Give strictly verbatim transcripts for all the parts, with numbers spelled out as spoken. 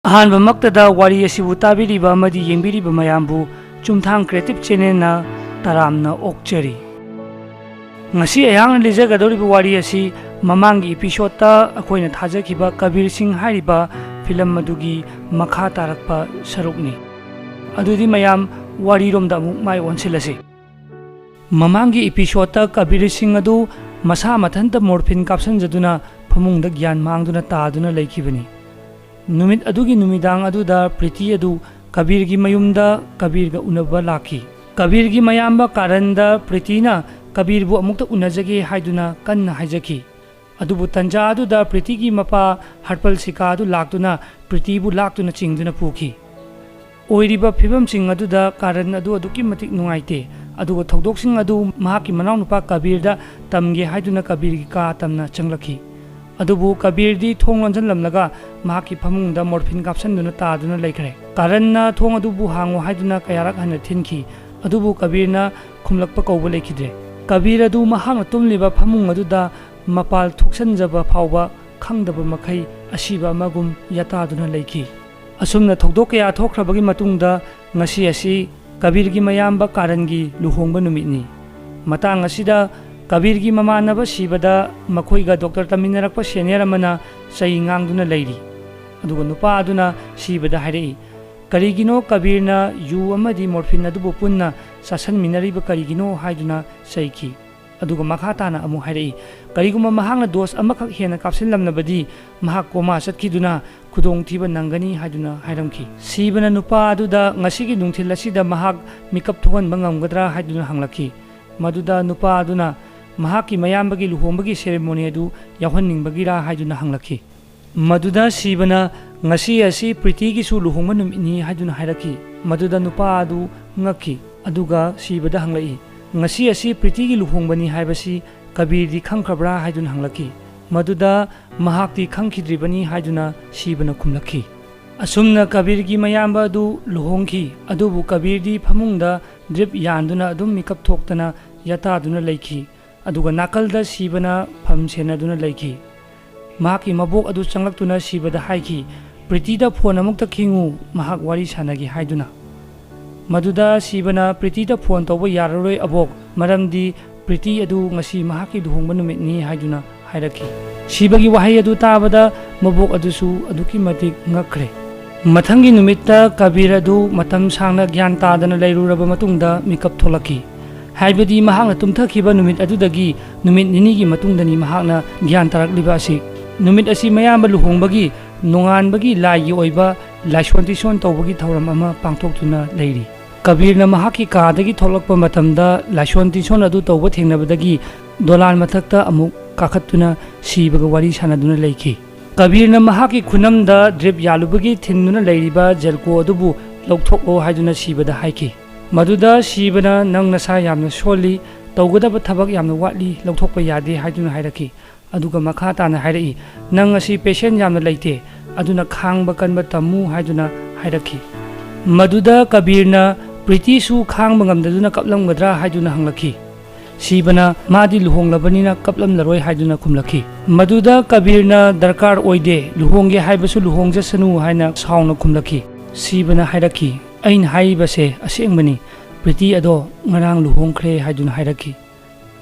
ꯑꯍꯥꯟꯕꯃꯛꯇꯗ ꯋꯥꯔꯤ ꯑꯁꯤꯕꯨ ꯇꯥꯕꯤꯔꯤꯕ ꯑꯃꯗꯤ ꯌꯦꯡꯕꯤꯔꯤꯕ ꯃꯌꯥꯝꯕꯨ ꯆꯨꯝꯊꯥꯡ ꯀ꯭ꯔꯤꯌꯦꯇꯤꯚ ꯆꯦꯅꯦꯜꯅ ꯇꯔꯥꯝꯅ ꯑꯣꯛꯆꯔꯤ꯫ ꯉꯁꯤ ꯑꯩꯍꯥꯛꯅ ꯂꯤꯖꯒꯗꯧꯔꯤꯕ ꯋꯥꯔꯤ ꯑꯁꯤ ꯃꯃꯥꯡꯒꯤ ꯏꯄꯤꯁꯣꯗꯇ ꯑꯩꯈꯣꯏꯅ ꯊꯥꯖꯈꯤꯕ ꯀꯕꯤꯔ ꯁꯤꯡ ꯍꯥꯏꯔꯤꯕ ꯐꯤꯂꯝ ꯑꯗꯨꯒꯤ ꯃꯈꯥ ꯇꯥꯔꯛꯄ ꯁꯔꯨꯛꯅꯤ꯫ ꯑꯗꯨꯗꯤ ꯃꯌꯥꯝ, ꯋꯥꯔꯤꯔꯣꯝꯗ ꯑꯃꯨꯛ ꯃꯥꯏ ꯑꯣꯟꯁꯤꯜꯂꯁꯤ꯫ ꯃꯃꯥꯡꯒꯤ ꯏꯄꯤꯁꯣꯗꯇ ꯀꯕꯤꯔ ꯁꯤꯡ ꯑꯗꯨ ꯃꯁꯥ ꯃꯊꯟꯇ ꯃꯣꯔꯐꯤꯟ ꯀꯥꯞꯁꯤꯟꯖꯗꯨꯅ ꯐꯃꯨꯡꯗ ꯒ꯭ꯌꯥꯟ ꯃꯥꯡꯗꯨꯅ ꯇꯥꯗꯨꯅ ꯂꯩꯈꯤꯕꯅꯤ꯫ ꯅꯨꯃꯤꯠ ꯑꯗꯨꯒꯤ ꯅꯨꯃꯤꯗꯥꯡ ꯑꯗꯨꯗ ꯄ꯭ꯔꯤꯇꯤ ꯑꯗꯨ ꯀꯕꯤꯔꯒꯤ ꯃꯌꯨꯝꯗ ꯀꯕꯤꯔꯒ ꯎꯅꯕ ꯂꯥꯛꯈꯤ꯫ ꯀꯕꯤꯔꯒꯤ ꯃꯌꯥꯝꯕ ꯀꯥꯔꯟꯗ ꯄ꯭ꯔꯤꯇꯤꯅ ꯀꯕꯤꯔꯕꯨ ꯑꯃꯨꯛꯇ ꯎꯅꯖꯒꯦ ꯍꯥꯏꯗꯨꯅ ꯀꯟꯅ ꯍꯥꯏꯖꯈꯤ꯫ ꯑꯗꯨꯕꯨ ꯇꯟꯖꯥ ꯑꯗꯨꯗ ꯄ꯭ꯔꯤꯇꯤꯒꯤ ꯃꯄꯥ ꯍꯔꯄꯜ ꯁꯤꯀꯥ ꯑꯗꯨ ꯂꯥꯛꯇꯨꯅ ꯄ꯭ꯔꯤꯇꯤꯕꯨ ꯂꯥꯛꯇꯨꯅ ꯆꯤꯡꯗꯨꯅ ꯄꯨꯈꯤ꯫ ꯑꯣꯏꯔꯤꯕ ꯐꯤꯕꯝꯁꯤꯡ ꯑꯗꯨꯗ ꯀꯥꯔꯟ ꯑꯗꯨ ꯑꯗꯨꯛꯀꯤ ꯃꯇꯤꯛ ꯅꯨꯡꯉꯥꯏꯇꯦ꯫ ꯑꯗꯨꯒ ꯊꯧꯗꯣꯛꯁꯤꯡ ꯑꯗꯨ ꯃꯍꯥꯛꯀꯤ ꯃꯅꯥꯎꯅꯨꯄꯥ ꯀꯕꯤꯔꯗ ꯇꯝꯒꯦ ꯍꯥꯏꯗꯨꯅ ꯀꯕꯤꯔꯒꯤ ꯀꯥ ꯇꯝꯅ ꯆꯪꯂꯛꯈꯤ꯫ ꯑꯗꯨꯕꯨ ꯀꯕꯤꯔꯗꯤ ꯊꯣꯡ ꯂꯣꯟꯁꯤꯜꯂꯝꯂꯒ ꯃꯍꯥꯛꯀꯤ ꯐꯃꯨꯡꯗ ꯃꯣꯔꯐꯤꯟ ꯀꯥꯞꯁꯤꯟꯗꯨꯅ ꯇꯥꯗꯨꯅ ꯂꯩꯈ꯭ꯔꯦ꯫ ꯀꯥꯔꯟꯅ ꯊꯣꯡ ꯑꯗꯨꯕꯨ ꯍꯥꯡꯉꯨ ꯍꯥꯏꯗꯨꯅ ꯀꯌꯥꯔꯛ ꯍꯟꯅ ꯊꯤꯟꯈꯤ, ꯑꯗꯨꯕꯨ ꯀꯕꯤꯔꯅ ꯈꯨꯝꯂꯛꯄ ꯀꯧꯕ ꯂꯩꯈꯤꯗ꯭ꯔꯦ꯫ ꯀꯕꯤꯔ ꯑꯗꯨ ꯃꯍꯥꯛꯅ ꯇꯨꯝꯂꯤꯕ ꯐꯃꯨꯡ ꯑꯗꯨꯗ ꯃꯄꯥꯜ ꯊꯣꯛꯁꯤꯟꯖꯕ ꯐꯥꯎꯕ ꯈꯪꯗꯕ ꯃꯈꯩ ꯑꯁꯤꯕ ꯑꯃꯒꯨꯝ ꯌꯥꯇꯥꯗꯨꯅ ꯂꯩꯈꯤ꯫ ꯑꯁꯨꯝꯅ ꯊꯧꯗꯣꯛ ꯀꯌꯥ ꯊꯣꯛꯈ꯭ꯔꯕꯒꯤ ꯃꯇꯨꯡꯗ ꯉꯁꯤ ꯑꯁꯤ ꯀꯕꯤꯔꯒꯤ ꯃꯌꯥꯝꯕ ꯀꯥꯔꯟꯒꯤ ꯂꯨꯍꯣꯡꯕ ꯅꯨꯃꯤꯠꯅꯤ꯫ ꯃꯇꯥꯡ ꯑꯁꯤꯗ ꯀꯕꯤꯔꯒꯤ ꯃꯃꯥꯟꯅꯕ ꯁꯤꯕꯗ ꯃꯈꯣꯏꯒ ꯗꯣꯛꯇꯔ ꯇꯝꯃꯤꯟꯅꯔꯛꯄ ꯁꯦꯅꯤꯌꯔ ꯑꯃꯅ ꯆꯩ ꯉꯥꯡꯗꯨꯅ ꯂꯩꯔꯤ꯫ ꯑꯗꯨꯒ ꯅꯨꯄꯥ ꯑꯗꯨꯅ ꯁꯤꯕꯗ ꯍꯥꯏꯔꯛꯏ, "ꯀꯔꯤꯒꯤꯅꯣ ꯀꯕꯤꯔꯅ ꯌꯨ ꯑꯃꯗꯤ ꯃꯣꯔꯐꯤꯟ ꯑꯗꯨꯕꯨ ꯄꯨꯟꯅ ꯆꯥꯁꯟꯃꯤꯟꯅꯔꯤꯕ ꯀꯔꯤꯒꯤꯅꯣ?" ꯍꯥꯏꯗꯨꯅ ꯆꯩꯈꯤ꯫ ꯑꯗꯨꯒ ꯃꯈꯥ ꯇꯥꯅ ꯑꯃꯨꯛ ꯍꯥꯏꯔꯛꯏ, "ꯀꯔꯤꯒꯨꯝꯕ ꯃꯍꯥꯛꯅ ꯗꯣꯁ ꯑꯃꯈꯛ ꯍꯦꯟꯅ ꯀꯥꯞꯁꯤꯜꯂꯝꯂꯕꯗꯤ ꯃꯍꯥꯛ ꯀꯣꯃꯥ ꯆꯠꯈꯤꯗꯨꯅ ꯈꯨꯗꯣꯡꯊꯤꯕ ꯅꯪꯒꯅꯤ" ꯍꯥꯏꯗꯨꯅ ꯍꯥꯏꯔꯝꯈꯤ꯫ ꯁꯤꯕꯅ ꯅꯨꯄꯥ ꯑꯗꯨꯗ ꯉꯁꯤꯒꯤ ꯅꯨꯡꯊꯤꯜ ꯑꯁꯤꯗ ꯃꯍꯥꯛ ꯃꯤꯀꯞ ꯊꯣꯛꯍꯟꯕ ꯉꯝꯒꯗ꯭ꯔꯥ ꯍꯥꯏꯗꯨꯅ ꯍꯪꯂꯛꯈꯤ꯫ ꯃꯗꯨꯗ ꯅꯨꯄꯥ ꯑꯗꯨꯅ ꯃꯍꯥꯛꯀꯤ ꯃꯌꯥꯝꯕꯒꯤ ꯂꯨꯍꯣꯡꯕꯒꯤ ꯁꯦꯔꯦꯃꯣꯅꯤ ꯑꯗꯨ ꯌꯥꯎꯍꯟꯅꯤꯡꯕꯒꯤꯔꯥ ꯍꯥꯏꯗꯨꯅ ꯍꯪꯂꯛꯈꯤ꯫ ꯃꯗꯨꯗ ꯁꯤꯕꯅ, "ꯉꯁꯤ ꯑꯁꯤ ꯄ꯭ꯔꯤꯇꯤꯒꯤꯁꯨ ꯂꯨꯍꯣꯡꯕ ꯅꯨꯃꯤꯠꯅꯤ" ꯍꯥꯏꯗꯨꯅ ꯍꯥꯏꯔꯛꯈꯤ꯫ ꯃꯗꯨꯗ ꯅꯨꯄꯥ ꯑꯗꯨ ꯉꯛꯈꯤ, ꯑꯗꯨꯒ ꯁꯤꯕꯗ ꯍꯪꯂꯛꯏ, "ꯉꯁꯤ ꯑꯁꯤ ꯄ꯭ꯔꯤꯇꯤꯒꯤ ꯂꯨꯍꯣꯡꯕꯅꯤ ꯍꯥꯏꯕꯁꯤ ꯀꯕꯤꯔꯗꯤ ꯈꯪꯈ꯭ꯔꯕ꯭ꯔꯥ?" ꯍꯥꯏꯗꯨꯅ ꯍꯪꯂꯛꯈꯤ꯫ ꯃꯗꯨꯗ ꯃꯍꯥꯛꯇꯤ ꯈꯪꯈꯤꯗ꯭ꯔꯤꯕꯅꯤ ꯍꯥꯏꯗꯨꯅ ꯁꯤꯕꯅ ꯈꯨꯝꯂꯛꯈꯤ꯫ ꯑꯁꯨꯝꯅ ꯀꯕꯤꯔꯒꯤ ꯃꯌꯥꯝꯕ ꯑꯗꯨ ꯂꯨꯍꯣꯡꯈꯤ, ꯑꯗꯨꯕꯨ ꯀꯕꯤꯔꯗꯤ ꯐꯃꯨꯡꯗ ꯗ꯭ꯔꯤꯞ ꯌꯥꯟꯗꯨꯅ ꯑꯗꯨꯝ ꯃꯤꯀꯞ ꯊꯣꯛꯇꯅ ꯌꯥꯇꯥꯗꯨꯅ ꯂꯩꯈꯤ꯫ ꯑꯗꯨꯒ ꯅꯥꯀꯜꯗ ꯁꯤꯕꯅ ꯐꯝ ꯁꯦꯟꯅꯗꯨꯅ ꯂꯩꯈꯤ꯫ ꯃꯍꯥꯛꯀꯤ ꯃꯕꯣꯛ ꯑꯗꯨ ꯆꯪꯂꯛꯇꯨꯅ ꯁꯤꯕꯗ ꯍꯥꯏꯈꯤ, "ꯄ꯭ꯔꯤꯇꯤꯗ ꯐꯣꯟ ꯑꯃꯨꯛꯇ ꯈꯤꯡꯉꯨ, ꯃꯍꯥꯛ ꯋꯥꯔꯤ ꯁꯥꯟꯅꯒꯦ" ꯍꯥꯏꯗꯨꯅ꯫ ꯃꯗꯨꯗ ꯁꯤꯕꯅ, "ꯄ꯭ꯔꯤꯇꯤꯗ ꯐꯣꯟ ꯇꯧꯕ ꯌꯥꯔꯔꯣꯏ ꯑꯕꯣꯛ, ꯃꯔꯝꯗꯤ ꯄ꯭ꯔꯤꯇꯤ ꯑꯗꯨ ꯉꯁꯤ ꯃꯍꯥꯛꯀꯤ ꯂꯨꯍꯣꯡꯕ ꯅꯨꯃꯤꯠꯅꯤ" ꯍꯥꯏꯗꯨꯅ ꯍꯥꯏꯔꯛꯈꯤ꯫ ꯁꯤꯕꯒꯤ ꯋꯥꯍꯩ ꯑꯗꯨ ꯇꯥꯕꯗ ꯃꯕꯣꯛ ꯑꯗꯨꯁꯨ ꯑꯗꯨꯛꯀꯤ ꯃꯇꯤꯛ ꯉꯛꯈ꯭ꯔꯦ꯫ ꯃꯊꯪꯒꯤ ꯅꯨꯃꯤꯠꯇ ꯀꯕꯤꯔ ꯑꯗꯨ ꯃꯇꯝ ꯁꯥꯡꯅ ꯒ꯭ꯌꯥꯟ ꯇꯥꯗꯅ ꯂꯩꯔꯨꯔꯕ ꯃꯇꯨꯡꯗ ꯃꯤꯀꯞ ꯊꯣꯛꯂꯛꯈꯤ꯫ ꯍꯥꯏꯕꯗꯤ ꯃꯍꯥꯛꯅ ꯇꯨꯝꯊꯈꯤꯕ ꯅꯨꯃꯤꯠ ꯑꯗꯨꯗꯒꯤ ꯅꯨꯃꯤꯠ ꯅꯤꯅꯤꯒꯤ ꯃꯇꯨꯡꯗꯅꯤ ꯃꯍꯥꯛꯅ ꯒ꯭ꯌꯥꯟ ꯇꯥꯔꯛꯂꯤꯕ ꯑꯁꯤ꯫ ꯅꯨꯃꯤꯠ ꯑꯁꯤ ꯃꯌꯥꯝꯕ ꯂꯨꯍꯣꯡꯕꯒꯤ ꯅꯣꯡꯉꯥꯟꯕꯒꯤ ꯂꯥꯏꯒꯤ ꯑꯣꯏꯕ ꯂꯥꯏꯁꯣꯟ ꯇꯤꯟꯁꯣꯟ ꯇꯧꯕꯒꯤ ꯊꯧꯔꯝ ꯑꯃ ꯄꯥꯡꯊꯣꯛꯇꯨꯅ ꯂꯩꯔꯤ꯫ ꯀꯕꯤꯔꯅ ꯃꯍꯥꯛꯀꯤ ꯀꯥꯗꯒꯤ ꯊꯣꯛꯂꯛꯄ ꯃꯇꯝꯗ ꯂꯥꯏꯁꯣꯟ ꯇꯤꯟꯁꯣꯟ ꯑꯗꯨ ꯇꯧꯕ ꯊꯦꯡꯅꯕꯗꯒꯤ ꯗꯣꯂꯥꯟ ꯃꯊꯛꯇ ꯑꯃꯨꯛ ꯀꯥꯈꯠꯇꯨꯅ ꯁꯤꯕꯒ ꯋꯥꯔꯤ ꯁꯥꯟꯅꯗꯨꯅ ꯂꯩꯈꯤ꯫ ꯀꯕꯤꯔꯅ ꯃꯍꯥꯛꯀꯤ ꯈꯨꯅꯝꯗ ꯗ꯭ꯔꯤꯞ ꯌꯥꯜꯂꯨꯕꯒꯤ ꯊꯤꯟꯗꯨꯅ ꯂꯩꯔꯤꯕ ꯖꯦꯜꯀꯣ ꯑꯗꯨꯕꯨ ꯂꯧꯊꯣꯛꯂꯣ ꯍꯥꯏꯗꯨꯅ ꯁꯤꯕꯗ ꯍꯥꯏꯈꯤ꯫ ꯃꯗꯨꯗ ꯁꯤꯕꯅ, "ꯅꯪ ꯅꯁꯥ ꯌꯥꯝꯅ ꯁꯣꯜꯂꯤ, ꯇꯧꯒꯗꯕ ꯊꯕꯛ ꯌꯥꯝꯅ ꯋꯥꯠꯂꯤ, ꯂꯧꯊꯣꯛꯄ ꯌꯥꯗꯦ" ꯍꯥꯏꯗꯨꯅ ꯍꯥꯏꯔꯛꯈꯤ꯫ ꯑꯗꯨꯒ ꯃꯈꯥ ꯇꯥꯅ ꯍꯥꯏꯔꯛꯏ, "ꯅꯪ ꯉꯁꯤ ꯄꯦꯁꯦꯟ ꯌꯥꯝꯅ ꯂꯩꯇꯦ, ꯑꯗꯨꯅ ꯈꯥꯡꯕ ꯀꯟꯕ ꯇꯝꯃꯨ" ꯍꯥꯏꯗꯨꯅ ꯍꯥꯏꯔꯛꯈꯤ꯫ ꯃꯗꯨꯗ ꯀꯕꯤꯔꯅ, "ꯄ꯭ꯔꯤꯇꯤꯁꯨ ꯈꯥꯡꯕ ꯉꯝꯗꯗꯨꯅ ꯀꯞꯂꯝꯒꯗ꯭ꯔꯥ?" ꯍꯥꯏꯗꯨꯅ ꯍꯪꯂꯛꯈꯤ꯫ ꯁꯤꯕꯅ, "ꯃꯥꯗꯤ ꯂꯨꯍꯣꯡꯂꯕꯅꯤꯅ ꯀꯞꯂꯝꯂꯔꯣꯏ" ꯍꯥꯏꯗꯨꯅ ꯈꯨꯝꯂꯛꯈꯤ꯫ ꯃꯗꯨꯗ ꯀꯕꯤꯔꯅ, "ꯗꯔꯀꯥꯔ ꯑꯣꯏꯗꯦ, ꯂꯨꯍꯣꯡꯒꯦ ꯍꯥꯏꯕꯁꯨ ꯂꯨꯍꯣꯡꯖꯁꯅꯨ" ꯍꯥꯏꯅ ꯁꯥꯎꯅ ꯈꯨꯝꯂꯛꯈꯤ꯫ ꯁꯤꯕꯅ ꯍꯥꯏꯔꯛꯈꯤ, "ꯑꯩꯅ ꯍꯥꯏꯔꯤꯕꯁꯦ ꯑꯁꯦꯡꯕꯅꯤ, ꯄ꯭ꯔꯤꯇꯤ ꯑꯗꯣ ꯉꯔꯥꯡ ꯂꯨꯍꯣꯡꯈ꯭ꯔꯦ" ꯍꯥꯏꯗꯨꯅ ꯍꯥꯏꯔꯛꯈꯤ꯫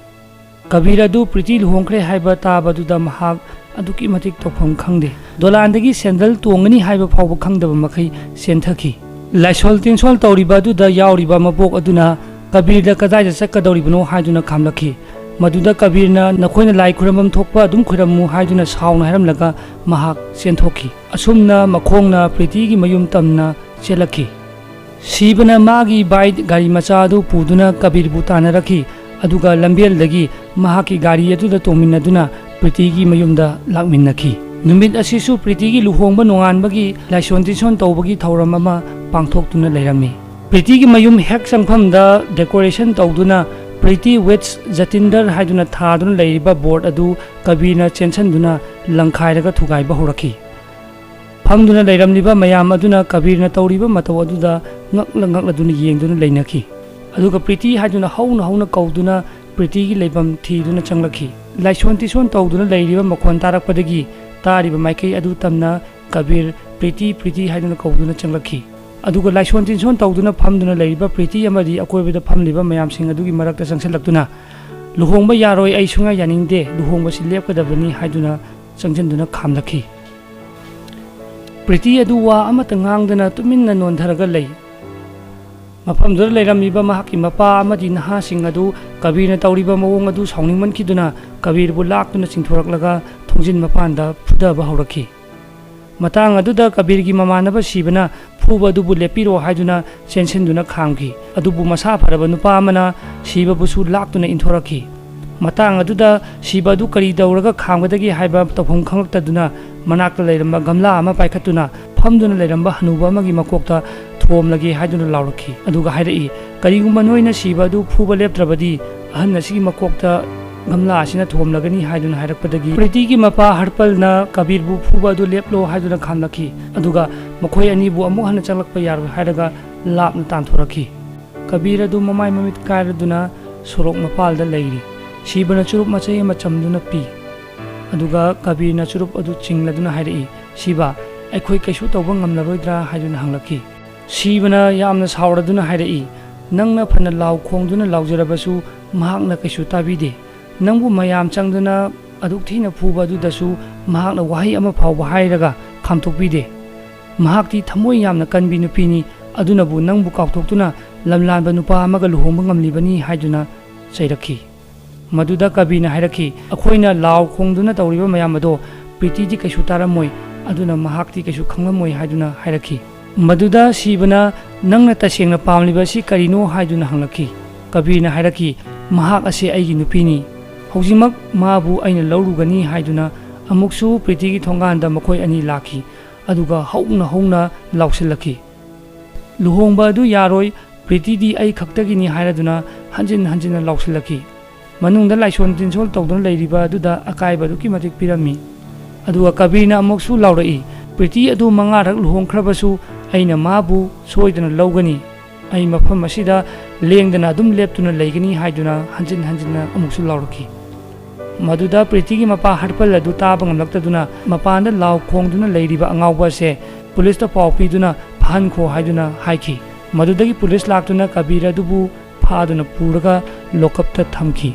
ꯀꯕꯤꯔ ꯑꯗꯨ ꯄ꯭ꯔꯤꯇꯤ ꯂꯨꯍꯣꯡꯈ꯭ꯔꯦ ꯍꯥꯏꯕ ꯇꯥꯕꯗꯨꯗ ꯃꯍꯥꯛ ꯑꯗꯨꯛꯀꯤ ꯃꯇꯤꯛ ꯇꯧꯐꯝ ꯈꯪꯗꯦ꯫ ꯗꯣꯂꯥꯟꯗꯒꯤ ꯁꯦꯟꯗꯜ ꯇꯣꯡꯒꯅꯤ ꯍꯥꯏꯕ ꯐꯥꯎꯕ ꯈꯪꯗꯕ ꯃꯈꯩ ꯆꯦꯟꯊꯈꯤ꯫ ꯂꯥꯏꯁꯣꯜ ꯇꯤꯟꯁꯣꯜ ꯇꯧꯔꯤꯕ ꯑꯗꯨꯗ ꯌꯥꯎꯔꯤꯕ ꯃꯕꯣꯛ ꯑꯗꯨꯅ ꯀꯕꯤꯔꯗ ꯀꯗꯥꯏꯗ ꯆꯠꯀꯗꯧꯔꯤꯕꯅꯣ ꯍꯥꯏꯗꯨꯅ ꯈꯥꯝꯂꯛꯈꯤ꯫ ꯃꯗꯨꯗ ꯀꯕꯤꯔꯅ, "ꯅꯈꯣꯏꯅ ꯂꯥꯏ ꯈꯨꯔꯝꯐꯝ ꯊꯣꯛꯄ ꯑꯗꯨꯝ ꯈꯨꯔꯝꯃꯨ" ꯍꯥꯏꯗꯨꯅ ꯁꯥꯎꯅ ꯍꯥꯏꯔꯝꯂꯒ ꯃꯍꯥꯛ ꯆꯦꯟꯊꯣꯛꯈꯤ꯫ ꯑꯁꯨꯝꯅ ꯃꯈꯣꯡꯅ ꯄ꯭ꯔꯤꯇꯤꯒꯤ ꯃꯌꯨꯝ ꯇꯝꯅ ꯆꯦꯜꯂꯛꯈꯤ꯫ ꯁꯤꯕꯅ ꯃꯥꯒꯤ ꯕꯥꯏꯛ ꯒꯥꯔꯤ ꯃꯆꯥ ꯑꯗꯨ ꯄꯨꯗꯨꯅ ꯀꯕꯤꯔꯕꯨ ꯇꯥꯟꯅꯔꯛꯈꯤ, ꯑꯗꯨꯒ ꯂꯝꯕꯦꯜꯗꯒꯤ ꯃꯍꯥꯛꯀꯤ ꯒꯥꯔꯤ ꯑꯗꯨꯗ ꯇꯣꯡꯃꯤꯟꯅꯗꯨꯅ ꯄ꯭ꯔꯤꯇꯤꯒꯤ ꯃꯌꯨꯝꯗ ꯂꯥꯛꯃꯤꯟꯅꯈꯤ꯫ ꯅꯨꯃꯤꯠ ꯑꯁꯤꯁꯨ ꯄ꯭ꯔꯤꯇꯤꯒꯤ ꯂꯨꯍꯣꯡꯕ ꯅꯣꯡꯉꯥꯟꯕꯒꯤ ꯂꯥꯏꯁꯣꯟ ꯇꯤꯟꯁꯣꯟ ꯇꯧꯕꯒꯤ ꯊꯧꯔꯝ ꯑꯃ ꯄꯥꯡꯊꯣꯛꯇꯨꯅ ꯂꯩꯔꯝꯃꯤ꯫ ꯄ꯭ꯔꯤꯇꯤꯒꯤ ꯃꯌꯨꯝ ꯍꯦꯛ ꯆꯪꯐꯝꯗ decoration ꯇꯧꯗꯨꯅ "Pretty with Jatinder" ꯍꯥꯏꯗꯨꯅ ꯊꯥꯗꯨꯅ ꯂꯩꯔꯤꯕ ꯕꯣꯔꯗ ꯑꯗꯨ ꯀꯕꯤꯔꯅ ꯆꯦꯟꯁꯟꯗꯨꯅ ꯂꯪꯈꯥꯏꯔꯒ ꯊꯨꯒꯥꯏꯕ ꯍꯧꯔꯛꯈꯤ꯫ ꯐꯝꯗꯨꯅ ꯂꯩꯔꯝꯂꯤꯕ ꯃꯌꯥꯝ ꯑꯗꯨꯅ ꯀꯕꯤꯔꯅ ꯇꯧꯔꯤꯕ ꯃꯇꯧ ꯑꯗꯨꯗ ꯉꯛꯂ ꯉꯛꯂꯗꯨꯅ ꯌꯦꯡꯗꯨꯅ ꯂꯩꯅꯈꯤ꯫ ꯑꯗꯨꯒ "ꯄ꯭ꯔꯤꯇꯤ" ꯍꯥꯏꯗꯨꯅ ꯍꯧꯅ ꯍꯧꯅ ꯀꯧꯗꯨꯅ ꯄ꯭ꯔꯤꯇꯤꯒꯤ ꯂꯩꯐꯝ ꯊꯤꯗꯨꯅ ꯆꯪꯂꯛꯈꯤ꯫ ꯂꯥꯏꯁꯣꯟ ꯇꯤꯁꯣꯟ ꯇꯧꯗꯨꯅ ꯂꯩꯔꯤꯕ ꯃꯈꯣꯟ ꯇꯥꯔꯛꯄꯗꯒꯤ ꯇꯥꯔꯤꯕ ꯃꯥꯏꯀꯩ ꯑꯗꯨ ꯇꯝꯅ ꯀꯕꯤꯔ "ꯄ꯭ꯔꯤꯇꯤ, ꯄ꯭ꯔꯤꯇꯤ" ꯍꯥꯏꯗꯨꯅ ꯀꯧꯗꯨꯅ ꯆꯪꯂꯛꯈꯤ꯫ ꯑꯗꯨꯒ ꯂꯥꯏꯁꯣꯟ ꯇꯤꯟꯁꯣꯟ ꯇꯧꯗꯨꯅ ꯐꯝꯗꯨꯅ ꯂꯩꯔꯤꯕ ꯄ꯭ꯔꯤꯇꯤ ꯑꯃꯗꯤ ꯑꯀꯣꯏꯕꯗ ꯐꯝꯂꯤꯕ ꯃꯌꯥꯝꯁꯤꯡ ꯑꯗꯨꯒꯤ ꯃꯔꯛꯇ ꯆꯪꯁꯤꯜꯂꯛꯇꯨꯅ, "ꯂꯨꯍꯣꯡꯕ ꯌꯥꯔꯣꯏ, ꯑꯩ ꯁꯨꯡꯌꯥ ꯌꯥꯅꯤꯡꯗꯦ, ꯂꯨꯍꯣꯡꯕꯁꯤ ꯂꯦꯞꯀꯗꯕꯅꯤ" ꯍꯥꯏꯗꯨꯅ ꯆꯪꯁꯤꯟꯗꯨꯅ ꯈꯥꯝꯂꯛꯈꯤ꯫ ꯄ꯭ꯔꯤꯇꯤ ꯑꯗꯨ ꯋꯥ ꯑꯃꯠꯇ ꯉꯥꯡꯗꯅ ꯇꯨꯃꯤꯟꯅ ꯅꯣꯟꯊꯔꯒ ꯂꯩ꯫ ꯃꯐꯝꯗꯨꯗ ꯂꯩꯔꯝꯃꯤꯕ ꯃꯍꯥꯛꯀꯤ ꯃꯄꯥ ꯑꯃꯗꯤ ꯅꯍꯥꯁꯤꯡ ꯑꯗꯨ ꯀꯕꯤꯔꯅ ꯇꯧꯔꯤꯕ ꯃꯑꯣꯡ ꯑꯗꯨ ꯁꯥꯎꯅꯤꯡꯃꯟꯈꯤꯗꯨꯅ ꯀꯕꯤꯔꯕꯨ ꯂꯥꯛꯇꯨꯅ ꯆꯤꯡꯊꯣꯔꯛꯂꯒ ꯊꯣꯡꯖꯤꯟ ꯃꯄꯥꯟꯗ ꯐꯨꯊꯕ ꯍꯧꯔꯛꯈꯤ꯫ ꯃꯇꯥꯡ ꯑꯗꯨꯗ ꯀꯕꯤꯔꯒꯤ ꯃꯃꯥꯟꯅꯕ ꯁꯤꯕꯅ ꯐꯨꯕ ꯑꯗꯨꯕꯨ ꯂꯦꯞꯄꯤꯔꯣ ꯍꯥꯏꯗꯨꯅ ꯆꯦꯟꯁꯤꯟꯗꯨꯅ ꯈꯥꯝꯈꯤ꯫ ꯑꯗꯨꯕꯨ ꯃꯁꯥ ꯐꯔꯕ ꯅꯨꯄꯥ ꯑꯃꯅ ꯁꯤꯕꯕꯨꯁꯨ ꯂꯥꯛꯇꯨꯅ ꯏꯟꯊꯣꯔꯛꯈꯤ꯫ ꯃꯇꯥꯡ ꯑꯗꯨꯗ ꯁꯤꯕ ꯑꯗꯨ ꯀꯔꯤ ꯇꯧꯔꯒ ꯈꯥꯝꯒꯗꯒꯦ ꯍꯥꯏꯕ ꯇꯧꯐꯝ ꯈꯪꯂꯛꯇꯗꯨꯅ ꯃꯅꯥꯛꯇ ꯂꯩꯔꯝꯕ ꯒꯝꯂꯥ ꯑꯃ ꯄꯥꯏꯈꯠꯇꯨꯅ ꯐꯝꯗꯨꯅ ꯂꯩꯔꯝꯕ ꯍꯅꯨꯕ ꯑꯃꯒꯤ ꯃꯀꯣꯛꯇ ꯊꯣꯝꯂꯒꯦ ꯍꯥꯏꯗꯨꯅ ꯂꯥꯎꯔꯛꯈꯤ꯫ ꯑꯗꯨꯒ ꯍꯥꯏꯔꯛꯏ, "ꯀꯔꯤꯒꯨꯝꯕ ꯅꯣꯏꯅ ꯁꯤꯕ ꯑꯗꯨ ꯐꯨꯕ ꯂꯦꯞꯇ꯭ꯔꯕꯗꯤ ꯑꯍꯟ ꯑꯁꯤꯒꯤ ꯃꯀꯣꯛꯇ ꯒꯝꯂꯥ ꯑꯁꯤꯅ ꯊꯣꯝꯂꯒꯅꯤ" ꯍꯥꯏꯗꯨꯅ ꯍꯥꯏꯔꯛꯄꯗꯒꯤ ꯄ꯭ꯔꯤꯇꯤꯒꯤ ꯃꯄꯥ ꯍꯔꯄꯜꯅ ꯀꯕꯤꯔꯕꯨ ꯐꯨꯕ ꯑꯗꯨ ꯂꯦꯞꯂꯣ ꯍꯥꯏꯗꯨꯅ ꯈꯥꯝꯂꯛꯈꯤ꯫ ꯑꯗꯨꯒ ꯃꯈꯣꯏ ꯑꯅꯤꯕꯨ ꯑꯃꯨꯛ ꯍꯟꯅ ꯆꯪꯂꯛꯄ ꯌꯥꯔꯣꯏ ꯍꯥꯏꯔꯒ ꯂꯥꯞꯅ ꯇꯥꯟꯊꯣꯔꯛꯈꯤ꯫ ꯀꯕꯤꯔ ꯑꯗꯨ ꯃꯃꯥꯏ ꯃꯃꯤꯠ ꯀꯥꯏꯔꯗꯨꯅ ꯁꯣꯔꯣꯛ ꯃꯄꯥꯜꯗ ꯂꯩꯔꯤ꯫ ꯁꯤꯕꯅ ꯆꯨꯔꯨꯞ ꯃꯆꯩ ꯑꯃ ꯆꯝꯗꯨꯅ ꯄꯤ꯫ ꯑꯗꯨꯒ ꯀꯕꯤꯔꯅ ꯆꯨꯔꯨꯞ ꯑꯗꯨ ꯆꯤꯡꯂꯗꯨꯅ ꯍꯥꯏꯔꯛꯏ, "ꯁꯤꯕ, ꯑꯩꯈꯣꯏ ꯀꯩꯁꯨ ꯇꯧꯕ ꯉꯝꯂꯔꯣꯏꯗ꯭ꯔꯥ?" ꯍꯥꯏꯗꯨꯅ ꯍꯪꯂꯛꯈꯤ꯫ ꯁꯤꯕꯅ ꯌꯥꯝꯅ ꯁꯥꯎꯔꯗꯨꯅ ꯍꯥꯏꯔꯛꯏ, "ꯅꯪꯅ ꯐꯅ ꯂꯥꯎ ꯈꯣꯡꯗꯨꯅ ꯂꯥꯎꯖꯔꯕꯁꯨ ꯃꯍꯥꯛꯅ ꯀꯩꯁꯨ ꯇꯥꯕꯤꯗꯦ꯫ ꯅꯪꯕꯨ ꯃꯌꯥꯝ ꯆꯪꯗꯨꯅ ꯑꯗꯨꯛ ꯊꯤꯅ ꯐꯨꯕ ꯑꯗꯨꯗꯁꯨ ꯃꯍꯥꯛꯅ ꯋꯥꯍꯩ ꯑꯃ ꯐꯥꯎꯕ ꯍꯥꯏꯔꯒ ꯈꯥꯝꯊꯣꯛꯄꯤꯗꯦ꯫ ꯃꯍꯥꯛꯇꯤ ꯊꯃꯣꯏ ꯌꯥꯝꯅ ꯀꯟꯕꯤ ꯅꯨꯄꯤꯅꯤ, ꯑꯗꯨꯅꯕꯨ ꯅꯪꯕꯨ ꯀꯥꯎꯊꯣꯛꯇꯨꯅ ꯂꯝꯂꯥꯟꯕ ꯅꯨꯄꯥ ꯑꯃꯒ ꯂꯨꯍꯣꯡꯕ ꯉꯝꯂꯤꯕꯅꯤ" ꯍꯥꯏꯗꯨꯅ ꯆꯩꯔꯛꯈꯤ꯫ ꯃꯗꯨꯗ ꯀꯕꯤꯔꯅ ꯍꯥꯏꯔꯛꯈꯤ, "ꯑꯩꯈꯣꯏꯅ ꯂꯥꯎ ꯈꯣꯡꯗꯨꯅ ꯇꯧꯔꯤꯕ ꯃꯌꯥꯝ ꯑꯗꯣ ꯄ꯭ꯔꯤꯇꯤꯗꯤ ꯀꯩꯁꯨ ꯇꯥꯔꯝꯃꯣꯏ, ꯑꯗꯨꯅ ꯃꯍꯥꯛꯇꯤ ꯀꯩꯁꯨ ꯈꯪꯂꯝꯃꯣꯏ" ꯍꯥꯏꯗꯨꯅ ꯍꯥꯏꯔꯛꯈꯤ꯫ ꯃꯗꯨꯗ ꯁꯤꯕꯅ, "ꯅꯪꯅ ꯇꯁꯦꯡꯅ ꯄꯥꯝꯂꯤꯕ ꯑꯁꯤ ꯀꯔꯤꯅꯣ?" ꯍꯥꯏꯗꯨꯅ ꯍꯪꯂꯛꯈꯤ꯫ ꯀꯕꯤꯔꯅ ꯍꯥꯏꯔꯛꯈꯤ, "ꯃꯍꯥꯛ ꯑꯁꯤ ꯑꯩꯒꯤ ꯅꯨꯄꯤꯅꯤ, ꯍꯧꯖꯤꯛꯃꯛ ꯃꯥꯕꯨ ꯑꯩꯅ ꯂꯧꯔꯨꯒꯅꯤ" ꯍꯥꯏꯗꯨꯅ ꯑꯃꯨꯛꯁꯨ ꯄ꯭ꯔꯤꯇꯤꯒꯤ ꯊꯣꯡꯒꯥꯟꯗ ꯃꯈꯣꯏ ꯑꯅꯤ ꯂꯥꯛꯈꯤ꯫ ꯑꯗꯨꯒ ꯍꯧꯅ ꯍꯧꯅ ꯂꯥꯎꯁꯤꯜꯂꯛꯈꯤ, "ꯂꯨꯍꯣꯡꯕ ꯑꯗꯨ ꯌꯥꯔꯣꯏ, ꯄ꯭ꯔꯤꯇꯤꯗꯤ ꯑꯩ ꯈꯛꯇꯒꯤꯅꯤ" ꯍꯥꯏꯔꯗꯨꯅ ꯍꯟꯖꯤꯟ ꯍꯟꯖꯤꯟꯅ ꯂꯥꯎꯁꯤꯜꯂꯛꯈꯤ꯫ ꯃꯅꯨꯡꯗ ꯂꯥꯏꯁꯣꯟ ꯇꯤꯟꯁꯣꯜ ꯇꯧꯗꯨꯅ ꯂꯩꯔꯤꯕ ꯑꯗꯨꯗ ꯑꯀꯥꯏꯕ ꯑꯗꯨꯛꯀꯤ ꯃꯇꯤꯛ ꯄꯤꯔꯝꯃꯤ꯫ ꯑꯗꯨꯒ ꯀꯕꯤꯔꯅ ꯑꯃꯨꯛꯁꯨ ꯂꯥꯎꯔꯛꯏ, "ꯄ꯭ꯔꯤꯇꯤ ꯑꯗꯨ ꯃꯉꯥꯔꯛ ꯂꯨꯍꯣꯡꯈ꯭ꯔꯕꯁꯨ ꯑꯩꯅ ꯃꯥꯕꯨ ꯁꯣꯏꯗꯅ ꯂꯧꯒꯅꯤ꯫ ꯑꯩ ꯃꯐꯝ ꯑꯁꯤꯗ ꯂꯦꯡꯗꯅ ꯑꯗꯨꯝ ꯂꯦꯞꯇꯨꯅ ꯂꯩꯒꯅꯤ" ꯍꯥꯏꯗꯨꯅ ꯍꯟꯖꯤꯟ ꯍꯟꯖꯤꯟꯅ ꯑꯃꯨꯛꯁꯨ ꯂꯥꯎꯔꯛꯈꯤ꯫ ꯃꯗꯨꯗ ꯄ꯭ꯔꯤꯇꯤꯒꯤ ꯃꯄꯥ ꯍꯔꯄꯜ ꯑꯗꯨ ꯇꯥꯕ ꯉꯝꯂꯛꯇꯗꯨꯅ ꯃꯄꯥꯟꯗ ꯂꯥꯎ ꯈꯣꯡꯗꯨꯅ ꯂꯩꯔꯤꯕ ꯑꯉꯥꯎꯕ ꯑꯁꯦ ꯄꯨꯂꯤꯁꯇ ꯄꯥꯎ ꯄꯤꯗꯨꯅ ꯐꯍꯟꯈꯣ ꯍꯥꯏꯗꯨꯅ ꯍꯥꯏꯈꯤ꯫ ꯃꯗꯨꯗꯒꯤ ꯄꯨꯂꯤꯁ ꯂꯥꯛꯇꯨꯅ ꯀꯕꯤꯔ ꯑꯗꯨꯕꯨ ꯐꯥꯗꯨꯅ ꯄꯨꯔꯒ ꯂꯣꯀꯞꯇ ꯊꯝꯈꯤ꯫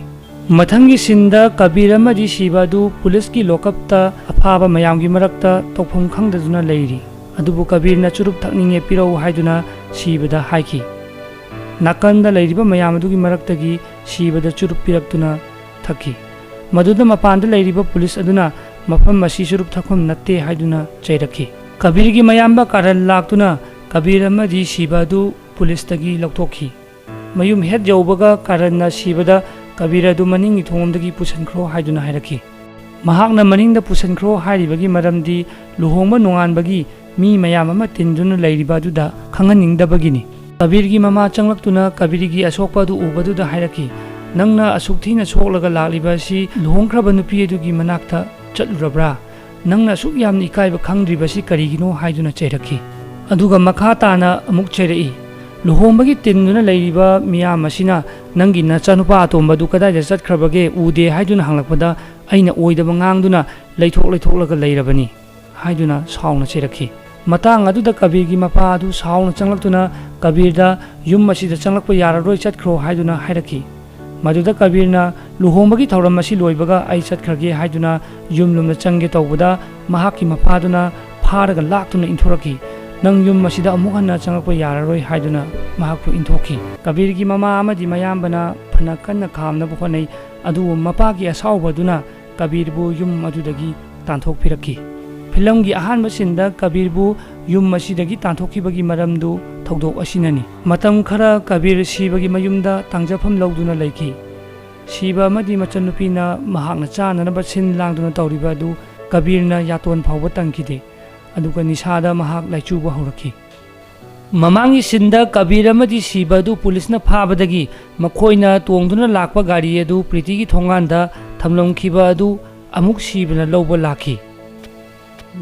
ꯃꯊꯪꯒꯤ ꯁꯤꯟꯗ ꯀꯕꯤꯔ ꯑꯃꯗꯤ ꯁꯤꯕ ꯑꯗꯨ ꯄꯨꯂꯤꯁꯀꯤ ꯂꯣꯀꯞꯇ ꯑꯐꯥꯕ ꯃꯌꯥꯝꯒꯤ ꯃꯔꯛꯇ ꯇꯧꯐꯝ ꯈꯪꯗꯗꯨꯅ ꯂꯩꯔꯤ꯫ ꯑꯗꯨꯕꯨ ꯀꯕꯤꯔꯅ ꯆꯨꯔꯨꯞ ꯊꯛꯅꯤꯡꯉꯦ ꯄꯤꯔꯛꯎ ꯍꯥꯏꯗꯨꯅ ꯁꯤꯕꯗ ꯍꯥꯏꯈꯤ꯫ ꯅꯥꯀꯟꯗ ꯂꯩꯔꯤꯕ ꯃꯌꯥꯝ ꯑꯗꯨꯒꯤ ꯃꯔꯛꯇꯒꯤ ꯁꯤꯕꯗ ꯆꯨꯔꯨꯞ ꯄꯤꯔꯛꯇꯨꯅ ꯊꯛꯈꯤ꯫ ꯃꯗꯨꯗ ꯃꯄꯥꯟꯗ ꯂꯩꯔꯤꯕ ꯄꯨꯂꯤꯁ ꯑꯗꯨꯅ ꯃꯐꯝ ꯑꯁꯤ ꯆꯨꯔꯨꯞ ꯊꯛꯐꯝ ꯅꯠꯇꯦ ꯍꯥꯏꯗꯨꯅ ꯆꯩꯔꯛꯈꯤ꯫ ꯀꯕꯤꯔꯒꯤ ꯃꯌꯥꯝꯕ ꯀꯥꯔꯟ ꯂꯥꯛꯇꯨꯅ ꯀꯕꯤꯔ ꯑꯃꯗꯤ ꯁꯤꯕ ꯑꯗꯨ ꯄꯨꯂꯤꯁꯇꯒꯤ ꯂꯧꯊꯣꯛꯈꯤ꯫ ꯃꯌꯨꯝ ꯍꯦꯛ ꯌꯧꯕꯒ ꯀꯥꯔꯟꯅ ꯁꯤꯕꯗ ꯀꯕꯤꯔ ꯑꯗꯨ ꯃꯅꯤꯡꯒꯤ ꯊꯣꯡꯂꯣꯝꯗꯒꯤ ꯄꯨꯁꯤꯟꯈ꯭ꯔꯣ ꯍꯥꯏꯗꯨꯅ ꯍꯥꯏꯔꯛꯈꯤ꯫ ꯃꯍꯥꯛꯅ ꯃꯅꯤꯡꯗ ꯄꯨꯁꯤꯟꯈ꯭ꯔꯣ ꯍꯥꯏꯔꯤꯕꯒꯤ ꯃꯔꯝꯗꯤ ꯂꯨꯍꯣꯡꯕ ꯅꯣꯡꯉꯥꯟꯕꯒꯤ ꯃꯤ ꯃꯌꯥꯝ ꯑꯃ ꯇꯤꯟꯗꯨꯅ ꯂꯩꯔꯤꯕ ꯑꯗꯨꯗ ꯈꯪꯍꯟꯅꯤꯡꯗꯕꯒꯤꯅꯤ꯫ ꯀꯕꯤꯔꯒꯤ ꯃꯃꯥ ꯆꯪꯂꯛꯇꯨꯅ ꯀꯕꯤꯔꯒꯤ ꯑꯁꯣꯛꯄ ꯑꯗꯨ ꯎꯕꯗꯨꯗ ꯍꯥꯏꯔꯛꯈꯤ, "ꯅꯪꯅ ꯑꯁꯨꯛ ꯊꯤꯅ ꯁꯣꯛꯂꯒ ꯂꯥꯛꯂꯤꯕ ꯑꯁꯤ ꯂꯨꯍꯣꯡꯈ꯭ꯔꯕ ꯅꯨꯄꯤ ꯑꯗꯨꯒꯤ ꯃꯅꯥꯛꯇ ꯆꯠꯂꯨꯔꯕ꯭ꯔꯥ? ꯅꯪꯅ ꯑꯁꯨꯛ ꯌꯥꯝꯅ ꯏꯀꯥꯏꯕ ꯈꯪꯗ꯭ꯔꯤꯕꯁꯤ ꯀꯔꯤꯒꯤꯅꯣ?" ꯍꯥꯏꯗꯨꯅ ꯆꯩꯔꯛꯈꯤ꯫ ꯑꯗꯨꯒ ꯃꯈꯥ ꯇꯥꯅ ꯑꯃꯨꯛ ꯆꯩꯔꯛꯏ, "ꯂꯨꯍꯣꯡꯕꯒꯤ ꯇꯤꯟꯗꯨꯅ ꯂꯩꯔꯤꯕ ꯃꯤꯌꯥꯝ ꯑꯁꯤꯅ ꯅꯪꯒꯤ ꯅꯆꯥꯅꯨꯄꯥ ꯑꯇꯣꯝꯕꯗꯨ ꯀꯗꯥꯏꯗ ꯆꯠꯈ꯭ꯔꯕꯒꯦ ꯎꯗꯦ ꯍꯥꯏꯗꯨꯅ ꯍꯪꯂꯛꯄꯗ ꯑꯩꯅ ꯑꯣꯏꯗꯕ ꯉꯥꯡꯗꯨꯅ ꯂꯩꯊꯣꯛ ꯂꯩꯊꯣꯛꯂꯒ ꯂꯩꯔꯕꯅꯤ" ꯍꯥꯏꯗꯨꯅ ꯁꯥꯎꯅ ꯆꯩꯔꯛꯈꯤ꯫ ꯃꯇꯥꯡ ꯑꯗꯨꯗ ꯀꯕꯤꯔꯒꯤ ꯃꯄꯥ ꯑꯗꯨ ꯁꯥꯎꯅ ꯆꯪꯂꯛꯇꯨꯅ ꯀꯕꯤꯔꯗ "ꯌꯨꯝ ꯑꯁꯤꯗ ꯆꯪꯂꯛꯄ ꯌꯥꯔꯔꯣꯏ, ꯆꯠꯈ꯭ꯔꯣ" ꯍꯥꯏꯗꯨꯅ ꯍꯥꯏꯔꯛꯈꯤ꯫ ꯃꯗꯨꯗ ꯀꯕꯤꯔꯅ "ꯂꯨꯍꯣꯡꯕꯒꯤ ꯊꯧꯔꯝ ꯑꯁꯤ ꯂꯣꯏꯕꯒ ꯑꯩ ꯆꯠꯈ꯭ꯔꯒꯦ" ꯍꯥꯏꯗꯨꯅ ꯌꯨꯝ ꯂꯣꯝꯗ ꯆꯪꯒꯦ ꯇꯧꯕꯗ ꯃꯍꯥꯛꯀꯤ ꯃꯄꯥꯗꯨꯅ ꯐꯥꯔꯒ ꯂꯥꯛꯇꯨꯅ ꯏꯟꯊꯣꯔꯛꯈꯤ꯫ "ꯅꯪ ꯌꯨꯝ ꯑꯁꯤꯗ ꯑꯃꯨꯛ ꯍꯟꯅ ꯆꯪꯂꯛꯄ ꯌꯥꯔꯔꯣꯏ" ꯍꯥꯏꯗꯨꯅ ꯃꯍꯥꯛꯄꯨ ꯏꯟꯊꯣꯛꯈꯤ꯫ ꯀꯕꯤꯔꯒꯤ ꯃꯃꯥ ꯑꯃꯗꯤ ꯃꯌꯥꯝꯕꯅ ꯐꯅ ꯀꯟꯅ ꯈꯥꯝꯅꯕ ꯍꯣꯠꯅꯩ, ꯑꯗꯨꯕꯨ ꯃꯄꯥꯒꯤ ꯑꯁꯥꯎꯕ ꯑꯗꯨꯅ ꯀꯕꯤꯔꯕꯨ ꯌꯨꯝ ꯑꯗꯨꯗꯒꯤ ꯇꯥꯟꯊꯣꯛꯄꯤꯔꯛꯈꯤ꯫ ꯐꯤꯂꯝꯒꯤ ꯑꯍꯥꯟꯕ ꯁꯤꯟꯗ ꯀꯕꯤꯔꯕꯨ ꯌꯨꯝ ꯑꯁꯤꯗꯒꯤ ꯇꯥꯟꯊꯣꯛꯈꯤꯕꯒꯤ ꯃꯔꯝꯗꯨ ꯊꯧꯗꯣꯛ ꯑꯁꯤꯅꯅꯤ꯫ ꯃꯇꯝ ꯈꯔ ꯀꯕꯤꯔ ꯁꯤꯕꯒꯤ ꯃꯌꯨꯝꯗ ꯇꯥꯡꯖꯐꯝ ꯂꯧꯗꯨꯅ ꯂꯩꯈꯤ꯫ ꯁꯤꯕ ꯑꯃꯗꯤ ꯃꯆꯟꯅꯨꯄꯤꯅ ꯃꯍꯥꯛꯅ ꯆꯥꯅꯅꯕ ꯁꯤꯟ ꯂꯥꯡꯗꯨꯅ ꯇꯧꯔꯤꯕ ꯑꯗꯨ ꯀꯕꯤꯔꯅ ꯌꯥꯇꯣꯟ ꯐꯥꯎꯕ ꯇꯪꯈꯤꯗꯦ, ꯑꯗꯨꯒ ꯅꯤꯁꯥꯗ ꯃꯍꯥꯛ ꯂꯥꯏꯆꯨꯕ ꯍꯧꯔꯛꯈꯤ꯫ ꯃꯃꯥꯡꯒꯤ ꯁꯤꯟꯗ ꯀꯕꯤꯔ ꯑꯃꯗꯤ ꯁꯤꯕ ꯑꯗꯨ ꯄꯨꯂꯤꯁꯅ ꯐꯥꯕꯗꯒꯤ ꯃꯈꯣꯏꯅ ꯇꯣꯡꯗꯨꯅ ꯂꯥꯛꯄ ꯒꯥꯔꯤ ꯑꯗꯨ ꯄ꯭ꯔꯤꯇꯤꯒꯤ ꯊꯣꯡꯒꯥꯟꯗ ꯊꯝꯂꯝꯈꯤꯕ ꯑꯗꯨ ꯑꯃꯨꯛ ꯁꯤꯕꯅ ꯂꯧꯕ ꯂꯥꯛꯈꯤ꯫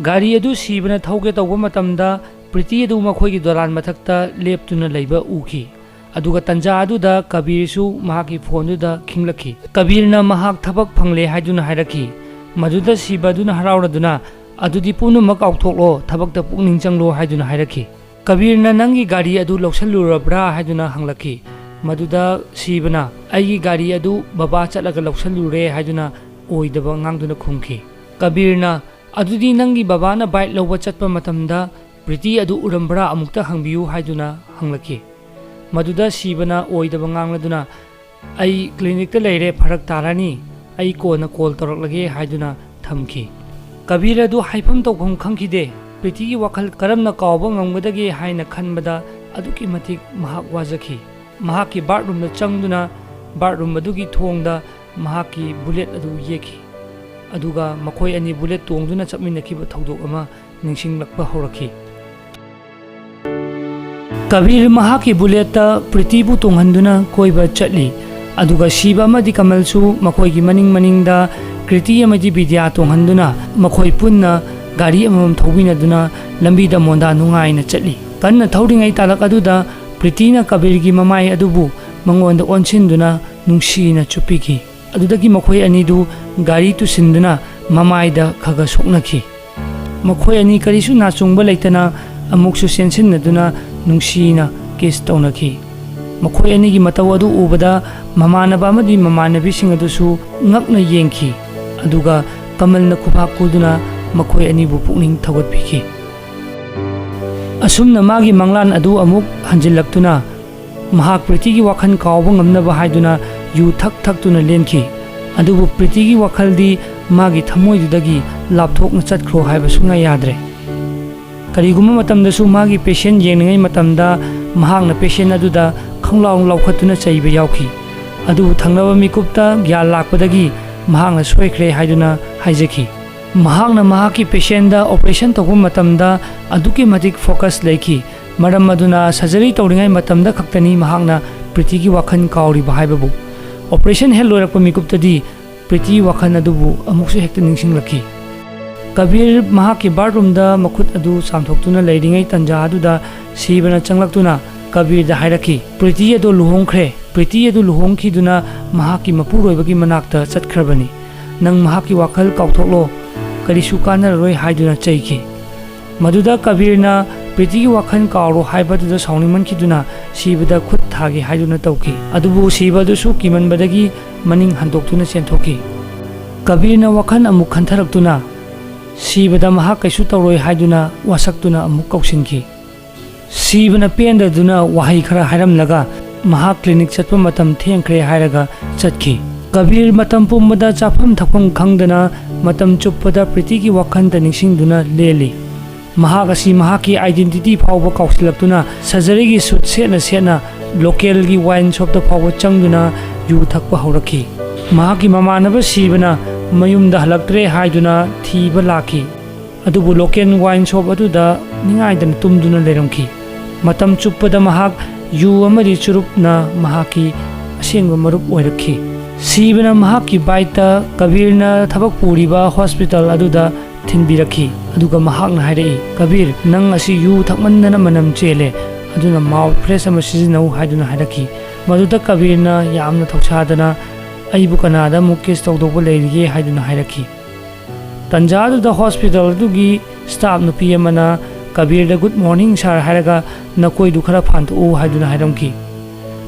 ꯒꯥꯔꯤ ꯑꯗꯨ ꯁꯤꯕꯅ ꯊꯧꯒꯦ ꯇꯧꯕ ꯃꯇꯝꯗ ꯄ꯭ꯔꯤꯇꯤ ꯑꯗꯨ ꯃꯈꯣꯏꯒꯤ ꯗꯣꯂꯥꯟ ꯃꯊꯛꯇ ꯂꯦꯞꯇꯨꯅ ꯂꯩꯕ ꯎꯈꯤ꯫ ꯑꯗꯨꯒ ꯇꯟꯖꯥ ꯑꯗꯨꯗ ꯀꯕꯤꯔꯁꯨ ꯃꯍꯥꯛꯀꯤ ꯐꯣꯟꯗꯨꯗ ꯈꯤꯡꯂꯛꯈꯤ꯫ ꯀꯕꯤꯔꯅ ꯃꯍꯥꯛ ꯊꯕꯛ ꯐꯪꯂꯦ ꯍꯥꯏꯗꯨꯅ ꯍꯥꯏꯔꯛꯈꯤ꯫ ꯃꯗꯨꯗ ꯁꯤꯕ ꯑꯗꯨꯅ ꯍꯔꯥꯎꯔꯗꯨꯅ, "ꯑꯗꯨꯗꯤ ꯄꯨꯝꯅꯃꯛ ꯀꯥꯎꯊꯣꯛꯂꯣ, ꯊꯕꯛꯇ ꯄꯨꯛꯅꯤꯡ ꯆꯪꯂꯣ" ꯍꯥꯏꯗꯨꯅ ꯍꯥꯏꯔꯛꯈꯤ꯫ ꯀꯕꯤꯔꯅ, "ꯅꯪꯒꯤ ꯒꯥꯔꯤ ꯑꯗꯨ ꯂꯧꯁꯜꯂꯨꯔꯕ꯭ꯔꯥ?" ꯍꯥꯏꯗꯨꯅ ꯍꯪꯂꯛꯈꯤ꯫ ꯃꯗꯨꯗ ꯁꯤꯕꯅ, "ꯑꯩꯒꯤ ꯒꯥꯔꯤ ꯑꯗꯨ ꯕꯕꯥ ꯆꯠꯂꯒ ꯂꯧꯁꯜꯂꯨꯔꯦ" ꯍꯥꯏꯗꯨꯅ ꯑꯣꯏꯗꯕ ꯉꯥꯡꯗꯨꯅ ꯈꯨꯝꯈꯤ꯫ ꯀꯕꯤꯔꯅ, "ꯑꯗꯨꯗꯤ ꯅꯪꯒꯤ ꯕꯕꯥꯅ ꯕꯥꯏꯛ ꯂꯧꯕ ꯆꯠꯄ ꯃꯇꯝꯗ ꯄ꯭ꯔꯤꯇꯤ ꯑꯗꯨ ꯎꯔꯝꯕ꯭ꯔꯥ, ꯑꯃꯨꯛꯇ ꯍꯪꯕꯤꯌꯨ" ꯍꯥꯏꯗꯨꯅ ꯍꯪꯂꯛꯈꯤ꯫ ꯃꯗꯨꯗ ꯁꯤꯕꯅ ꯑꯣꯏꯗꯕ ꯉꯥꯡꯂꯗꯨꯅ, "ꯑꯩ ꯀ꯭ꯂꯤꯅꯤꯛꯇ ꯂꯩꯔꯦ, ꯐꯔꯛ ꯇꯥꯔꯅꯤ, ꯑꯩ ꯀꯣꯟꯅ ꯀꯣꯜ ꯇꯧꯔꯛꯂꯒꯦ" ꯍꯥꯏꯗꯨꯅ ꯊꯝꯈꯤ꯫ ꯀꯕꯤꯔ ꯑꯗꯨ ꯍꯥꯏꯐꯝ ꯇꯧꯐꯝ ꯈꯪꯈꯤꯗꯦ꯫ ꯄ꯭ꯔꯤꯇꯤꯒꯤ ꯋꯥꯈꯜ ꯀꯔꯝꯅ ꯀꯥꯎꯕ ꯉꯝꯒꯗꯒꯦ ꯍꯥꯏꯅ ꯈꯟꯕꯗ ꯑꯗꯨꯛꯀꯤ ꯃꯇꯤꯛ ꯃꯍꯥꯛ ꯋꯥꯖꯈꯤ꯫ ꯃꯍꯥꯛꯀꯤ ꯕꯥꯠꯔꯨꯝꯗ ꯆꯪꯗꯨꯅ ꯕꯥꯠꯔꯨꯝ ꯑꯗꯨꯒꯤ ꯊꯣꯡꯗ ꯃꯍꯥꯛꯀꯤ ꯕꯨꯂꯦꯠ ꯑꯗꯨ ꯌꯦꯛꯈꯤ꯫ ꯑꯗꯨꯒ ꯃꯈꯣꯏ ꯑꯅꯤ ꯕꯨꯂꯦꯠ ꯇꯣꯡꯗꯨꯅ ꯆꯠꯃꯤꯟꯅꯈꯤꯕ ꯊꯧꯗꯣꯛ ꯑꯃ ꯅꯤꯡꯁꯤꯡꯂꯛꯄ ꯍꯧꯔꯛꯈꯤ꯫ ꯀꯕꯤꯔ ꯃꯍꯥꯛꯀꯤ ꯕꯨꯂꯦꯠꯇ ꯄ꯭ꯔꯤꯇꯤꯕꯨ ꯇꯣꯡꯍꯟꯗꯨꯅ ꯀꯣꯏꯕ ꯆꯠꯂꯤ꯫ ꯑꯗꯨꯒ ꯁꯤꯕ ꯑꯃꯗꯤ ꯀꯃꯜꯁꯨ ꯃꯈꯣꯏꯒꯤ ꯃꯅꯤꯡ ꯃꯅꯤꯡꯗ ꯀ꯭ꯔꯤꯇꯤ ꯑꯃꯗꯤ ꯕꯤꯗ꯭ꯌꯥ ꯇꯣꯡꯍꯟꯗꯨꯅ ꯃꯈꯣꯏ ꯄꯨꯟꯅ ꯒꯥꯔꯤ ꯑꯃꯃꯝ ꯊꯧꯕꯤꯅꯗꯨꯅ ꯂꯝꯕꯤꯗ ꯃꯣꯟꯗꯥ ꯅꯨꯡꯉꯥꯏꯅ ꯆꯠꯂꯤ꯫ ꯀꯟꯅ ꯊꯧꯔꯤꯉꯩ ꯇꯥꯂꯛ ꯑꯗꯨꯗ ꯄ꯭ꯔꯤꯇꯤꯅ ꯀꯕꯤꯔꯒꯤ ꯃꯃꯥꯏ ꯑꯗꯨꯕꯨ ꯃꯉꯣꯟꯗ ꯑꯣꯟꯁꯤꯟꯗꯨꯅ ꯅꯨꯡꯁꯤꯅ ꯆꯨꯞꯄꯤꯈꯤ꯫ ꯑꯗꯨꯗꯒꯤ ꯃꯈꯣꯏ ꯑꯅꯤꯗꯨ ꯒꯥꯔꯤ ꯇꯨꯁꯤꯟꯗꯨꯅ ꯃꯃꯥꯏꯗ ꯈꯒ ꯁꯣꯛꯅꯈꯤ꯫ ꯃꯈꯣꯏ ꯑꯅꯤ ꯀꯔꯤꯁꯨ ꯅꯥꯆꯨꯡꯕ ꯂꯩꯇꯅ ꯑꯃꯨꯛꯁꯨ ꯆꯦꯟꯁꯤꯟꯅꯗꯨꯅ ꯅꯨꯡꯁꯤꯅ ꯀꯤꯁ ꯇꯧꯅꯈꯤ꯫ ꯃꯈꯣꯏ ꯑꯅꯤꯒꯤ ꯃꯇꯧ ꯑꯗꯨ ꯎꯕꯗ ꯃꯃꯥꯟꯅꯕ ꯑꯃꯗꯤ ꯃꯃꯥꯟꯅꯕꯤꯁꯤꯡ ꯑꯗꯨꯁꯨ ꯉꯛꯅ ꯌꯦꯡꯈꯤ꯫ ꯑꯗꯨꯒ ꯀꯃꯜꯅ ꯈꯨꯕꯥꯛ ꯈꯨꯗꯨꯅ ꯃꯈꯣꯏ ꯑꯅꯤꯕꯨ ꯄꯨꯛꯅꯤꯡ ꯊꯧꯒꯠꯄꯤꯈꯤ꯫ ꯑꯁꯨꯝꯅ ꯃꯥꯒꯤ ꯃꯪꯂꯥꯟ ꯑꯗꯨ ꯑꯃꯨꯛ ꯍꯟꯖꯤꯜꯂꯛꯇꯨꯅ ꯃꯍꯥꯛ ꯄ꯭ꯔꯤꯇꯤꯒꯤ ꯋꯥꯈꯜ ꯀꯥꯎꯕ ꯉꯝꯅꯕ ꯍꯥꯏꯗꯨꯅ ꯌꯨ ꯊꯛ ꯊꯛꯇꯨꯅ ꯂꯦꯟꯈꯤ꯫ ꯑꯗꯨꯕꯨ ꯄ꯭ꯔꯤꯇꯤꯒꯤ ꯋꯥꯈꯜꯗꯤ ꯃꯥꯒꯤ ꯊꯃꯣꯏꯗꯨꯗꯒꯤ ꯂꯥꯞꯊꯣꯛꯅ ꯆꯠꯈ꯭ꯔꯣ ꯍꯥꯏꯕ ꯁꯨꯡꯌꯥ ꯌꯥꯗ꯭ꯔꯦ꯫ ꯀꯔꯤꯒꯨꯝꯕ ꯃꯇꯝꯗꯁꯨ ꯃꯥꯒꯤ ꯄꯦꯁꯦꯟ ꯌꯦꯡꯂꯤꯉꯩ ꯃꯇꯝꯗ ꯃꯍꯥꯛꯅ ꯄꯦꯁꯦꯟ ꯑꯗꯨꯗ ꯈꯣꯡꯂꯥꯎ ꯂꯥꯎꯈꯠꯇꯨꯅ ꯆꯩꯕ ꯌꯥꯎꯈꯤ꯫ ꯑꯗꯨꯕꯨ ꯊꯪꯅꯕ ꯃꯤꯀꯨꯞꯇ ꯒ꯭ꯌꯥꯟ ꯂꯥꯛꯄꯗꯒꯤ ꯃꯍꯥꯛꯅ ꯁꯣꯏꯈ꯭ꯔꯦ ꯍꯥꯏꯗꯨꯅ ꯍꯥꯏꯖꯈꯤ꯫ ꯃꯍꯥꯛꯅ ꯃꯍꯥꯛꯀꯤ ꯄꯦꯁꯦꯟꯗ ꯑꯣꯄꯔꯦꯁꯟ ꯇꯧꯕ ꯃꯇꯝꯗ ꯑꯗꯨꯛꯀꯤ ꯃꯇꯤꯛ ꯐꯣꯀꯁ ꯂꯩꯈꯤ꯫ ꯃꯔꯝ ꯑꯗꯨꯅ ꯁꯔꯖꯔꯤ ꯇꯧꯔꯤꯉꯩ ꯃꯇꯝꯗ ꯈꯛꯇꯅꯤ ꯃꯍꯥꯛꯅ ꯄ꯭ꯔꯤꯇꯤꯒꯤ ꯋꯥꯈꯜ ꯀꯥꯎꯔꯤꯕ ꯍꯥꯏꯕꯕꯨ꯫ ꯑꯣꯄꯔꯦꯁꯟ ꯍꯦꯛ ꯂꯣꯏꯔꯛꯄ ꯃꯤꯀꯨꯞꯇꯗꯤ ꯄ꯭ꯔꯤꯇꯤ ꯋꯥꯈꯜ ꯑꯗꯨꯕꯨ ꯑꯃꯨꯛꯁꯨ ꯍꯦꯛꯇ ꯅꯤꯡꯁꯤꯡꯂꯛꯈꯤ꯫ ꯀꯕꯤꯔ ꯃꯍꯥꯛꯀꯤ ꯕꯥꯠꯔꯨꯝꯗ ꯃꯈꯨꯠ ꯑꯗꯨ ꯆꯥꯝꯊꯣꯛꯇꯨꯅ ꯂꯩꯔꯤꯉꯩ ꯇꯟꯖꯥ ꯑꯗꯨꯗ ꯁꯤꯕꯅ ꯆꯪꯂꯛꯇꯨꯅ ꯀꯕꯤꯔꯗ ꯍꯥꯏꯔꯛꯈꯤ, "ꯄ꯭ꯔꯤꯇꯤ ꯑꯗꯨ ꯂꯨꯍꯣꯡꯈ꯭ꯔꯦ꯫ ꯄ꯭ꯔꯤꯇꯤ ꯑꯗꯨ ꯂꯨꯍꯣꯡꯈꯤꯗꯨꯅ ꯃꯍꯥꯛꯀꯤ ꯃꯄꯨꯔꯣꯏꯕꯒꯤ ꯃꯅꯥꯛꯇ ꯆꯠꯈ꯭ꯔꯕꯅꯤ꯫ ꯅꯪ ꯃꯍꯥꯛꯀꯤ ꯋꯥꯈꯜ ꯀꯥꯎꯊꯣꯛꯂꯣ, ꯀꯔꯤꯁꯨ ꯀꯥꯟꯅꯔꯔꯣꯏ" ꯍꯥꯏꯗꯨꯅ ꯆꯩꯈꯤ꯫ ꯃꯗꯨꯗ ꯀꯕꯤꯔꯅ ꯄ꯭ꯔꯤꯇꯤꯒꯤ ꯋꯥꯈꯜ ꯀꯥꯎꯔꯣ ꯍꯥꯏꯕꯗꯨꯗ ꯁꯥꯎꯅꯤꯡꯃꯟꯈꯤꯗꯨꯅ ꯁꯤꯕꯗ ꯈꯨꯠ ꯊꯥꯒꯦ ꯍꯥꯏꯗꯨꯅ ꯇꯧꯈꯤ꯫ ꯑꯗꯨꯕꯨ ꯁꯤꯕ ꯑꯗꯨꯁꯨ ꯀꯤꯃꯟꯕꯗꯒꯤ ꯃꯅꯤꯡ ꯍꯟꯗꯣꯛꯇꯨꯅ ꯆꯦꯟꯊꯣꯛꯈꯤ꯫ ꯀꯕꯤꯔꯅ ꯋꯥꯈꯜ ꯑꯃꯨꯛ ꯈꯟꯊꯔꯛꯇꯨꯅ ꯁꯤꯕꯗ ꯃꯍꯥꯛ ꯀꯩꯁꯨ ꯇꯧꯔꯣꯏ ꯍꯥꯏꯗꯨꯅ ꯋꯥꯁꯛꯇꯨꯅ ꯑꯃꯨꯛ ꯀꯧꯁꯤꯟꯈꯤ꯫ ꯁꯤꯕꯅ ꯄꯦꯟꯗꯗꯨꯅ ꯋꯥꯍꯩ ꯈꯔ ꯍꯥꯏꯔꯝꯂꯒ ꯃꯍꯥꯛ ꯀ꯭ꯂꯤꯅꯤꯛ ꯆꯠꯄ ꯃꯇꯝ ꯊꯦꯡꯈ꯭ꯔꯦ ꯍꯥꯏꯔꯒ ꯆꯠꯈꯤ꯫ ꯀꯕꯤꯔ ꯃꯇꯝ ꯄꯨꯝꯕꯗ ꯆꯥꯐꯝ ꯊꯛꯐꯝ ꯈꯪꯗꯅ ꯃꯇꯝ ꯆꯨꯞꯄꯗ ꯄ꯭ꯔꯤꯇꯤꯒꯤ ꯋꯥꯈꯜꯗ ꯅꯤꯡꯁꯤꯡꯗꯨꯅ ꯂꯦꯜꯂꯤ꯫ ꯃꯍꯥꯛ ꯑꯁꯤ ꯃꯍꯥꯛꯀꯤ ꯑꯥꯏꯗꯦꯟꯇꯤꯇꯤ ꯐꯥꯎꯕ ꯀꯥꯎꯁꯤꯜꯂꯛꯇꯨꯅ ꯁꯔꯖꯔꯤꯒꯤ ꯁꯨꯠ ꯁꯦꯠꯅ ꯁꯦꯠꯅ ꯂꯣꯀꯦꯜꯒꯤ ꯋꯥꯏꯟ ꯁꯣꯞꯇ ꯐꯥꯎꯕ ꯆꯪꯗꯨꯅ ꯌꯨ ꯊꯛꯄ ꯍꯧꯔꯛꯈꯤ꯫ ꯃꯍꯥꯛꯀꯤ ꯃꯃꯥꯟꯅꯕ ꯁꯤꯕꯅ ꯃꯌꯨꯝꯗ ꯍꯜꯂꯛꯇ꯭ꯔꯦ ꯍꯥꯏꯗꯨꯅ ꯊꯤꯕ ꯂꯥꯛꯈꯤ꯫ ꯑꯗꯨꯕꯨ ꯂꯣꯀꯦꯜ ꯋꯥꯏꯟ ꯁꯣꯞ ꯑꯗꯨꯗ ꯅꯤꯡꯉꯥꯏꯗꯅ ꯇꯨꯝꯗꯨꯅ ꯂꯩꯔꯝꯈꯤ꯫ ꯃꯇꯝ ꯆꯨꯞꯄꯗ ꯃꯍꯥꯛ ꯌꯨ ꯑꯃꯗꯤ ꯆꯨꯔꯨꯞꯅ ꯃꯍꯥꯛꯀꯤ ꯑꯁꯦꯡꯕ ꯃꯔꯨꯞ ꯑꯣꯏꯔꯛꯈꯤ꯫ ꯁꯤꯕꯅ ꯃꯍꯥꯛꯀꯤ ꯕꯥꯏꯛꯇ ꯀꯕꯤꯔꯅ ꯊꯕꯛ ꯄꯨꯔꯤꯕ ꯍꯣꯁꯄꯤꯇꯥꯜ ꯑꯗꯨꯗ ꯊꯤꯟꯕꯤꯔꯛꯈꯤ꯫ ꯑꯗꯨꯒ ꯃꯍꯥꯛꯅ ꯍꯥꯏꯔꯛꯏ, "ꯀꯕꯤꯔ, ꯅꯪ ꯑꯁꯤ ꯌꯨ ꯊꯛꯃꯟꯗꯅ ꯃꯅꯝ ꯆꯦꯜꯂꯦ, ꯑꯗꯨꯅ ꯃꯥꯎꯠ ꯐ꯭ꯔꯦꯁ ꯑꯃ ꯁꯤꯖꯤꯟꯅꯧ" ꯍꯥꯏꯗꯨꯅ ꯍꯥꯏꯔꯛꯈꯤ꯫ ꯃꯗꯨꯗ ꯀꯕꯤꯔꯅ ꯌꯥꯝꯅ ꯊꯧꯁꯥꯗꯅ, "ꯑꯩꯕꯨ ꯀꯅꯥꯗ ꯑꯃꯨꯛ ꯀꯤꯁ ꯇꯧꯗꯧꯕ ꯂꯩꯔꯤꯒꯦ?" ꯍꯥꯏꯗꯨꯅ ꯍꯥꯏꯔꯛꯈꯤ꯫ ꯇꯟꯖꯥꯗꯨꯗ ꯍꯣꯁꯄꯤꯇꯥꯜ ꯑꯗꯨꯒꯤ ꯁ꯭ꯇꯥꯐ ꯅꯨꯄꯤ ꯑꯃꯅ ꯀꯕꯤꯔꯗ, "ꯒꯨꯗ ꯃꯣꯔꯅꯤꯡ ꯁꯥꯔ" ꯍꯥꯏꯔꯒ, "ꯅꯀꯣꯏꯗꯨ ꯈꯔ ꯐꯥꯟꯗꯣꯛꯎ" ꯍꯥꯏꯗꯨꯅ ꯍꯥꯏꯔꯝꯈꯤ꯫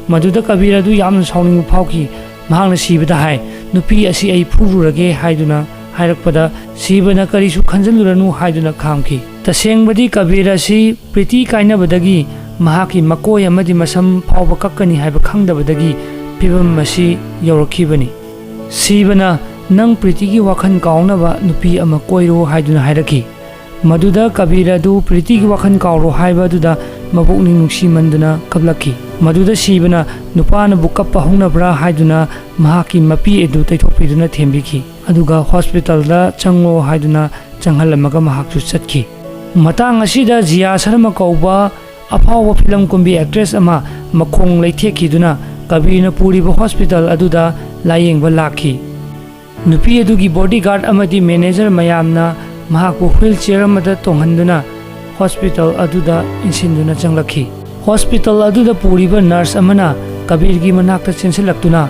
ꯃꯗꯨꯗ ꯀꯕꯤꯔ ꯑꯗꯨ ꯌꯥꯝꯅ ꯁꯥꯎꯅꯤꯡꯕ ꯐꯥꯎꯈꯤ꯫ ꯃꯍꯥꯛꯅ ꯁꯤꯕꯗ ꯍꯥꯏ, "ꯅꯨꯄꯤ ꯑꯁꯤ ꯑꯩ ꯐꯨꯔꯨꯔꯒꯦ" ꯍꯥꯏꯗꯨꯅ ꯍꯥꯏꯔꯛꯄꯗ, ꯁꯤꯕꯅ "ꯀꯔꯤꯁꯨ ꯈꯟꯖꯤꯜꯂꯨꯔꯅꯨ" ꯍꯥꯏꯗꯨꯅ ꯈꯥꯝꯈꯤ꯫ ꯇꯁꯦꯡꯕꯗꯤ ꯀꯕꯤꯔ ꯑꯁꯤ ꯄ꯭ꯔꯤꯇꯤ ꯀꯥꯏꯅꯕꯗꯒꯤ ꯃꯍꯥꯛꯀꯤ ꯃꯀꯣꯏ ꯑꯃꯗꯤ ꯃꯁꯝ ꯐꯥꯎꯕ ꯀꯛꯀꯅꯤ ꯍꯥꯏꯕ ꯈꯪꯗꯕꯗꯒꯤ ꯐꯤꯕꯝ ꯑꯁꯤ ꯌꯧꯔꯛꯈꯤꯕꯅꯤ꯫ ꯁꯤꯕꯅ, "ꯅꯪ ꯄ꯭ꯔꯤꯇꯤꯒꯤ ꯋꯥꯈꯜ ꯀꯥꯎꯅꯕ ꯅꯨꯄꯤ ꯑꯃ ꯀꯣꯏꯔꯣ" ꯍꯥꯏꯗꯨꯅ ꯍꯥꯏꯔꯛꯈꯤ꯫ ꯃꯗꯨꯗ ꯀꯕꯤꯔ ꯑꯗꯨ ꯄ꯭ꯔꯤꯇꯤꯒꯤ ꯋꯥꯈꯜ ꯀꯥꯎꯔꯣ ꯍꯥꯏꯕ ꯑꯗꯨꯗ ꯃꯄꯨꯛꯅꯤꯡ ꯅꯨꯡꯁꯤꯃꯟꯗꯨꯅ ꯀꯞꯂꯛꯈꯤ꯫ ꯃꯗꯨꯗ ꯁꯤꯕꯅ ꯅꯨꯄꯥꯅꯕꯨ ꯀꯞꯄ ꯍꯧꯅꯕ꯭ꯔꯥ ꯍꯥꯏꯗꯨꯅ ꯃꯍꯥꯛꯀꯤ ꯃꯄꯤ ꯑꯗꯨ ꯇꯩꯊꯣꯛꯄꯤꯗꯨꯅ ꯊꯦꯝꯕꯤꯈꯤ꯫ ꯑꯗꯨꯒ ꯍꯣꯁꯄꯤꯇꯥꯜꯗ ꯆꯪꯉꯣ ꯍꯥꯏꯗꯨꯅ ꯆꯪꯍꯜꯂꯝꯃꯒ ꯃꯍꯥꯛꯁꯨ ꯆꯠꯈꯤ꯫ ꯃꯇꯥꯡ ꯑꯁꯤꯗ ꯖꯤꯌꯥ ꯁꯔꯃ ꯀꯧꯕ ꯑꯐꯥꯎꯕ ꯐꯤꯂꯝ ꯀꯨꯝꯕꯤ ꯑꯦꯛꯇ꯭ꯔꯦꯁ ꯑꯃ ꯃꯈꯣꯡ ꯂꯩꯊꯦꯛꯈꯤꯗꯨꯅ ꯀꯕꯤꯔꯅ ꯄꯨꯔꯤꯕ ꯍꯣꯁꯄꯤꯇꯥꯜ ꯑꯗꯨꯗ ꯂꯥꯌꯦꯡꯕ ꯂꯥꯛꯈꯤ꯫ ꯅꯨꯄꯤ ꯑꯗꯨꯒꯤ ꯕꯣꯗꯤꯒꯥꯔꯗ ꯑꯃꯗꯤ ꯃꯦꯅꯦꯖꯔ ꯃꯌꯥꯝꯅ ꯃꯍꯥꯛꯄꯨ ꯍ꯭ꯋꯤꯜ ꯆꯤꯌꯔ ꯑꯃꯗ ꯇꯣꯡꯍꯟꯗꯨꯅ ꯍꯣꯁꯄꯤꯇꯥꯜ ꯑꯗꯨꯗ ꯏꯟꯁꯤꯟꯗꯨꯅ ꯆꯪꯂꯛꯈꯤ꯫ ꯍꯣꯁꯄꯤꯇꯥꯜ ꯑꯗꯨꯗ ꯄꯨꯔꯤꯕ ꯅꯔꯁ ꯑꯃꯅ ꯀꯕꯤꯔꯒꯤ ꯃꯅꯥꯛꯇ ꯆꯦꯟꯁꯤꯜꯂꯛꯇꯨꯅ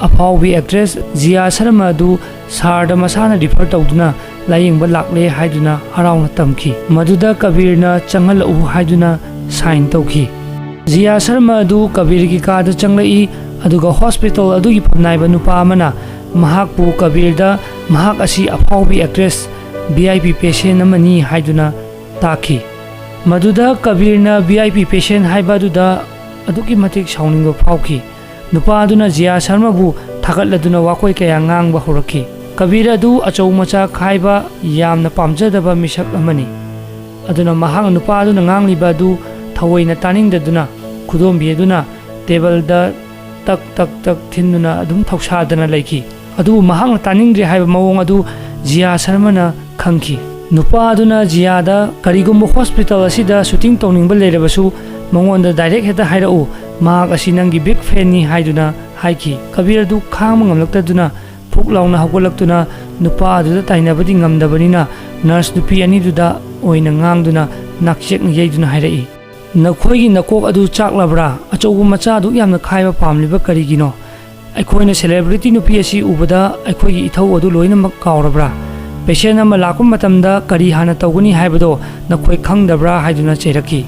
ꯑꯐꯥꯎꯕꯤ ꯑꯦꯛꯇ꯭ꯔꯦꯁ ꯖꯤꯌꯥ ꯁꯔꯃ ꯑꯗꯨ ꯁꯥꯔꯗ ꯃꯁꯥꯅ ꯔꯤꯐꯔ ꯇꯧꯗꯨꯅ ꯂꯥꯌꯦꯡꯕ ꯂꯥꯛꯂꯦ ꯍꯥꯏꯗꯨꯅ ꯍꯔꯥꯎꯅ ꯇꯝꯈꯤ꯫ ꯃꯗꯨꯗ ꯀꯕꯤꯔꯅ "ꯆꯪꯍꯜꯂꯛꯎ" ꯍꯥꯏꯗꯨꯅ ꯁꯥꯏꯟ ꯇꯧꯈꯤ꯫ ꯖꯤꯌꯥ ꯁꯔꯃ ꯑꯗꯨ ꯀꯕꯤꯔꯒꯤ ꯀꯥꯗ ꯆꯪꯂꯛꯏ, ꯑꯗꯨꯒ ꯍꯣꯁꯄꯤꯇꯥꯜ ꯑꯗꯨꯒꯤ ꯐꯝꯅꯥꯏꯕ ꯅꯨꯄꯥ ꯑꯃꯅ ꯃꯍꯥꯛꯄꯨ ꯀꯕꯤꯔꯗ ꯃꯍꯥꯛ ꯑꯁꯤ ꯑꯐꯥꯎꯕꯤ actress, V I P person ꯑꯃꯅꯤ ꯍꯥꯏꯗꯨꯅ ꯇꯥꯛꯈꯤ꯫ ꯃꯗꯨꯗ ꯀꯕꯤꯔꯅ ꯚꯤ ꯑꯥꯏ ꯄꯤ ꯄꯦꯁꯦꯟ ꯍꯥꯏꯕ ꯑꯗꯨꯗ ꯑꯗꯨꯛꯀꯤ ꯃꯇꯤꯛ ꯁꯥꯎꯅꯤꯡꯕ ꯐꯥꯎꯈꯤ꯫ ꯅꯨꯄꯥ ꯑꯗꯨꯅ ꯖꯤꯌꯥ ꯁꯔꯃꯕꯨ ꯊꯥꯒꯠꯂꯗꯨꯅ ꯋꯥꯀꯣꯏ ꯀꯌꯥ ꯉꯥꯡꯕ ꯍꯧꯔꯛꯈꯤ꯫ ꯀꯕꯤꯔ ꯑꯗꯨ ꯑꯆꯧ ꯃꯆꯥ ꯈꯥꯏꯕ ꯌꯥꯝꯅ ꯄꯥꯝꯖꯗꯕ ꯃꯤꯁꯛ ꯑꯃꯅꯤ꯫ ꯑꯗꯨꯅ ꯃꯍꯥꯛꯅ ꯅꯨꯄꯥ ꯑꯗꯨꯅ ꯉꯥꯡꯂꯤꯕ ꯑꯗꯨ ꯊꯑꯣꯏꯅ ꯇꯥꯅꯤꯡꯗꯗꯨꯅ ꯈꯨꯗꯣꯝꯕꯤ ꯑꯗꯨꯅ ꯇꯦꯕꯜꯗ ꯇꯛ ꯇꯛ ꯇꯛ ꯊꯤꯟꯗꯨꯅ ꯑꯗꯨꯝ ꯊꯧꯁꯥꯗꯅ ꯂꯩꯈꯤ꯫ ꯑꯗꯨꯕꯨ ꯃꯍꯥꯛꯅ ꯇꯥꯅꯤꯡꯗ꯭ꯔꯦ ꯍꯥꯏꯕ ꯃꯑꯣꯡ ꯑꯗꯨ ꯖꯤꯌꯥ ꯁꯔꯃꯅ ꯈꯪꯈꯤ꯫ ꯅꯨꯄꯥ ꯑꯗꯨꯅ ꯖꯤꯌꯥꯗ ꯀꯔꯤꯒꯨꯝꯕ ꯍꯣꯁꯄꯤꯇꯥꯜ ꯑꯁꯤꯗ ꯁꯨꯇꯤꯡ ꯇꯧꯅꯤꯡꯕ ꯂꯩꯔꯕꯁꯨ ꯃꯉꯣꯟꯗ ꯗꯥꯏꯔꯦꯛ ꯍꯦꯛꯇ ꯍꯥꯏꯔꯛꯎ, ꯃꯍꯥꯛ ꯑꯁꯤ ꯅꯪꯒꯤ ꯕꯤꯒ ꯐꯦꯟꯅꯤ ꯍꯥꯏꯗꯨꯅ ꯍꯥꯏꯈꯤ꯫ ꯀꯕꯤꯔ ꯑꯗꯨ ꯈꯥꯡꯕ ꯉꯝꯂꯛꯇꯗꯨꯅ ꯐꯨꯛ ꯂꯥꯎꯅ ꯍꯧꯒꯠꯂꯛꯇꯨꯅ ꯅꯨꯄꯥ ꯑꯗꯨꯗ ꯇꯥꯏꯅꯕꯗꯤ ꯉꯝꯗꯕꯅꯤꯅ ꯅꯔꯁ ꯅꯨꯄꯤ ꯑꯅꯤꯗꯨꯗ ꯑꯣꯏꯅ ꯉꯥꯡꯗꯨꯅ ꯅꯥꯛꯆꯦꯛꯅ ꯌꯩꯗꯨꯅ ꯍꯥꯏꯔꯛꯏ, "ꯅꯈꯣꯏꯒꯤ ꯅꯀꯣꯛ ꯑꯗꯨ ꯆꯥꯛꯂꯕ꯭ꯔꯥ? ꯑꯆꯧꯕ ꯃꯆꯥ ꯑꯗꯨꯛ ꯌꯥꯝꯅ ꯈꯥꯏꯕ ꯄꯥꯝꯂꯤꯕ ꯀꯔꯤꯒꯤꯅꯣ? ꯑꯩꯈꯣꯏꯅ ꯁꯦꯂꯦꯕ꯭ꯔꯤꯇꯤ ꯅꯨꯄꯤ ꯑꯁꯤ ꯎꯕꯗ ꯑꯩꯈꯣꯏꯒꯤ ꯏꯊꯧ ꯑꯗꯨ ꯂꯣꯏꯅꯃꯛ ꯀꯥꯎꯔꯕ꯭ꯔꯥ? ꯄꯦꯁꯦꯟ ꯑꯃ ꯂꯥꯛꯄ ꯃꯇꯝꯗ ꯀꯔꯤ ꯍꯥꯟꯅ ꯇꯧꯒꯅꯤ ꯍꯥꯏꯕꯗꯣ ꯅꯈꯣꯏ ꯈꯪꯗꯕ꯭ꯔꯥ?" ꯍꯥꯏꯗꯨꯅ ꯆꯩꯔꯛꯈꯤ꯫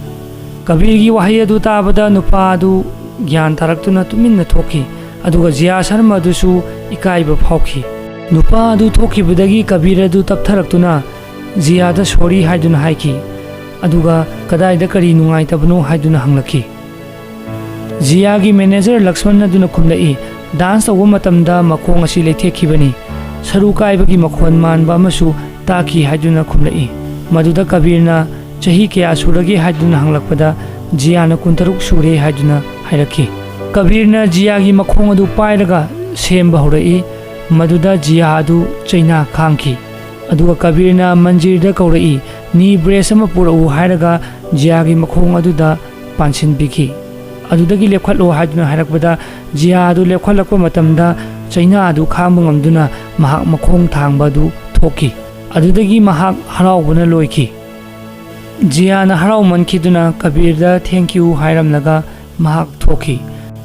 ꯀꯕꯤꯔꯒꯤ ꯋꯥꯍꯩ ꯑꯗꯨ ꯇꯥꯕꯗ ꯅꯨꯄꯥ ꯑꯗꯨ ꯒ꯭ꯌꯥꯟ ꯇꯥꯔꯛꯇꯨꯅ ꯇꯨꯃꯤꯟꯅ ꯊꯣꯛꯈꯤ, ꯑꯗꯨꯒ ꯖꯤꯌꯥ ꯁꯔꯃ ꯑꯗꯨꯁꯨ ꯏꯀꯥꯏꯕ ꯐꯥꯎꯈꯤ꯫ ꯅꯨꯄꯥ ꯑꯗꯨ ꯊꯣꯛꯈꯤꯕꯗꯒꯤ ꯀꯕꯤꯔ ꯑꯗꯨ ꯇꯞꯊꯔꯛꯇꯨꯅ ꯖꯤꯌꯥꯗ "ꯁꯣꯔꯤ" ꯍꯥꯏꯗꯨꯅ ꯍꯥꯏꯈꯤ, ꯑꯗꯨꯒ "ꯀꯗꯥꯏꯗ ꯀꯔꯤ ꯅꯨꯡꯉꯥꯏꯇꯕꯅꯣ?" ꯍꯥꯏꯗꯨꯅ ꯍꯪꯂꯛꯈꯤ꯫ ꯖꯤꯌꯥꯒꯤ ꯃꯦꯅꯦꯖꯔ ꯂꯛꯁꯃꯟ ꯑꯗꯨꯅ ꯈꯨꯝꯂꯛꯏ, "ꯗꯥꯟꯁ ꯇꯧꯕ ꯃꯇꯝꯗ ꯃꯈꯣꯡ ꯑꯁꯤ ꯂꯩꯊꯦꯛꯈꯤꯕꯅꯤ꯫ ꯁꯔꯨ ꯀꯥꯏꯕꯒꯤ ꯃꯈꯣꯟ ꯃꯥꯟꯕ ꯑꯃꯁꯨ ꯇꯥꯈꯤ" ꯍꯥꯏꯗꯨꯅ ꯈꯨꯝꯂꯛꯏ꯫ ꯃꯗꯨꯗ ꯀꯕꯤꯔꯅ "ꯆꯍꯤ ꯀꯌꯥ ꯁꯨꯔꯒꯦ?" ꯍꯥꯏꯗꯨꯅ ꯍꯪꯂꯛꯄꯗ ꯖꯤꯌꯥꯅ "ꯀꯨꯟꯇꯔꯨꯛ ꯁꯨꯔꯦ" ꯍꯥꯏꯗꯨꯅ ꯍꯥꯏꯔꯛꯈꯤ꯫ ꯀꯕꯤꯔꯅ ꯖꯤꯌꯥꯒꯤ ꯃꯈꯣꯡ ꯑꯗꯨ ꯄꯥꯏꯔꯒ ꯁꯦꯝꯕ ꯍꯧꯔꯛꯏ꯫ ꯃꯗꯨꯗ ꯖꯤꯌꯥ ꯑꯗꯨ ꯆꯩꯅꯥ ꯈꯥꯡꯈꯤ꯫ ꯑꯗꯨꯒ ꯀꯕꯤꯔꯅ ꯃꯟꯖꯤꯔꯗ ꯀꯧꯔꯛꯏ, "ꯅꯤ ꯕ꯭ꯔꯦꯁ ꯑꯃ ꯄꯨꯔꯛꯎ" ꯍꯥꯏꯔꯒ ꯖꯤꯌꯥꯒꯤ ꯃꯈꯣꯡ ꯑꯗꯨꯗ ꯄꯥꯟꯁꯤꯟꯕꯤꯈꯤ꯫ "ꯑꯗꯨꯗꯒꯤ ꯂꯦꯞꯈꯠꯂꯣ" ꯍꯥꯏꯗꯨꯅ ꯍꯥꯏꯔꯛꯄꯗ ꯖꯤꯌꯥ ꯑꯗꯨ ꯂꯦꯞꯈꯠꯂꯛꯄ ꯃꯇꯝꯗ ꯆꯩꯅꯥ ꯑꯗꯨ ꯈꯥꯡꯕ ꯉꯝꯗꯨꯅ ꯃꯍꯥꯛ ꯃꯈꯣꯡ ꯊꯥꯡꯕ ꯑꯗꯨ ꯊꯣꯛꯈꯤ꯫ ꯑꯗꯨꯗꯒꯤ ꯃꯍꯥꯛ ꯍꯔꯥꯎꯕꯅ ꯂꯣꯏꯈꯤ꯫ ꯖꯤꯌꯥꯅ ꯍꯔꯥꯎꯃꯟꯈꯤꯗꯨꯅ ꯀꯕꯤꯔꯗ "Thank you" ꯍꯥꯏꯔꯝꯂꯒ ꯃꯍꯥꯛ ꯊꯣꯛꯈꯤ꯫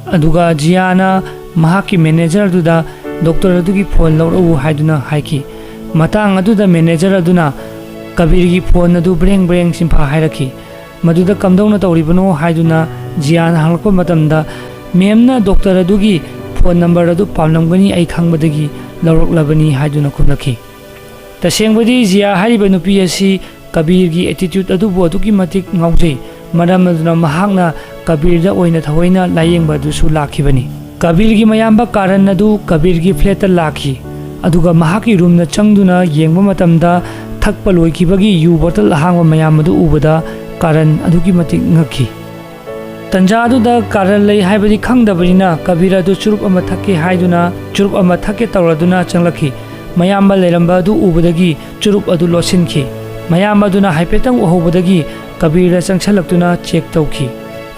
ꯑꯗꯨꯒ ꯖꯤꯌꯥꯅ ꯃꯍꯥꯛꯀꯤ ꯃꯦꯅꯦꯖꯔ ꯑꯗꯨꯗ "ꯗꯣꯛꯇꯔ ꯑꯗꯨꯒꯤ ꯐꯣꯟ ꯂꯧꯔꯛꯎ" ꯍꯥꯏꯗꯨꯅ ꯍꯥꯏꯈꯤ꯫ ꯃꯇꯥꯡ ꯑꯗꯨꯗ ꯃꯦꯅꯦꯖꯔ ꯑꯗꯨꯅ ꯀꯕꯤꯔꯒꯤ ꯐꯣꯟ ꯑꯗꯨ ꯕ꯭ꯔꯦꯡ ꯕ꯭ꯔꯦꯡ ꯁꯤꯟꯐꯥ ꯍꯥꯏꯔꯛꯈꯤ꯫ ꯃꯗꯨꯗ "ꯀꯝꯗꯧꯅ ꯇꯧꯔꯤꯕꯅꯣ?" ꯍꯥꯏꯗꯨꯅ ꯖꯤꯌꯥꯅ ꯍꯪꯂꯛꯄ ꯃꯇꯝꯗ, "ꯃꯦꯝꯅ ꯗꯣꯛꯇꯔ ꯑꯗꯨꯒꯤ ꯐꯣꯟ ꯅꯝꯕꯔ ꯑꯗꯨ ꯄꯥꯝꯂꯝꯒꯅꯤ, ꯑꯩ ꯈꯪꯕꯗꯒꯤ ꯂꯧꯔꯛꯂꯕꯅꯤ" ꯍꯥꯏꯗꯨꯅ ꯈꯨꯝꯂꯛꯈꯤ꯫ ꯇꯁꯦꯡꯕꯗꯤ ꯖꯤꯌꯥ ꯍꯥꯏꯔꯤꯕ ꯅꯨꯄꯤ ꯑꯁꯤ ꯀꯕꯤꯔꯒꯤ ꯑꯦꯇꯤꯇ꯭ꯌꯨꯠ ꯑꯗꯨꯕꯨ ꯑꯗꯨꯛꯀꯤ ꯃꯇꯤꯛ ꯉꯥꯎꯖꯩ꯫ ꯃꯔꯝ ꯑꯗꯨꯅ ꯃꯍꯥꯛꯅ ꯀꯕꯤꯔꯗ ꯑꯣꯏꯅ ꯊꯑꯣꯏꯅ ꯂꯥꯌꯦꯡꯕ ꯑꯗꯨꯁꯨ ꯂꯥꯛꯈꯤꯕꯅꯤ꯫ ꯀꯕꯤꯔꯒꯤ ꯃꯌꯥꯝꯕ ꯀꯥꯔꯟ ꯑꯗꯨ ꯀꯕꯤꯔꯒꯤ ꯐ꯭ꯂꯦꯠꯇ ꯂꯥꯛꯈꯤ꯫ ꯑꯗꯨꯒ ꯃꯍꯥꯛꯀꯤ ꯔꯨꯝꯗ ꯆꯪꯗꯨꯅ ꯌꯦꯡꯕ ꯃꯇꯝꯗ, ꯊꯛꯄ ꯂꯣꯏꯈꯤꯕꯒꯤ ꯌꯨ ꯕꯣꯇꯜ ꯑꯍꯥꯡꯕ ꯃꯌꯥꯝ ꯑꯗꯨ ꯎꯕꯗ ꯀꯥꯔꯟ ꯑꯗꯨꯛꯀꯤ ꯃꯇꯤꯛ ꯉꯛꯈꯤ꯫ ꯇꯟꯖꯥ ꯑꯗꯨꯗ ꯀꯥꯔꯟ ꯂꯩ ꯍꯥꯏꯕꯗꯤ ꯈꯪꯗꯕꯅꯤꯅ, ꯀꯕꯤꯔ ꯑꯗꯨ ꯆꯨꯔꯨꯞ ꯑꯃ ꯊꯛꯀꯦ ꯍꯥꯏꯗꯨꯅ ꯆꯨꯔꯨꯞ ꯑꯃ ꯊꯛꯀꯦ ꯇꯧꯔꯗꯨꯅ ꯆꯪꯂꯛꯈꯤ꯫ ꯃꯌꯥꯝꯕ ꯂꯩꯔꯝꯕ ꯑꯗꯨ ꯎꯕꯗꯒꯤ ꯆꯨꯔꯨꯞ ꯑꯗꯨ ꯂꯣꯠꯁꯤꯟꯈꯤ꯫ ꯃꯌꯥꯝꯕ ꯑꯗꯨꯅ ꯍꯥꯏꯐꯦꯠꯇꯪ ꯎꯍꯧꯕꯗꯒꯤ ꯀꯕꯤꯔꯗ ꯆꯪꯁꯜꯂꯛꯇꯨꯅ ꯆꯦꯛ ꯇꯧꯈꯤ꯫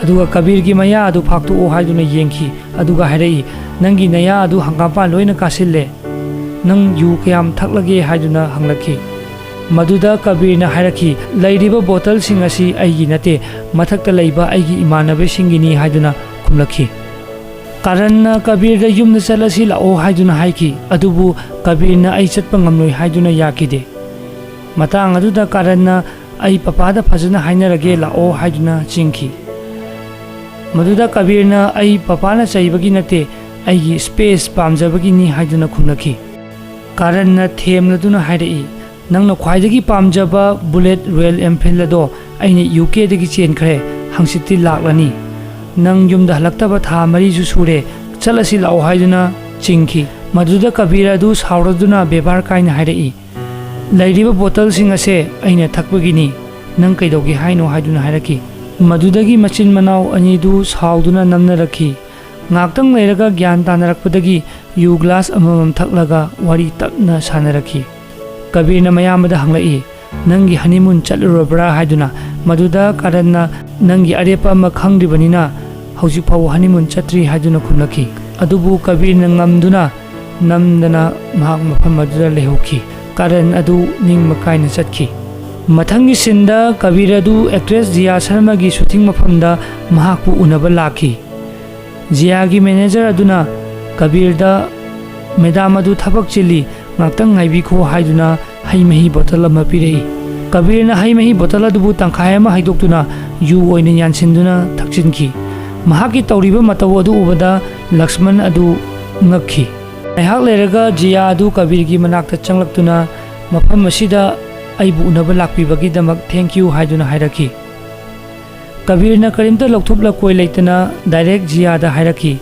ꯑꯗꯨꯒ ꯀꯕꯤꯔꯒꯤ ꯃꯌꯥ ꯑꯗꯨ ꯐꯥꯛꯇꯣꯛꯎ ꯍꯥꯏꯗꯨꯅ ꯌꯦꯡꯈꯤ꯫ ꯑꯗꯨꯒ ꯍꯥꯏꯔꯛꯏ, "ꯅꯪꯒꯤ ꯅꯌꯥ ꯑꯗꯨ ꯍꯪꯒꯥꯝꯄꯥꯟ ꯂꯣꯏꯅ ꯀꯥꯁꯤꯜꯂꯦ꯫ ꯅꯪ ꯌꯨ ꯀꯌꯥꯝ ꯊꯛꯂꯒꯦ?" ꯍꯥꯏꯗꯨꯅ ꯍꯪꯂꯛꯈꯤ꯫ ꯃꯗꯨꯗ ꯀꯕꯤꯔꯅ ꯍꯥꯏꯔꯛꯈꯤ, "ꯂꯩꯔꯤꯕ ꯕꯣꯇꯜꯁꯤꯡ ꯑꯁꯤ ꯑꯩꯒꯤ ꯅꯠꯇꯦ, ꯃꯊꯛꯇ ꯂꯩꯕ ꯑꯩꯒꯤ ꯏꯃꯥꯟꯅꯕꯁꯤꯡꯒꯤꯅꯤ" ꯍꯥꯏꯗꯨꯅ ꯈꯨꯝꯂꯛꯈꯤ꯫ ꯀꯥꯔꯟꯅ ꯀꯕꯤꯔꯗ "ꯌꯨꯝꯗ ꯆꯠꯂꯁꯤ ꯂꯥꯛꯑꯣ" ꯍꯥꯏꯗꯨꯅ ꯍꯥꯏꯈꯤ꯫ ꯑꯗꯨꯕꯨ ꯀꯕꯤꯔꯅ "ꯑꯩ ꯆꯠꯄ ꯉꯝꯂꯣꯏ" ꯍꯥꯏꯗꯨꯅ ꯌꯥꯈꯤꯗꯦ꯫ ꯃꯇꯥꯡ ꯑꯗꯨꯗ ꯀꯥꯔꯟꯅ "ꯑꯩ ꯄꯄꯥꯗ ꯐꯖꯅ ꯍꯥꯏꯅꯔꯒꯦ, ꯂꯥꯛꯑꯣ" ꯍꯥꯏꯗꯨꯅ ꯆꯤꯡꯈꯤ꯫ ꯃꯗꯨꯗ ꯀꯕꯤꯔꯅ "ꯑꯩ ꯄꯄꯥꯅ ꯆꯩꯕꯒꯤ ꯅꯠꯇꯦ, ꯑꯩꯒꯤ ꯁ꯭ꯄꯦꯁ ꯄꯥꯝꯖꯕꯒꯤꯅꯤ" ꯍꯥꯏꯗꯨꯅ ꯈꯨꯝꯂꯛꯈꯤ꯫ ꯀꯥꯔꯟꯅ ꯊꯦꯝꯂꯗꯨꯅ ꯍꯥꯏꯔꯛꯏ, "ꯅꯪꯅ ꯈ꯭ꯋꯥꯏꯗꯒꯤ ꯄꯥꯝꯖꯕ ꯕꯨꯂꯦꯠ ꯔꯣꯌꯦꯜ ꯑꯦꯟꯐꯤꯜꯗ ꯑꯗꯣ ꯑꯩꯅ ꯌꯨ ꯀꯦꯗꯒꯤ ꯆꯦꯟꯈ꯭ꯔꯦ, ꯍꯪꯆꯤꯠꯇꯤ ꯂꯥꯛꯂꯅꯤ꯫ ꯅꯪ ꯌꯨꯝꯗ ꯍꯜꯂꯛꯇꯕ ꯊꯥ ꯃꯔꯤꯁꯨ ꯁꯨꯔꯦ, ꯆꯠꯂꯁꯤ ꯂꯥꯛꯑꯣ" ꯍꯥꯏꯗꯨꯅ ꯆꯤꯡꯈꯤ꯫ ꯃꯗꯨꯗ ꯀꯕꯤꯔ ꯑꯗꯨ ꯁꯥꯎꯔꯗꯨꯅ ꯕꯦꯕꯥꯔ ꯀꯥꯏꯅ ꯍꯥꯏꯔꯛꯏ, "ꯂꯩꯔꯤꯕ ꯕꯣꯇꯜꯁꯤꯡ ꯑꯁꯦ ꯑꯩꯅ ꯊꯛꯄꯒꯤꯅꯤ, ꯅꯪ ꯀꯩꯗꯧꯒꯦ ꯍꯥꯏꯅꯣ?" ꯍꯥꯏꯗꯨꯅ ꯍꯥꯏꯔꯛꯈꯤ꯫ ꯃꯗꯨꯗꯒꯤ ꯃꯆꯤꯟ ꯃꯅꯥꯎ ꯑꯅꯤꯗꯨ ꯁꯥꯎꯗꯨꯅ ꯅꯝꯅꯔꯛꯈꯤ꯫ ꯉꯥꯛꯇꯪ ꯂꯩꯔꯒ ꯒ꯭ꯌꯥꯟ ꯇꯥꯅꯔꯛꯄꯗꯒꯤ ꯌꯨ ꯒ꯭ꯂꯥꯁ ꯑꯃꯃꯝ ꯊꯛꯂꯒ ꯋꯥꯔꯤ ꯇꯞꯅ ꯁꯥꯟꯅꯔꯛꯈꯤ꯫ ꯀꯕꯤꯔꯅ ꯃꯌꯥꯝꯕꯗ ꯍꯪꯂꯛꯏ, "ꯅꯪꯒꯤ ꯍꯅꯤꯃꯨꯟ ꯆꯠꯂꯨꯔꯕ꯭ꯔꯥ?" ꯍꯥꯏꯗꯨꯅ꯫ ꯃꯗꯨꯗ ꯀꯥꯔꯟꯅ, "ꯅꯪꯒꯤ ꯑꯔꯦꯞꯄ ꯑꯃ ꯈꯪꯗ꯭ꯔꯤꯕꯅꯤꯅ ꯍꯧꯖꯤꯛ ꯐꯥꯎꯕ ꯍꯅꯤꯃꯨꯟ ꯆꯠꯇ꯭ꯔꯤ" ꯍꯥꯏꯗꯨꯅ ꯈꯨꯝꯂꯛꯈꯤ꯫ ꯑꯗꯨꯕꯨ ꯀꯕꯤꯔꯅ ꯉꯝꯗꯨꯅ ꯅꯝꯗꯅ ꯃꯍꯥꯛ ꯃꯐꯝ ꯑꯗꯨꯗ ꯂꯩꯍꯧꯈꯤ꯫ ꯀꯥꯔꯟ ꯑꯗꯨ ꯅꯤꯡꯕ ꯀꯥꯏꯅ ꯆꯠꯈꯤ꯫ ꯃꯊꯪꯒꯤ ꯁꯤꯟꯗ ꯀꯕꯤꯔ ꯑꯗꯨ ꯑꯦꯛꯇ꯭ꯔꯦꯁ ꯖꯤꯌꯥ ꯁꯔꯃꯒꯤ ꯁꯨꯇꯤꯡ ꯃꯐꯝꯗ ꯃꯍꯥꯛꯄꯨ ꯎꯅꯕ ꯂꯥꯛꯈꯤ꯫ ꯖꯤꯌꯥꯒꯤ ꯃꯦꯅꯦꯖꯔ ꯑꯗꯨꯅ ꯀꯕꯤꯔꯗ "ꯃꯦꯗꯥꯝ ꯑꯗꯨ ꯊꯕꯛ ꯆꯤꯜꯂꯤ, ꯉꯥꯛꯇꯪ ꯉꯥꯏꯕꯤꯈꯣ" ꯍꯥꯏꯗꯨꯅ ꯍꯩ ꯃꯍꯤ ꯕꯣꯇꯜ ꯑꯃ ꯄꯤꯔꯛꯏ꯫ ꯀꯕꯤꯔꯅ ꯍꯩ ꯃꯍꯤ ꯕꯣꯇꯜ ꯑꯗꯨꯕꯨ ꯇꯪꯈꯥꯏ ꯑꯃ ꯍꯩꯗꯣꯛꯇꯨꯅ ꯌꯨ ꯑꯣꯏꯅ ꯌꯥꯟꯁꯤꯟꯗꯨꯅ ꯊꯛꯆꯤꯟꯈꯤ꯫ ꯃꯍꯥꯛꯀꯤ ꯇꯧꯔꯤꯕ ꯃꯇꯧ ꯑꯗꯨ ꯎꯕꯗ ꯂꯛꯁꯃꯟ ꯑꯗꯨ ꯉꯛꯈꯤ꯫ ꯉꯥꯏꯍꯥꯛ ꯂꯩꯔꯒ ꯖꯤꯌꯥ ꯑꯗꯨ ꯀꯕꯤꯔꯒꯤ ꯃꯅꯥꯛꯇ ꯆꯪꯂꯛꯇꯨꯅ "ꯃꯐꯝ ꯑꯁꯤꯗ ꯑꯩꯕꯨ ꯎꯅꯕ ꯂꯥꯛꯄꯤꯕꯒꯤꯗꯃꯛ thank you" ꯍꯥꯏꯗꯨꯅ ꯍꯥꯏꯔꯛꯈꯤ꯫ ꯀꯕꯤꯔꯅ ꯀꯔꯤꯝꯇ ꯂꯧꯊꯣꯛ ꯂꯧꯀꯣꯏ ꯂꯩꯇꯅ ꯗꯥꯏꯔꯦꯛ ꯖꯤꯌꯥꯗ ꯍꯥꯏꯔꯛꯈꯤ꯫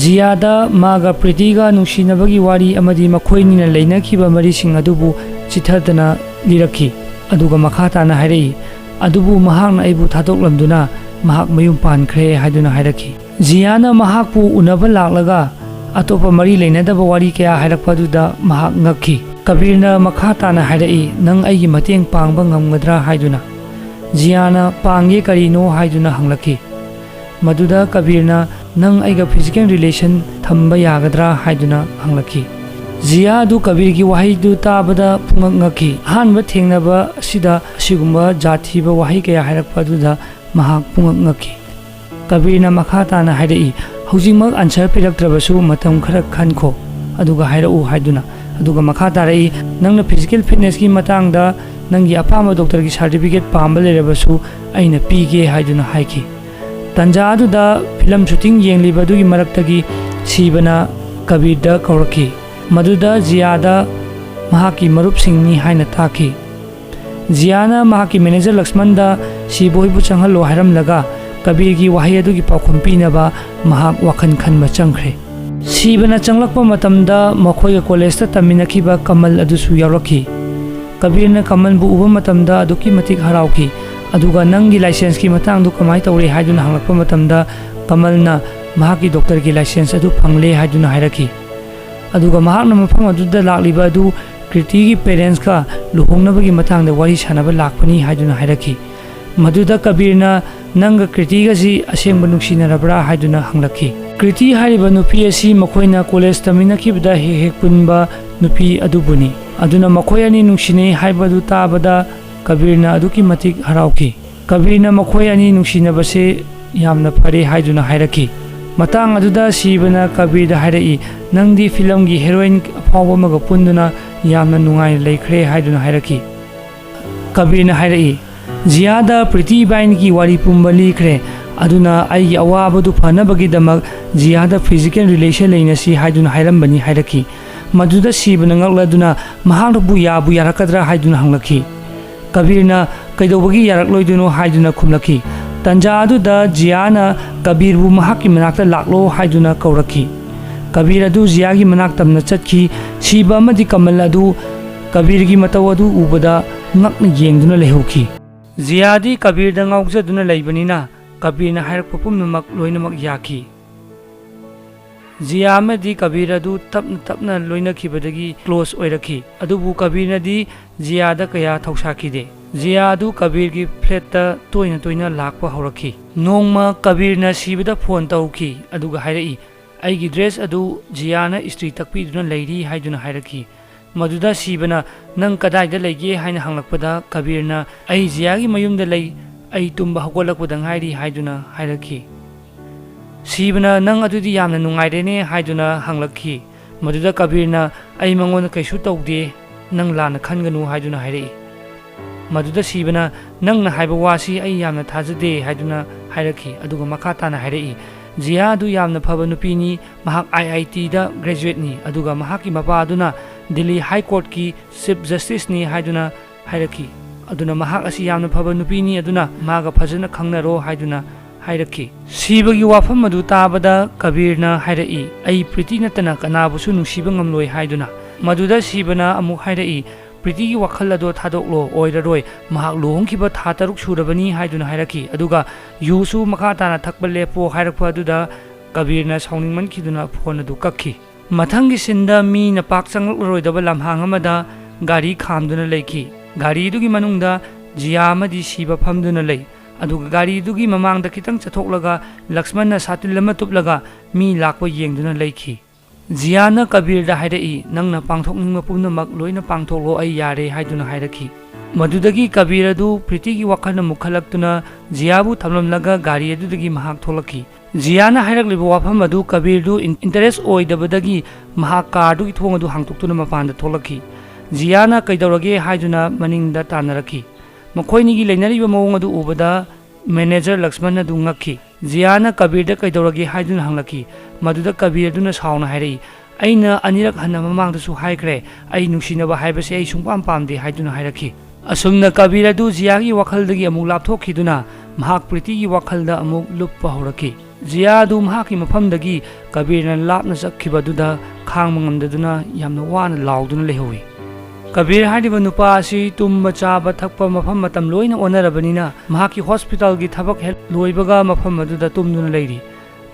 ꯖꯤꯌꯥꯗ ꯃꯥꯒ ꯄ꯭ꯔꯤꯇꯤꯒ ꯅꯨꯡꯁꯤꯅꯕꯒꯤ ꯋꯥꯔꯤ ꯑꯃꯗꯤ ꯃꯈꯣꯏꯅꯤꯅ ꯂꯩꯅꯈꯤꯕ ꯃꯔꯤꯁꯤꯡ ꯑꯗꯨꯕꯨ ꯆꯤꯊꯗꯅ ꯂꯤꯔꯛꯈꯤ꯫ ꯑꯗꯨꯒ ꯃꯈꯥ ꯇꯥꯅ ꯍꯥꯏꯔꯛꯏ, "ꯑꯗꯨꯕꯨ ꯃꯍꯥꯛꯅ ꯑꯩꯕꯨ ꯊꯥꯗꯣꯛꯂꯝꯗꯨꯅ ꯃꯍꯥꯛ ꯃꯌꯨꯝ ꯄꯥꯟꯈ꯭ꯔꯦ" ꯍꯥꯏꯗꯨꯅ ꯍꯥꯏꯔꯛꯈꯤ꯫ ꯖꯤꯌꯥꯅ ꯃꯍꯥꯛꯄꯨ ꯎꯅꯕ ꯂꯥꯛꯂꯒ ꯑꯇꯣꯞꯄ ꯃꯔꯤ ꯂꯩꯅꯗꯕ ꯋꯥꯔꯤ ꯀꯌꯥ ꯍꯥꯏꯔꯛꯄ ꯑꯗꯨꯗ ꯃꯍꯥꯛ ꯉꯛꯈꯤ꯫ ꯀꯕꯤꯔꯅ ꯃꯈꯥ ꯇꯥꯅ ꯍꯥꯏꯔꯛꯏ, "ꯅꯪ ꯑꯩꯒꯤ ꯃꯇꯦꯡ ꯄꯥꯡꯕ ꯉꯝꯒꯗ꯭ꯔꯥ?" ꯍꯥꯏꯗꯨꯅ꯫ ꯖꯤꯌꯥꯅ "ꯄꯥꯡꯒꯦ, ꯀꯔꯤꯅꯣ?" ꯍꯥꯏꯗꯨꯅ ꯍꯪꯂꯛꯈꯤ꯫ ꯃꯗꯨꯗ ꯀꯕꯤꯔꯅ "ꯅꯪ ꯑꯩꯒ physical relation ꯊꯝꯕ ꯌꯥꯒꯗ꯭ꯔꯥ?" ꯍꯥꯏꯗꯨꯅ ꯍꯪꯂꯛꯈꯤ꯫ ꯖꯤꯌꯥ ꯑꯗꯨ ꯀꯕꯤꯔꯒꯤ ꯋꯥꯍꯩꯗꯨ ꯇꯥꯕꯗ ꯄꯨꯡꯉꯛ ꯉꯛꯈꯤ꯫ ꯑꯍꯥꯟꯕ ꯊꯦꯡꯅꯕ ꯑꯁꯤꯗ ꯑꯁꯤꯒꯨꯝꯕ ꯖꯥꯠ ꯊꯤꯕ ꯋꯥꯍꯩ ꯀꯌꯥ ꯍꯥꯏꯔꯛꯄ ꯑꯗꯨꯗ ꯃꯍꯥꯛ ꯄꯨꯡꯉꯛ ꯉꯛꯈꯤ꯫ ꯀꯕꯤꯔꯅ ꯃꯈꯥ ꯇꯥꯅ ꯍꯥꯏꯔꯛꯏ, "ꯍꯧꯖꯤꯛꯃꯛ answer ꯄꯤꯔꯛꯇ꯭ꯔꯕꯁꯨ ꯃꯇꯝ ꯈꯔ ꯈꯟꯈꯣ, ꯑꯗꯨꯒ ꯍꯥꯏꯔꯛꯎ" ꯍꯥꯏꯗꯨꯅ꯫ ꯑꯗꯨꯒ ꯃꯈꯥ ꯇꯥꯔꯛꯏ, "ꯅꯪꯅ physical fitnessꯀꯤ ꯃꯇꯥꯡꯗ ꯅꯪꯒꯤ ꯑꯄꯥꯝꯕ doctorꯒꯤ certificate ꯄꯥꯝꯕ ꯂꯩꯔꯕꯁꯨ ꯑꯩꯅ ꯄꯤꯒꯦ" ꯍꯥꯏꯗꯨꯅ ꯍꯥꯏꯈꯤ꯫ ꯇꯟꯖꯥ ꯑꯗꯨꯗ ꯐꯤꯂꯝ shooting ꯌꯦꯡꯂꯤꯕ ꯑꯗꯨꯒꯤ ꯃꯔꯛꯇꯒꯤ ꯁꯤꯕꯅ ꯀꯕꯤꯔꯗ ꯀꯧꯔꯛꯈꯤ꯫ ꯃꯗꯨꯗ ꯖꯤꯌꯥꯗ ꯃꯍꯥꯛꯀꯤ ꯃꯔꯨꯞꯁꯤꯡꯅꯤ ꯍꯥꯏꯅ ꯇꯥꯛꯈꯤ꯫ ꯖꯤꯌꯥꯅ ꯃꯍꯥꯛꯀꯤ manager ꯂꯛꯁꯃꯟꯗ ꯁꯤꯕ ꯍꯣꯏꯕꯨ ꯆꯪꯍꯜꯂꯣ ꯍꯥꯏꯔꯝꯂꯒ ꯀꯕꯤꯔꯒꯤ ꯋꯥꯍꯩ ꯑꯗꯨꯒꯤ ꯄꯥꯎꯈꯨꯝ ꯄꯤꯅꯕ ꯃꯍꯥꯛ ꯋꯥꯈꯜ ꯈꯟꯕ ꯆꯪꯈ꯭ꯔꯦ꯫ ꯁꯤꯕꯅ ꯆꯪꯂꯛꯄ ꯃꯇꯝꯗ ꯃꯈꯣꯏꯒ collegeꯇ ꯇꯝꯃꯤꯟꯅꯈꯤꯕ ꯀꯃꯜ ꯑꯗꯨꯁꯨ ꯌꯥꯎꯔꯛꯈꯤ꯫ ꯀꯕꯤꯔꯅ ꯀꯃꯜꯕꯨ ꯎꯕ ꯃꯇꯝꯗ ꯑꯗꯨꯛꯀꯤ ꯃꯇꯤꯛ ꯍꯔꯥꯎꯈꯤ꯫ ꯑꯗꯨꯒ "ꯅꯪꯒꯤ licenseꯀꯤ ꯃꯇꯥꯡꯗꯨ ꯀꯃꯥꯏ ꯇꯧꯔꯦ?" ꯍꯥꯏꯗꯨꯅ ꯍꯪꯂꯛꯄ ꯃꯇꯝꯗ ꯀꯃꯜꯅ ꯃꯍꯥꯛꯀꯤ doctorꯒꯤ license ꯑꯗꯨ ꯐꯪꯂꯦ ꯍꯥꯏꯗꯨꯅ ꯍꯥꯏꯔꯛꯈꯤ꯫ ꯑꯗꯨꯒ ꯃꯍꯥꯛꯅ ꯃꯐꯝ ꯑꯗꯨꯗ ꯂꯥꯛꯂꯤꯕ ꯑꯗꯨ ꯀ꯭ꯔꯤꯇꯤꯒꯤ parentsꯀ ꯂꯨꯍꯣꯡꯅꯕꯒꯤ ꯃꯇꯥꯡꯗ ꯋꯥꯔꯤ ꯁꯥꯟꯅꯕ ꯂꯥꯛꯄꯅꯤ ꯍꯥꯏꯗꯨꯅ ꯍꯥꯏꯔꯛꯈꯤ꯫ ꯃꯗꯨꯗ ꯀꯕꯤꯔꯅ "ꯅꯪꯒ ꯀ꯭ꯔꯤꯇꯤꯒꯁꯤ ꯑꯁꯦꯡꯕ ꯅꯨꯡꯁꯤꯅꯔꯕ꯭ꯔꯥ?" ꯍꯥꯏꯗꯨꯅ ꯍꯪꯂꯛꯈꯤ꯫ ꯀ꯭ꯔꯤꯇꯤ ꯍꯥꯏꯔꯤꯕ ꯅꯨꯄꯤ ꯑꯁꯤ ꯃꯈꯣꯏꯅ college ꯇꯝꯃꯤꯟꯅꯈꯤꯕꯗ ꯍꯦꯛ ꯍꯦꯛ ꯄꯨꯟꯕ ꯅꯨꯄꯤ ꯑꯗꯨꯕꯨꯅꯤ꯫ ꯑꯗꯨꯅ ꯃꯈꯣꯏ ꯑꯅꯤ ꯅꯨꯡꯁꯤꯅꯩ ꯍꯥꯏꯕꯗꯨ ꯇꯥꯕꯗ ꯀꯕꯤꯔꯅ ꯑꯗꯨꯛꯀꯤ ꯃꯇꯤꯛ ꯍꯔꯥꯎꯈꯤ꯫ ꯀꯕꯤꯔꯅ ꯃꯈꯣꯏ ꯑꯅꯤ ꯅꯨꯡꯁꯤꯅꯕꯁꯦ ꯌꯥꯝꯅ ꯐꯔꯦ ꯍꯥꯏꯗꯨꯅ ꯍꯥꯏꯔꯛꯈꯤ꯫ ꯃꯇꯥꯡ ꯑꯗꯨꯗ ꯁꯤꯕꯅ ꯀꯕꯤꯔꯗ ꯍꯥꯏꯔꯛꯏ, "ꯅꯪꯗꯤ ꯐꯤꯂꯝꯒꯤ ꯍꯦꯔꯣꯏꯟ ꯑꯐꯥꯎꯕ ꯑꯃꯒ ꯄꯨꯟꯗꯨꯅ ꯌꯥꯝꯅ ꯅꯨꯡꯉꯥꯏꯅ ꯂꯩꯈ꯭ꯔꯦ" ꯍꯥꯏꯗꯨꯅ ꯍꯥꯏꯔꯛꯈꯤ꯫ ꯀꯕꯤꯔꯅ ꯍꯥꯏꯔꯛꯏ, "ꯖꯤꯌꯥꯗ ꯄ꯭ꯔꯤꯇꯤ ꯏꯕꯥꯏꯅꯤꯒꯤ ꯋꯥꯔꯤ ꯄꯨꯝꯕ ꯂꯤꯈ꯭ꯔꯦ, ꯑꯗꯨꯅ ꯑꯩꯒꯤ ꯑꯋꯥꯕꯗꯨ ꯐꯅꯕꯒꯤꯗꯃꯛ ꯖꯤꯌꯥꯗ ꯐꯤꯖꯤꯀꯦꯜ ꯔꯤꯂꯦꯁꯟ ꯂꯩꯅꯁꯤ ꯍꯥꯏꯗꯨꯅ ꯍꯥꯏꯔꯝꯕꯅꯤ" ꯍꯥꯏꯔꯛꯈꯤ꯫ ꯃꯗꯨꯗ ꯁꯤꯕꯅ ꯉꯛꯂꯗꯨꯅ ꯃꯍꯥꯛꯅꯕꯨ ꯌꯥꯕꯨ ꯌꯥꯔꯛꯀꯗ꯭ꯔꯥ ꯍꯥꯏꯗꯨꯅ ꯍꯪꯂꯛꯈꯤ꯫ ꯀꯕꯤꯔꯅ "ꯀꯩꯗꯧꯕꯒꯤ ꯌꯥꯔꯛꯂꯣꯏꯗꯣꯏꯅꯣ?" ꯍꯥꯏꯗꯨꯅ ꯈꯨꯝꯂꯛꯈꯤ꯫ ꯇꯟꯖꯥ ꯑꯗꯨꯗ ꯖꯤꯌꯥꯅ ꯀꯕꯤꯔꯕꯨ ꯃꯍꯥꯛꯀꯤ ꯃꯅꯥꯛꯇ ꯂꯥꯛꯂꯣ ꯍꯥꯏꯗꯨꯅ ꯀꯧꯔꯛꯈꯤ꯫ ꯀꯕꯤꯔ ꯑꯗꯨ ꯖꯤꯌꯥꯒꯤ ꯃꯅꯥꯛ ꯇꯝꯅ ꯆꯠꯈꯤ꯫ ꯁꯤꯕ ꯑꯃꯗꯤ ꯀꯃꯜ ꯑꯗꯨ ꯀꯕꯤꯔꯒꯤ ꯃꯇꯧ ꯑꯗꯨ ꯎꯕꯗ ꯉꯛꯅ ꯌꯦꯡꯗꯨꯅ ꯂꯩꯍꯧꯈꯤ꯫ ꯖꯤꯌꯥꯗꯤ ꯀꯕꯤꯔꯗ ꯉꯥꯎꯖꯗꯨꯅ ꯂꯩꯕꯅꯤꯅ ꯀꯕꯤꯔꯅ ꯍꯥꯏꯔꯛꯄ ꯄꯨꯝꯅꯃꯛ ꯂꯣꯏꯅꯃꯛ ꯌꯥꯈꯤ꯫ ꯖꯤꯌꯥ ꯑꯃꯗꯤ ꯀꯕꯤꯔ ꯑꯗꯨ ꯇꯞꯅ ꯇꯞꯅ ꯂꯣꯏꯅꯈꯤꯕꯗꯒꯤ ꯀ꯭ꯂꯣꯁ ꯑꯣꯏꯔꯛꯈꯤ꯫ ꯑꯗꯨꯕꯨ ꯀꯕꯤꯔꯅꯗꯤ ꯖꯤꯌꯥꯗ ꯀꯌꯥ ꯊꯧꯁꯥꯈꯤꯗꯦ꯫ ꯖꯤꯌꯥ ꯑꯗꯨ ꯀꯕꯤꯔꯒꯤ ꯐ꯭ꯂꯦꯠꯇ ꯇꯣꯏꯅ ꯇꯣꯏꯅ ꯂꯥꯛꯄ ꯍꯧꯔꯛꯈꯤ꯫ ꯅꯣꯡꯃ ꯀꯕꯤꯔꯅ ꯁꯤꯕꯗ ꯐꯣꯟ ꯇꯧꯈꯤ, ꯑꯗꯨꯒ ꯍꯥꯏꯔꯛꯏ, "ꯑꯩꯒꯤ ꯗ꯭ꯔꯦꯁ ꯑꯗꯨ ꯖꯤꯌꯥꯅ ꯏꯁꯇ꯭ꯔꯤ ꯇꯛꯄꯤꯗꯨꯅ ꯂꯩꯔꯤ" ꯍꯥꯏꯗꯨꯅ ꯍꯥꯏꯔꯛꯈꯤ꯫ ꯃꯗꯨꯗ ꯁꯤꯕꯅ, "ꯅꯪ ꯀꯗꯥꯏꯗ ꯂꯩꯒꯦ?" ꯍꯥꯏꯅ ꯍꯪꯂꯛꯄꯗ ꯀꯕꯤꯔꯅ, "ꯑꯩ ꯖꯤꯌꯥꯒꯤ ꯃꯌꯨꯝꯗ ꯂꯩ, ꯑꯩ ꯇꯨꯝꯕ ꯍꯧꯒꯠꯂꯛꯄꯗ ꯉꯥꯏꯔꯤ" ꯍꯥꯏꯗꯨꯅ ꯍꯥꯏꯔꯛꯈꯤ꯫ ꯁꯤꯕꯅ, "ꯅꯪ ꯑꯗꯨꯗꯤ ꯌꯥꯝꯅ ꯅꯨꯡꯉꯥꯏꯔꯦꯅꯦ" ꯍꯥꯏꯗꯨꯅ ꯍꯪꯂꯛꯈꯤ꯫ ꯃꯗꯨꯗ ꯀꯕꯤꯔꯅ, "ꯑꯩ ꯃꯉꯣꯟꯗ ꯀꯩꯁꯨ ꯇꯧꯗꯦ, ꯅꯪ ꯂꯥꯟꯅ ꯈꯟꯒꯅꯨ" ꯍꯥꯏꯗꯨꯅ ꯍꯥꯏꯔꯛꯏ꯫ ꯃꯗꯨꯗ ꯁꯤꯕꯅ, "ꯅꯪꯅ ꯍꯥꯏꯕ ꯋꯥꯁꯤ ꯑꯩ ꯌꯥꯝꯅ ꯊꯥꯖꯗꯦ" ꯍꯥꯏꯗꯨꯅ ꯍꯥꯏꯔꯛꯈꯤ꯫ ꯑꯗꯨꯒ ꯃꯈꯥ ꯇꯥꯅ ꯍꯥꯏꯔꯛꯏ, "ꯖꯤꯌꯥ ꯑꯗꯨ ꯌꯥꯝꯅ ꯐꯕ ꯅꯨꯄꯤꯅꯤ, ꯃꯍꯥꯛ ꯑꯥꯏ ꯑꯥꯏ ꯇꯤꯗ ꯒ꯭ꯔꯦꯖꯨꯋꯦꯠꯅꯤ, ꯑꯗꯨꯒ ꯃꯍꯥꯛꯀꯤ ꯃꯄꯥ ꯑꯗꯨꯅ ꯗꯤꯜꯂꯤ ꯍꯥꯏ ꯀꯣꯔꯠꯀꯤ ꯆꯤꯐ ꯖꯁꯇꯤꯁꯅꯤ" ꯍꯥꯏꯗꯨꯅ ꯍꯥꯏꯔꯛꯈꯤ꯫ ꯑꯗꯨꯅ ꯃꯍꯥꯛ ꯑꯁꯤ ꯌꯥꯝꯅ ꯐꯕ ꯅꯨꯄꯤꯅꯤ, ꯑꯗꯨꯅ ꯃꯥꯒ ꯐꯖꯅ ꯈꯪꯅꯔꯣ ꯍꯥꯏꯗꯨꯅ ꯍꯥꯏꯔꯛꯈꯤ꯫ ꯁꯤꯕꯒꯤ ꯋꯥꯐꯝ ꯑꯗꯨ ꯇꯥꯕꯗ ꯀꯕꯤꯔꯅ ꯍꯥꯏꯔꯛꯏ, "ꯑꯩ ꯄ꯭ꯔꯤꯇꯤ ꯅꯠꯇꯅ ꯀꯅꯥꯕꯨꯁꯨ ꯅꯨꯡꯁꯤꯕ ꯉꯝꯂꯣꯏ" ꯍꯥꯏꯗꯨꯅ꯫ ꯃꯗꯨꯗ ꯁꯤꯕꯅ ꯑꯃꯨꯛ ꯍꯥꯏꯔꯛꯏ, "ꯄ꯭ꯔꯤꯇꯤꯒꯤ ꯋꯥꯈꯜ ꯑꯗꯣ ꯊꯥꯗꯣꯛꯂꯣ, ꯑꯣꯏꯔꯔꯣꯏ, ꯃꯍꯥꯛ ꯂꯨꯍꯣꯡꯈꯤꯕ ꯊꯥ ꯇꯔꯨꯛ ꯁꯨꯔꯕꯅꯤ" ꯍꯥꯏꯗꯨꯅ ꯍꯥꯏꯔꯛꯈꯤ꯫ ꯑꯗꯨꯒ "ꯌꯨꯁꯨ ꯃꯈꯥ ꯇꯥꯅ ꯊꯛꯄ ꯂꯦꯞꯄꯣ" ꯍꯥꯏꯔꯛꯄ ꯑꯗꯨꯗ ꯀꯕꯤꯔꯅ ꯁꯥꯎꯅꯤꯡꯃꯟꯈꯤꯗꯨꯅ ꯐꯣꯟ ꯑꯗꯨ ꯀꯛꯈꯤ꯫ ꯃꯊꯪꯒꯤ ꯁꯤꯟꯗ ꯃꯤꯅ ꯄꯥꯛ ꯆꯪꯂꯛꯂꯔꯣꯏꯗꯕ ꯂꯝꯍꯥꯡ ꯑꯃꯗ ꯒꯥꯔꯤ ꯈꯥꯝꯗꯨꯅ ꯂꯩꯈꯤ꯫ ꯒꯥꯔꯤꯗꯨꯒꯤ ꯃꯅꯨꯡꯗ ꯖꯤꯌꯥ ꯑꯃꯗꯤ ꯁꯤꯕ ꯐꯝꯗꯨꯅ ꯂꯩ꯫ ꯑꯗꯨꯒ ꯒꯥꯔꯤꯗꯨꯒꯤ ꯃꯃꯥꯡꯗ ꯈꯤꯇꯪ ꯆꯠꯊꯣꯛꯂꯒ ꯂꯛꯁꯃꯟꯅ ꯁꯥꯇꯤꯜ ꯑꯃ ꯇꯨꯞꯂꯒ ꯃꯤ ꯂꯥꯛꯄ ꯌꯦꯡꯗꯨꯅ ꯂꯩꯈꯤ꯫ ꯖꯤꯌꯥꯅ ꯀꯕꯤꯔꯗ ꯍꯥꯏꯔꯛꯏ, "ꯅꯪꯅ ꯄꯥꯡꯊꯣꯛꯅꯤꯡꯕ ꯄꯨꯝꯅꯃꯛ ꯂꯣꯏꯅ ꯄꯥꯡꯊꯣꯛꯂꯣ, ꯑꯩ ꯌꯥꯔꯦ" ꯍꯥꯏꯗꯨꯅ ꯍꯥꯏꯔꯛꯈꯤ꯫ ꯃꯗꯨꯗꯒꯤ ꯀꯕꯤꯔ ꯑꯗꯨ ꯄ꯭ꯔꯤꯇꯤꯒꯤ ꯋꯥꯈꯜꯅ ꯃꯨꯛꯈꯠꯂꯛꯇꯨꯅ ꯖꯤꯌꯥꯕꯨ ꯊꯝꯂꯝꯂꯒ ꯒꯥꯔꯤ ꯑꯗꯨꯗꯒꯤ ꯃꯍꯥꯛ ꯊꯣꯛꯂꯛꯈꯤ꯫ ꯖꯤꯌꯥꯅ ꯍꯥꯏꯔꯛꯂꯤꯕ ꯋꯥꯐꯝ ꯑꯗꯨ ꯀꯕꯤꯔꯗꯨ ꯏꯟ-, ꯏꯟꯇꯔꯦꯁ ꯑꯣꯏꯗꯕꯗꯒꯤ ꯃꯍꯥꯛ ꯀꯥꯔꯗꯨꯒꯤ ꯊꯣꯡ ꯑꯗꯨ ꯍꯥꯡꯇꯣꯛꯇꯨꯅ ꯃꯄꯥꯟꯗ ꯊꯣꯛꯂꯛꯈꯤ꯫ ꯖꯤꯌꯥꯅ "ꯀꯩꯗꯧꯔꯒꯦ?" ꯍꯥꯏꯗꯨꯅ ꯃꯅꯤꯡꯗ ꯇꯥꯟꯅꯔꯛꯈꯤ꯫ ꯃꯈꯣꯏꯅꯤꯒꯤ ꯂꯩꯅꯔꯤꯕ ꯃꯑꯣꯡ ꯑꯗꯨ ꯎꯕꯗ ꯃꯦꯅꯦꯖꯔ ꯂꯛꯁꯃꯟ ꯑꯗꯨ ꯉꯛꯈꯤ꯫ ꯖꯤꯌꯥꯅ ꯀꯕꯤꯔꯗ "ꯀꯩꯗꯧꯔꯒꯦ?" ꯍꯥꯏꯗꯨꯅ ꯍꯪꯂꯛꯈꯤ꯫ ꯃꯗꯨꯗ ꯀꯕꯤꯔ ꯑꯗꯨꯅ ꯁꯥꯎꯅ ꯍꯥꯏꯔꯛꯏ, "ꯑꯩꯅ ꯑꯅꯤꯔꯛ ꯍꯟꯅ ꯃꯃꯥꯡꯗꯁꯨ ꯍꯥꯏꯈ꯭ꯔꯦ, ꯑꯩ ꯅꯨꯡꯁꯤꯅꯕ ꯍꯥꯏꯕꯁꯦ ꯑꯩ ꯁꯨꯡꯄꯥꯝ ꯄꯥꯝꯗꯦ" ꯍꯥꯏꯗꯨꯅ ꯍꯥꯏꯔꯛꯈꯤ꯫ ꯑꯁꯨꯝꯅ ꯀꯕꯤꯔ ꯑꯗꯨ ꯖꯤꯌꯥꯒꯤ ꯋꯥꯈꯜꯗꯒꯤ ꯑꯃꯨꯛ ꯂꯥꯞꯊꯣꯛꯈꯤꯗꯨꯅ ꯃꯍꯥꯛ ꯄ꯭ꯔꯤꯇꯤꯒꯤ ꯋꯥꯈꯜꯗ ꯑꯃꯨꯛ ꯂꯨꯞꯄ ꯍꯧꯔꯛꯈꯤ꯫ ꯖꯤꯌꯥ ꯑꯗꯨ ꯃꯍꯥꯛꯀꯤ ꯃꯐꯝꯗꯒꯤ ꯀꯕꯤꯔꯅ ꯂꯥꯞꯅ ꯆꯠꯈꯤꯕ ꯑꯗꯨꯗ ꯈꯥꯡꯕ ꯉꯝꯗꯗꯨꯅ ꯌꯥꯝꯅ ꯋꯥꯅ ꯂꯥꯎꯗꯨꯅ ꯂꯩꯍꯧꯏ꯫ ꯀꯕꯤꯔ ꯍꯥꯏꯔꯤꯕ ꯅꯨꯄꯥ ꯑꯁꯤ ꯇꯨꯝꯕ, ꯆꯥꯕ, ꯊꯛꯄ, ꯃꯐꯝ ꯃꯇꯝ ꯂꯣꯏꯅ ꯑꯣꯟꯅꯔꯕꯅꯤꯅ ꯃꯍꯥꯛꯀꯤ ꯍꯣꯁꯄꯤꯇꯥꯜꯒꯤ ꯊꯕꯛ ꯍꯦꯛ ꯂꯣꯏꯕꯒ ꯃꯐꯝ ꯑꯗꯨꯗ ꯇꯨꯝꯗꯨꯅ ꯂꯩꯔꯤ꯫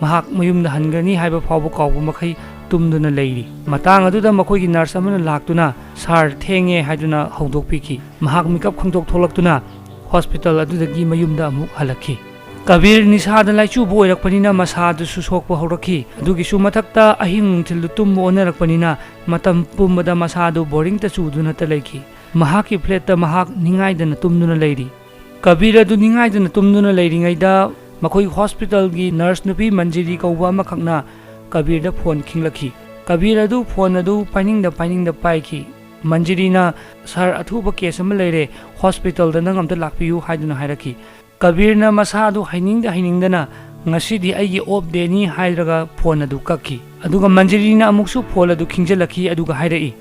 ꯃꯍꯥꯛ ꯃꯌꯨꯝꯗ ꯍꯟꯒꯅꯤ ꯍꯥꯏꯕ ꯐꯥꯎꯕ ꯀꯥꯎꯕ ꯃꯈꯩ ꯇꯨꯝꯗꯨꯅ ꯂꯩꯔꯤ꯫ ꯃꯇꯥꯡ ꯑꯗꯨꯗ ꯃꯈꯣꯏꯒꯤ ꯅꯔꯁ ꯑꯃꯅ ꯂꯥꯛꯇꯨꯅ "ꯁꯥꯔ, ꯊꯦꯡꯉꯦ" ꯍꯥꯏꯗꯨꯅ ꯍꯧꯗꯣꯛꯄꯤꯈꯤ꯫ ꯃꯍꯥꯛ ꯃꯤꯀꯞ ꯈꯪꯗꯣꯛ ꯊꯣꯛꯂꯛꯇꯨꯅ ꯍꯣꯁꯄꯤꯇꯥꯜ ꯑꯗꯨꯗꯒꯤ ꯃꯌꯨꯝꯗ ꯑꯃꯨꯛ ꯍꯜꯂꯛꯈꯤ꯫ ꯀꯕꯤꯔ ꯅꯤꯁꯥꯗ ꯂꯥꯏꯆꯨꯕ ꯑꯣꯏꯔꯛꯄꯅꯤꯅ ꯃꯁꯥꯗꯨꯁꯨ ꯁꯣꯛꯄ ꯍꯧꯔꯛꯈꯤ꯫ ꯑꯗꯨꯒꯤꯁꯨ ꯃꯊꯛꯇ ꯑꯍꯤꯡ ꯅꯨꯡꯊꯤꯜꯗꯨ ꯇꯨꯝꯕ ꯑꯣꯟꯅꯔꯛꯄꯅꯤꯅ ꯃꯇꯝ ꯄꯨꯝꯕꯗ ꯃꯁꯥꯗꯨ ꯕꯣꯔꯤꯡꯇ ꯆꯨꯗꯨꯅꯇ ꯂꯩꯈꯤ꯫ ꯃꯍꯥꯛꯀꯤ ꯐ꯭ꯂꯦꯠꯇ ꯃꯍꯥꯛ ꯅꯤꯡꯉꯥꯏꯗꯅ ꯇꯨꯝꯗꯨꯅ ꯂꯩꯔꯤ꯫ ꯀꯕꯤꯔ ꯑꯗꯨ ꯅꯤꯡꯉꯥꯏꯗꯅ ꯇꯨꯝꯗꯨꯅ ꯂꯩꯔꯤꯉꯩꯗ ꯃꯈꯣꯏ ꯍꯣꯁꯄꯤꯇꯥꯜꯒꯤ ꯅꯔꯁ ꯅꯨꯄꯤ ꯃꯟꯖꯤꯔꯤ ꯀꯧꯕ ꯑꯃꯈꯛꯅ ꯀꯕꯤꯔꯗ ꯐꯣꯟ ꯈꯤꯡꯂꯛꯈꯤ꯫ ꯀꯕꯤꯔ ꯑꯗꯨ ꯐꯣꯟ ꯑꯗꯨ ꯄꯥꯏꯅꯤꯡꯗ ꯄꯥꯏꯅꯤꯡꯗ ꯄꯥꯏꯈꯤ꯫ ꯃꯟꯖꯤꯔꯤꯅ, "ꯁꯥꯔ, ꯑꯊꯨꯕ ꯀꯦꯁ ꯑꯃ ꯂꯩꯔꯦ, ꯍꯣꯁꯄꯤꯇꯥꯜꯗ ꯅꯪ ꯑꯝꯇ ꯂꯥꯛꯄꯤꯌꯨ" ꯍꯥꯏꯗꯨꯅ ꯍꯥꯏꯔꯛꯈꯤ꯫ ꯀꯕꯤꯔꯅ ꯃꯁꯥ ꯑꯗꯨ ꯍꯩꯅꯤꯡꯗ ꯍꯩꯅꯤꯡꯗꯅ, "ꯉꯁꯤꯗꯤ ꯑꯩꯒꯤ ꯑꯣꯐ ꯗꯦꯅꯤ" ꯍꯥꯏꯔꯒ ꯐꯣꯟ ꯑꯗꯨ ꯀꯛꯈꯤ꯫ ꯑꯗꯨꯒ ꯃꯟꯖꯤꯔꯤꯅ ꯑꯃꯨꯛꯁꯨ ꯐꯣꯟ ꯑꯗꯨ ꯈꯤꯡꯖꯤꯜꯂꯛꯈꯤ, ꯑꯗꯨꯒ ꯍꯥꯏꯔꯛꯏ,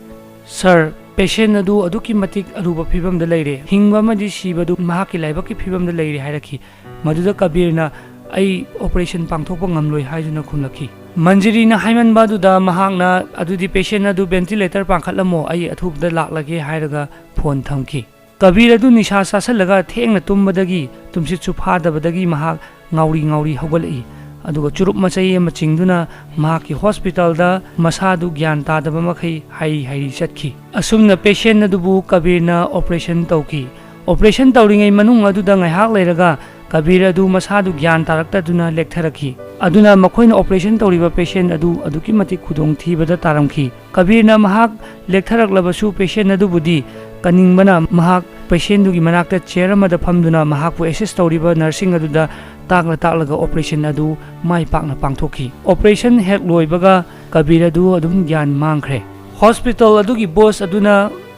"ꯁꯥꯔ, ꯄꯦꯁꯦꯟ ꯑꯗꯨ ꯑꯗꯨꯛꯀꯤ ꯃꯇꯤꯛ ꯑꯔꯨꯕ ꯐꯤꯕꯝꯗ ꯂꯩꯔꯦ, ꯍꯤꯡꯕ ꯑꯃꯗꯤ ꯁꯤꯕꯗꯨ ꯃꯍꯥꯛꯀꯤ ꯂꯥꯏꯕꯛꯀꯤ ꯐꯤꯕꯝꯗ ꯂꯩꯔꯦ" ꯍꯥꯏꯔꯛꯈꯤ꯫ ꯃꯗꯨꯗ ꯀꯕꯤꯔꯅ, "ꯑꯩ ꯑꯣꯄꯔꯦꯁꯟ ꯄꯥꯡꯊꯣꯛꯄ ꯉꯝꯂꯣꯏ" ꯍꯥꯏꯗꯨꯅ ꯈꯨꯝꯂꯛꯈꯤ꯫ ꯃꯟꯖꯤꯔꯤꯅ ꯍꯥꯏꯃꯟꯕ ꯑꯗꯨꯗ ꯃꯍꯥꯛꯅ, "ꯑꯗꯨꯗꯤ ꯄꯦꯁꯦꯟ ꯑꯗꯨ ꯚꯦꯟꯇꯤꯂꯦꯇꯔ ꯄꯥꯡꯈꯠꯂꯝꯃꯣ, ꯑꯩ ꯑꯊꯨꯕꯗ ꯂꯥꯛꯂꯒꯦ" ꯍꯥꯏꯔꯒ ꯐꯣꯟ ꯊꯝꯈꯤ꯫ ꯀꯕꯤꯔ ꯑꯗꯨ ꯅꯤꯁꯥ ꯆꯥꯁꯤꯜꯂꯒ ꯊꯦꯡꯅ ꯇꯨꯝꯕꯗꯒꯤ ꯇꯨꯝꯁꯤꯠꯁꯨ ꯐꯥꯗꯕꯗꯒꯤ ꯃꯍꯥꯛ ꯉꯥꯎꯔꯤ ꯉꯥꯎꯔꯤ ꯍꯧꯒꯠꯂꯛꯏ꯫ ꯑꯗꯨꯒ ꯆꯨꯔꯨꯞ ꯃꯆꯩ ꯑꯃ ꯆꯤꯡꯗꯨꯅ ꯃꯍꯥꯛꯀꯤ ꯍꯣꯁꯄꯤꯇꯥꯜꯗ ꯃꯁꯥꯗꯨ ꯒ꯭ꯌꯥꯟ ꯇꯥꯗꯕ ꯃꯈꯩ ꯍꯥꯏꯔꯤ ꯍꯥꯏꯔꯤ ꯆꯠꯈꯤ꯫ ꯑꯁꯨꯝꯅ ꯄꯦꯁꯦꯟ ꯑꯗꯨꯕꯨ ꯀꯕꯤꯔꯅ ꯑꯣꯄꯔꯦꯁꯟ ꯇꯧꯈꯤ꯫ ꯑꯣꯄꯔꯦꯁꯟ ꯇꯧꯔꯤꯉꯩ ꯃꯅꯨꯡ ꯑꯗꯨꯗ ꯉꯥꯏꯍꯥꯛ ꯂꯩꯔꯒ ꯀꯕꯤꯔ ꯑꯗꯨ ꯃꯁꯥꯗꯨ ꯒ꯭ꯌꯥꯟ ꯇꯥꯔꯛꯇꯗꯨꯅ ꯂꯦꯛꯊꯔꯛꯈꯤ꯫ ꯑꯗꯨꯅ ꯃꯈꯣꯏꯅ ꯑꯣꯄꯔꯦꯁꯟ ꯇꯧꯔꯤꯕ ꯄꯦꯁꯦꯟ ꯑꯗꯨ ꯑꯗꯨꯛꯀꯤ ꯃꯇꯤꯛ ꯈꯨꯗꯣꯡꯊꯤꯕꯗ ꯇꯥꯔꯝꯈꯤ꯫ ꯀꯕꯤꯔꯅ ꯃꯍꯥꯛ ꯂꯦꯛꯊꯔꯛꯂꯕꯁꯨ ꯄꯦꯁꯦꯟ ꯑꯗꯨꯕꯨꯗꯤ ꯀꯟꯅꯤꯡꯕꯅ ꯃꯍꯥꯛ ꯄꯦꯁꯦꯟꯗꯨꯒꯤ ꯃꯅꯥꯛꯇ ꯆꯦꯌꯔ ꯑꯃꯗ ꯐꯝꯗꯨꯅ ꯃꯍꯥꯛꯄꯨ ꯑꯦꯁꯤꯁ ꯇꯧꯔꯤꯕ ꯅꯔꯁꯁꯤꯡ ꯑꯗꯨꯗ ꯇꯥꯛꯂ ꯇꯥꯛꯂꯒ ꯑꯣꯄꯔꯦꯁꯟ ꯑꯗꯨ ꯃꯥꯏ ꯄꯥꯛꯅ ꯄꯥꯡꯊꯣꯛꯈꯤ꯫ ꯑꯣꯄꯔꯦꯁꯟ ꯍꯦꯛ ꯂꯣꯏꯕꯒ ꯀꯕꯤꯔ ꯑꯗꯨ ꯑꯗꯨꯝ ꯒ꯭ꯌꯥꯟ ꯃꯥꯡꯈ꯭ꯔꯦ꯫ ꯍꯣꯁꯄꯤꯇꯥꯜ ꯑꯗꯨꯒꯤ ꯕꯣꯁ ꯑꯗꯨꯅ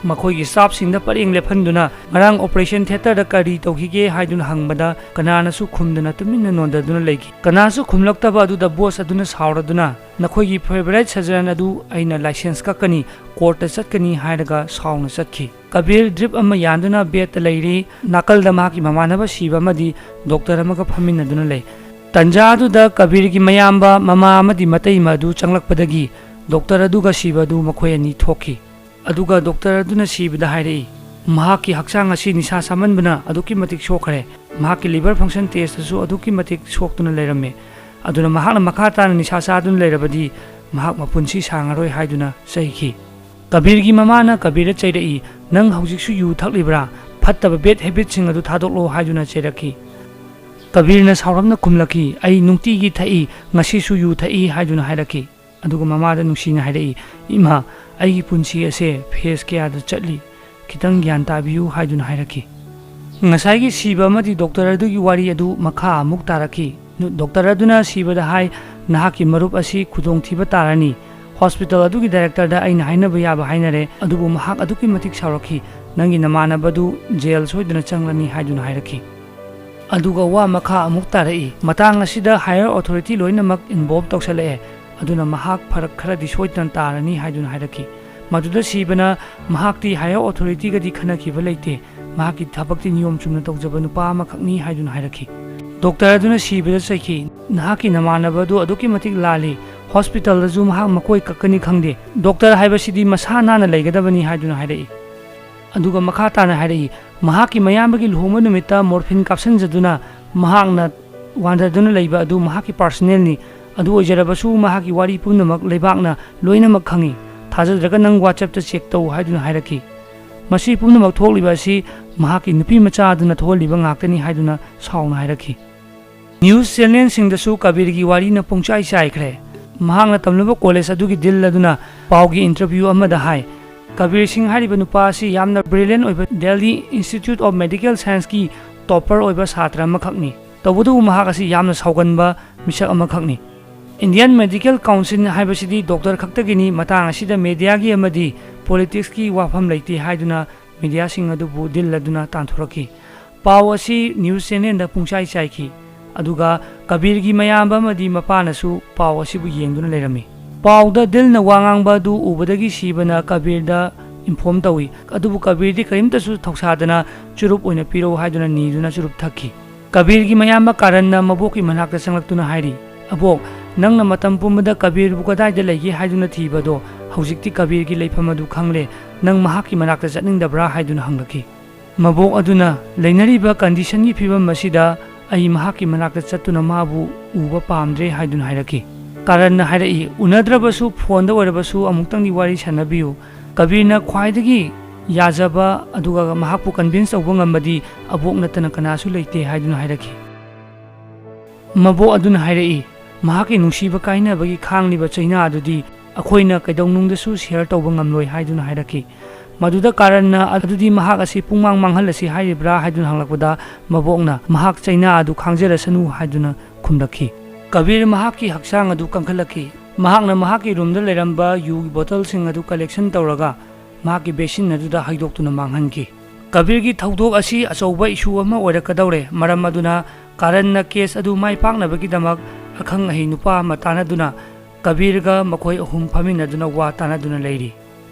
ꯃꯈꯣꯏꯒꯤ ꯁ꯭ꯇꯥꯐꯁꯤꯡꯗ ꯄꯔꯦꯡ ꯂꯦꯞꯍꯟꯗꯨꯅ ꯉꯔꯥꯡ ꯑꯣꯄꯔꯦꯁꯟ ꯊꯤꯌꯦꯇꯔꯗ ꯀꯔꯤ ꯇꯧꯈꯤꯒꯦ ꯍꯥꯏꯗꯨꯅ ꯍꯪꯕꯗ ꯀꯅꯥꯅꯁꯨ ꯈꯨꯝꯗꯅ ꯇꯨꯃꯤꯟꯅ ꯅꯣꯟꯗꯗꯨꯅ ꯂꯩꯈꯤ꯫ ꯀꯅꯥꯁꯨ ꯈꯨꯝꯂꯛꯇꯕ ꯑꯗꯨꯗ ꯕꯣꯁ ꯑꯗꯨꯅ ꯁꯥꯎꯔꯗꯨꯅ "ꯅꯈꯣꯏꯒꯤ ꯐꯦꯚꯔꯥꯏꯠ ꯁꯔꯖꯟ ꯑꯗꯨ ꯑꯩꯅ ꯂꯥꯏꯁꯦꯟꯁ ꯀꯛꯀꯅꯤ, ꯀꯣꯔꯠꯇ ꯆꯠꯀꯅꯤ" ꯍꯥꯏꯔꯒ ꯁꯥꯎꯅ ꯆꯠꯈꯤ꯫ ꯀꯕꯤꯔ ꯗ꯭ꯔꯤꯞ ꯑꯃ ꯌꯥꯟꯗꯨꯅ ꯕꯦꯗꯇ ꯂꯩꯔꯤ꯫ ꯅꯥꯀꯜꯗ ꯃꯍꯥꯛꯀꯤ ꯃꯃꯥꯟꯅꯕ ꯁꯤꯕ ꯑꯃꯗꯤ ꯗꯣꯛꯇꯔ ꯑꯃꯒ ꯐꯝꯃꯤꯟꯅꯗꯨꯅ ꯂꯩ꯫ ꯇꯟꯖꯥ ꯑꯗꯨꯗ ꯀꯕꯤꯔꯒꯤ ꯃꯌꯥꯝꯕ, ꯃꯃꯥ ꯑꯃꯗꯤ ꯃꯇꯩꯃ ꯑꯗꯨ ꯆꯪꯂꯛꯄꯗꯒꯤ ꯗꯣꯛꯇꯔ ꯑꯗꯨꯒ ꯁꯤꯕ ꯑꯗꯨ ꯃꯈꯣꯏ ꯑꯅꯤ ꯊꯣꯛꯈꯤ꯫ ꯑꯗꯨꯒ ꯗꯣꯛꯇꯔ ꯑꯗꯨꯅ ꯁꯤꯕꯗ ꯍꯥꯏꯔꯛꯏ, "ꯃꯍꯥꯛꯀꯤ ꯍꯛꯆꯥꯡ ꯑꯁꯤ ꯅꯤꯁꯥ ꯆꯥꯃꯟꯕꯅ ꯑꯗꯨꯛꯀꯤ ꯃꯇꯤꯛ ꯁꯣꯛꯈ꯭ꯔꯦ꯫ ꯃꯍꯥꯛꯀꯤ ꯂꯤꯚꯔ ꯐꯪꯁꯟ ꯇꯦꯁꯇꯁꯨ ꯑꯗꯨꯛꯀꯤ ꯃꯇꯤꯛ ꯁꯣꯛꯇꯨꯅ ꯂꯩꯔꯝꯃꯦ꯫ ꯑꯗꯨꯅ ꯃꯍꯥꯛꯅ ꯃꯈꯥ ꯇꯥꯅ ꯅꯤꯁꯥ ꯆꯥꯗꯨꯅ ꯂꯩꯔꯕꯗꯤ ꯃꯍꯥꯛ ꯃꯄꯨꯟꯁꯤ ꯁꯥꯡꯉꯔꯣꯏ" ꯍꯥꯏꯗꯨꯅ ꯆꯩꯈꯤ꯫ ꯀꯕꯤꯔꯒꯤ ꯃꯃꯥꯅ ꯀꯕꯤꯔꯗ ꯆꯩꯔꯛꯏ, "ꯅꯪ ꯍꯧꯖꯤꯛꯁꯨ ꯌꯨ ꯊꯛꯂꯤꯕ꯭ꯔꯥ? ꯐꯠꯇꯕ ꯕꯦꯗ ꯍꯦꯕꯤꯠꯁꯤꯡ ꯑꯗꯨ ꯊꯥꯗꯣꯛꯂꯣ" ꯍꯥꯏꯗꯨꯅ ꯆꯩꯔꯛꯈꯤ꯫ ꯀꯕꯤꯔꯅ ꯁꯥꯎꯔꯞꯅ ꯈꯨꯝꯂꯛꯈꯤ, "ꯑꯩ ꯅꯨꯡꯇꯤꯒꯤ ꯊꯛꯏ, ꯉꯁꯤꯁꯨ ꯌꯨ ꯊꯛꯏ" ꯍꯥꯏꯗꯨꯅ ꯍꯥꯏꯔꯛꯈꯤ꯫ ꯑꯗꯨꯒ ꯃꯃꯥꯗ ꯅꯨꯡꯁꯤꯅ ꯍꯥꯏꯔꯛꯏ, "ꯏꯃꯥ, ꯑꯩꯒꯤ ꯄꯨꯟꯁꯤ ꯑꯁꯦ ꯐꯦꯁ ꯀꯌꯥꯗ ꯆꯠꯂꯤ, ꯈꯤꯇꯪ ꯒ꯭ꯌꯥꯟ ꯇꯥꯕꯤꯌꯨ" ꯍꯥꯏꯗꯨꯅ ꯍꯥꯏꯔꯛꯈꯤ꯫ ꯉꯁꯥꯏꯒꯤ ꯁꯤꯕ ꯑꯃꯗꯤ ꯗꯣꯛꯇꯔ ꯑꯗꯨꯒꯤ ꯋꯥꯔꯤ ꯑꯗꯨ ꯃꯈꯥ ꯑꯃꯨꯛ ꯇꯥꯔꯛꯈꯤ꯫ ꯗꯣꯛꯇꯔ ꯑꯗꯨꯅ ꯁꯤꯕꯗ ꯍꯥꯏ, "ꯅꯍꯥꯛꯀꯤ ꯃꯔꯨꯞ ꯑꯁꯤ ꯈꯨꯗꯣꯡꯊꯤꯕ ꯇꯥꯔꯅꯤ꯫ ꯍꯣꯁꯄꯤꯇꯥꯜ ꯑꯗꯨꯒꯤ ꯗꯥꯏꯔꯦꯛꯇꯔꯗ ꯑꯩꯅ ꯍꯥꯏꯅꯕ ꯌꯥꯕ ꯍꯥꯏꯅꯔꯦ, ꯑꯗꯨꯕꯨ ꯃꯍꯥꯛ ꯑꯗꯨꯛꯀꯤ ꯃꯇꯤꯛ ꯁꯥꯎꯔꯛꯈꯤ, ꯅꯪꯒꯤ ꯅꯃꯥꯟꯅꯕꯗꯨ ꯖꯦꯜ ꯁꯣꯏꯗꯅ ꯆꯪꯂꯅꯤ" ꯍꯥꯏꯗꯨꯅ ꯍꯥꯏꯔꯛꯈꯤ꯫ ꯑꯗꯨꯒ ꯋꯥ ꯃꯈꯥ ꯑꯃꯨꯛ ꯇꯥꯔꯛꯏ, "ꯃꯇꯥꯡ ꯑꯁꯤꯗ ꯍꯥꯌꯔ ꯑꯣꯊꯣꯔꯤꯇꯤ ꯂꯣꯏꯅꯃꯛ ꯏꯟꯚꯣꯜꯕ ꯇꯧꯁꯜꯂꯛꯑꯦ, ꯑꯗꯨꯅ ꯃꯍꯥꯛ ꯐꯔꯛ ꯈꯔꯗꯤ ꯁꯣꯏꯗꯅ ꯇꯥꯔꯅꯤ" ꯍꯥꯏꯗꯨꯅ ꯍꯥꯏꯔꯛꯈꯤ꯫ ꯃꯗꯨꯗ ꯁꯤꯕꯅ, "ꯃꯍꯥꯛꯇꯤ ꯍꯥꯌꯔ ꯑꯣꯊꯣꯔꯤꯇꯤꯒꯗꯤ ꯈꯟꯅꯈꯤꯕ ꯂꯩꯇꯦ, ꯃꯍꯥꯛꯀꯤ ꯊꯕꯛꯇꯤ ꯅꯤꯌꯣꯝ ꯆꯨꯝꯅ ꯇꯧꯖꯕ ꯅꯨꯄꯥ ꯑꯃꯈꯛꯅꯤ" ꯍꯥꯏꯗꯨꯅ ꯍꯥꯏꯔꯛꯈꯤ꯫ ꯗꯣꯛꯇꯔ ꯑꯗꯨꯅ ꯁꯤꯕꯗ ꯆꯩꯈꯤ, "ꯅꯍꯥꯛꯀꯤ ꯅꯃꯥꯟꯅꯕ ꯑꯗꯨ ꯑꯗꯨꯛꯀꯤ ꯃꯇꯤꯛ ꯂꯥꯜꯂꯤ, ꯍꯣꯁꯄꯤꯇꯥꯜꯗꯁꯨ ꯃꯍꯥꯛ ꯃꯀꯣꯏ ꯀꯛꯀꯅꯤ ꯈꯪꯗꯦ, ꯗꯣꯛꯇꯔ ꯍꯥꯏꯕꯁꯤꯗꯤ ꯃꯁꯥ ꯅꯥꯟꯅ ꯂꯩꯒꯗꯕꯅꯤ" ꯍꯥꯏꯗꯨꯅ ꯍꯥꯏꯔꯛꯏ꯫ ꯑꯗꯨꯒ ꯃꯈꯥ ꯇꯥꯅ ꯍꯥꯏꯔꯛꯏ, "ꯃꯍꯥꯛꯀꯤ ꯃꯌꯥꯝꯕꯒꯤ ꯂꯨꯍꯣꯡꯕ ꯅꯨꯃꯤꯠꯇ ꯃꯣꯔꯐꯤꯟ ꯀꯥꯞꯁꯤꯟꯖꯗꯨꯅ ꯃꯍꯥꯛꯅ ꯋꯥꯟꯊꯗꯨꯅ ꯂꯩꯕ ꯑꯗꯨ ꯃꯍꯥꯛꯀꯤ ꯄꯥꯔꯁꯅꯦꯜꯅꯤ꯫ ꯑꯗꯨ ꯑꯣꯏꯖꯔꯕꯁꯨ ꯃꯍꯥꯛꯀꯤ ꯋꯥꯔꯤ ꯄꯨꯝꯅꯃꯛ ꯂꯩꯕꯥꯛꯅ ꯂꯣꯏꯅꯃꯛ ꯈꯪꯏ꯫ ꯊꯥꯖꯗ꯭ꯔꯒ ꯅꯪ ꯋꯥꯆꯦꯞꯇ ꯆꯦꯛ ꯇꯧ" ꯍꯥꯏꯗꯨꯅ ꯍꯥꯏꯔꯛꯈꯤ꯫ ꯃꯁꯤ ꯄꯨꯝꯅꯃꯛ ꯊꯣꯛꯂꯤꯕ ꯑꯁꯤ ꯃꯍꯥꯛꯀꯤ ꯅꯨꯄꯤ ꯃꯆꯥ ꯑꯗꯨꯅ ꯊꯣꯛꯍꯜꯂꯤꯕ ꯉꯥꯛꯇꯅꯤ ꯍꯥꯏꯗꯨꯅ ꯁꯥꯎꯅ ꯍꯥꯏꯔꯛꯈꯤ꯫ ꯅ꯭ꯌꯨꯁ ꯆꯦꯅꯦꯜꯁꯤꯡꯗꯁꯨ ꯀꯕꯤꯔꯒꯤ ꯋꯥꯔꯤꯅ ꯄꯨꯡꯆꯥꯏ ꯆꯥꯏꯈ꯭ꯔꯦ꯫ ꯃꯍꯥꯛꯅ ꯇꯝꯂꯨꯕ ꯀꯣꯂꯦꯖ ꯑꯗꯨꯒꯤ ꯗꯤꯟ ꯑꯗꯨꯅ ꯄꯥꯎꯒꯤ ꯏꯟꯇꯔꯚ꯭ꯌꯨ ꯑꯃꯗ ꯍꯥꯏ, ꯀꯕꯤꯔ ꯁꯤꯡ ꯍꯥꯏꯔꯤꯕ ꯅꯨꯄꯥ ꯑꯁꯤ ꯌꯥꯝꯅ brilliant ꯑꯣꯏꯕ Delhi Institute of Medical Scienceꯀꯤ topper ꯑꯣꯏꯕ ꯁꯥꯇ꯭ꯔ ꯑꯃꯈꯛꯅꯤ꯫ ꯇꯧꯕꯇꯕꯨ ꯃꯍꯥꯛ ꯑꯁꯤ ꯌꯥꯝꯅ ꯁꯥꯎꯒꯟꯕ ꯃꯤꯁꯛ ꯑꯃꯈꯛꯅꯤ꯫ Indian Medical Council ꯍꯥꯏꯕꯁꯤꯗꯤ doctor ꯈꯛꯇꯒꯤꯅꯤ, ꯃꯇꯥꯡ ꯑꯁꯤꯗ mediaꯒꯤ ꯑꯃꯗꯤ politicsꯀꯤ ꯋꯥꯐꯝ ꯂꯩꯇꯦ ꯍꯥꯏꯗꯨꯅ mediaꯁꯤꯡ ꯑꯗꯨꯕꯨ ꯗꯤꯜꯂꯗꯨꯅ ꯇꯥꯟꯊꯣꯔꯛꯈꯤ꯫ ꯄꯥꯎ ꯑꯁꯤ news channelꯗ ꯄꯨꯡꯆꯥꯏ ꯆꯥꯏꯈꯤ꯫ ꯑꯗꯨꯒ ꯀꯕꯤꯔꯒꯤ ꯃꯌꯥꯝꯕ ꯑꯃꯗꯤ ꯃꯄꯥꯅꯁꯨ ꯄꯥꯎ ꯑꯁꯤꯕꯨ ꯌꯦꯡꯗꯨꯅ ꯂꯩꯔꯝꯃꯤ꯫ ꯄꯥꯎꯗ ꯗꯤꯜꯅ ꯋꯥ ꯉꯥꯡꯕ ꯑꯗꯨ ꯎꯕꯗꯒꯤ ꯁꯤꯕꯅ ꯀꯕꯤꯔꯗ inform ꯇꯧꯏ꯫ ꯑꯗꯨꯕꯨ ꯀꯕꯤꯔꯗꯤ ꯀꯔꯤꯝꯇꯁꯨ ꯊꯧꯁꯥꯗꯅ ꯆꯨꯔꯨꯞ ꯑꯣꯏꯅ ꯄꯤꯔꯛꯎ ꯍꯥꯏꯗꯨꯅ ꯅꯤꯗꯨꯅ ꯆꯨꯔꯨꯞ ꯊꯛꯈꯤ꯫ ꯀꯕꯤꯔꯒꯤ ꯃꯌꯥꯝꯕ ꯀꯥꯔꯟꯅ ꯃꯕꯣꯛꯀꯤ ꯃꯅꯥꯛꯇ ꯆꯪꯂꯛꯇꯨꯅ ꯍꯥꯏꯔꯤ, "ꯑꯕꯣꯛ, ꯅꯪꯅ ꯃꯇꯝ ꯄꯨꯝꯕꯗ ꯀꯕꯤꯔꯕꯨ ꯀꯗꯥꯏꯗ ꯂꯩꯒꯦ ꯍꯥꯏꯗꯨꯅ ꯊꯤꯕꯗꯣ ꯍꯧꯖꯤꯛꯇꯤ ꯀꯕꯤꯔꯒꯤ ꯂꯩꯐꯝ ꯑꯗꯨ ꯈꯪꯂꯦ꯫ ꯅꯪ ꯃꯍꯥꯛꯀꯤ ꯃꯅꯥꯛꯇ ꯆꯠꯅꯤꯡꯗꯕ꯭ꯔꯥ?" ꯍꯥꯏꯗꯨꯅ ꯍꯪꯂꯛꯈꯤ꯫ ꯃꯕꯣꯛ ꯑꯗꯨꯅ ꯂꯩꯅꯔꯤꯕ conditionꯒꯤ ꯐꯤꯕꯝ ꯑꯁꯤꯗ ꯑꯩ ꯃꯍꯥꯛꯀꯤ ꯃꯅꯥꯛꯇ ꯆꯠꯇꯨꯅ ꯃꯥꯕꯨ ꯎꯕ ꯄꯥꯝꯗ꯭ꯔꯦ ꯍꯥꯏꯗꯨꯅ ꯍꯥꯏꯔꯛꯈꯤ꯫ ꯀꯥꯔꯟꯅ ꯍꯥꯏꯔꯛꯏ, "ꯎꯅꯗ꯭ꯔꯕꯁꯨ phoneꯗ ꯑꯣꯏꯔꯕꯁꯨ ꯑꯃꯨꯛꯇꯪꯗꯤ ꯋꯥꯔꯤ ꯁꯥꯟꯅꯕꯤꯌꯨ꯫ ꯀꯕꯤꯔꯅ ꯈ꯭ꯋꯥꯏꯗꯒꯤ ꯌꯥꯖꯕ ꯑꯗꯨꯒ ꯃꯍꯥꯛꯄꯨ convince ꯇꯧꯕ ꯉꯝꯕꯗꯤ ꯑꯕꯣꯛ ꯅꯠꯇꯅ ꯀꯅꯥꯁꯨ ꯂꯩꯇꯦ" ꯍꯥꯏꯗꯨꯅ ꯍꯥꯏꯔꯛꯈꯤ꯫ ꯃꯕꯣꯛ ꯑꯗꯨꯅ ꯍꯥꯏꯔꯛꯏ, "ꯃꯍꯥꯛꯀꯤ ꯅꯨꯡꯁꯤꯕ ꯀꯥꯏꯅꯕꯒꯤ ꯈꯥꯡꯂꯤꯕ ꯆꯩꯅꯥ ꯑꯗꯨꯗꯤ ꯑꯩꯈꯣꯏꯅ ꯀꯩꯗꯧꯅꯨꯡꯗꯁꯨ share ꯇꯧꯕ ꯉꯝꯂꯣꯏ" ꯍꯥꯏꯗꯨꯅ ꯍꯥꯏꯔꯛꯈꯤ꯫ ꯃꯗꯨꯗ ꯀꯥꯔꯟꯅ, "ꯑꯗꯨꯗꯤ ꯃꯍꯥꯛ ꯑꯁꯤ ꯄꯨꯡꯃꯥꯡ ꯃꯥꯡꯍꯜꯂꯁꯤ ꯍꯥꯏꯔꯤꯕ꯭ꯔꯥ?" ꯍꯥꯏꯗꯨꯅ ꯍꯪꯂꯛꯄꯗ ꯃꯕꯣꯛꯅ, "ꯃꯍꯥꯛ ꯆꯩꯅꯥ ꯑꯗꯨ ꯈꯥꯡꯖꯔꯁꯅꯨ" ꯍꯥꯏꯗꯨꯅ ꯈꯨꯝꯂꯛꯈꯤ꯫ ꯀꯕꯤꯔ ꯃꯍꯥꯛꯀꯤ ꯍꯛꯆꯥꯡ ꯑꯗꯨ ꯀꯟꯈꯠꯂꯛꯈꯤ꯫ ꯃꯍꯥꯛꯅ ꯃꯍꯥꯛꯀꯤ roomꯗ ꯂꯩꯔꯝꯕ ꯌꯨꯒꯤ bottleꯁꯤꯡ ꯑꯗꯨ collection ꯇꯧꯔꯒ ꯃꯍꯥꯛꯀꯤ basin ꯑꯗꯨꯗ ꯍꯩꯗꯣꯛꯇꯨꯅ ꯃꯥꯡꯍꯟꯈꯤ꯫ ꯀꯕꯤꯔꯒꯤ ꯊꯧꯗꯣꯛ ꯑꯁꯤ ꯑꯆꯧꯕ issue ꯑꯃ ꯑꯣꯏꯔꯛꯀꯗꯧꯔꯦ, ꯃꯔꯝ ꯑꯗꯨꯅ ꯀꯥꯔꯟꯅ case ꯑꯗꯨ ꯃꯥꯏ ꯄꯥꯛꯅꯕꯒꯤꯗꯃꯛ ꯑꯈꯪ ꯑꯍꯩ ꯅꯨꯄꯥ ꯑꯃ ꯇꯥꯟꯅꯗꯨꯅ ꯀꯕꯤꯔꯒ ꯃꯈꯣꯏ ꯑꯍꯨꯝ ꯐꯝꯃꯤꯟꯅꯗꯨꯅ ꯋꯥ ꯇꯥꯟꯅꯗꯨꯅ ꯂꯩꯔꯤ꯫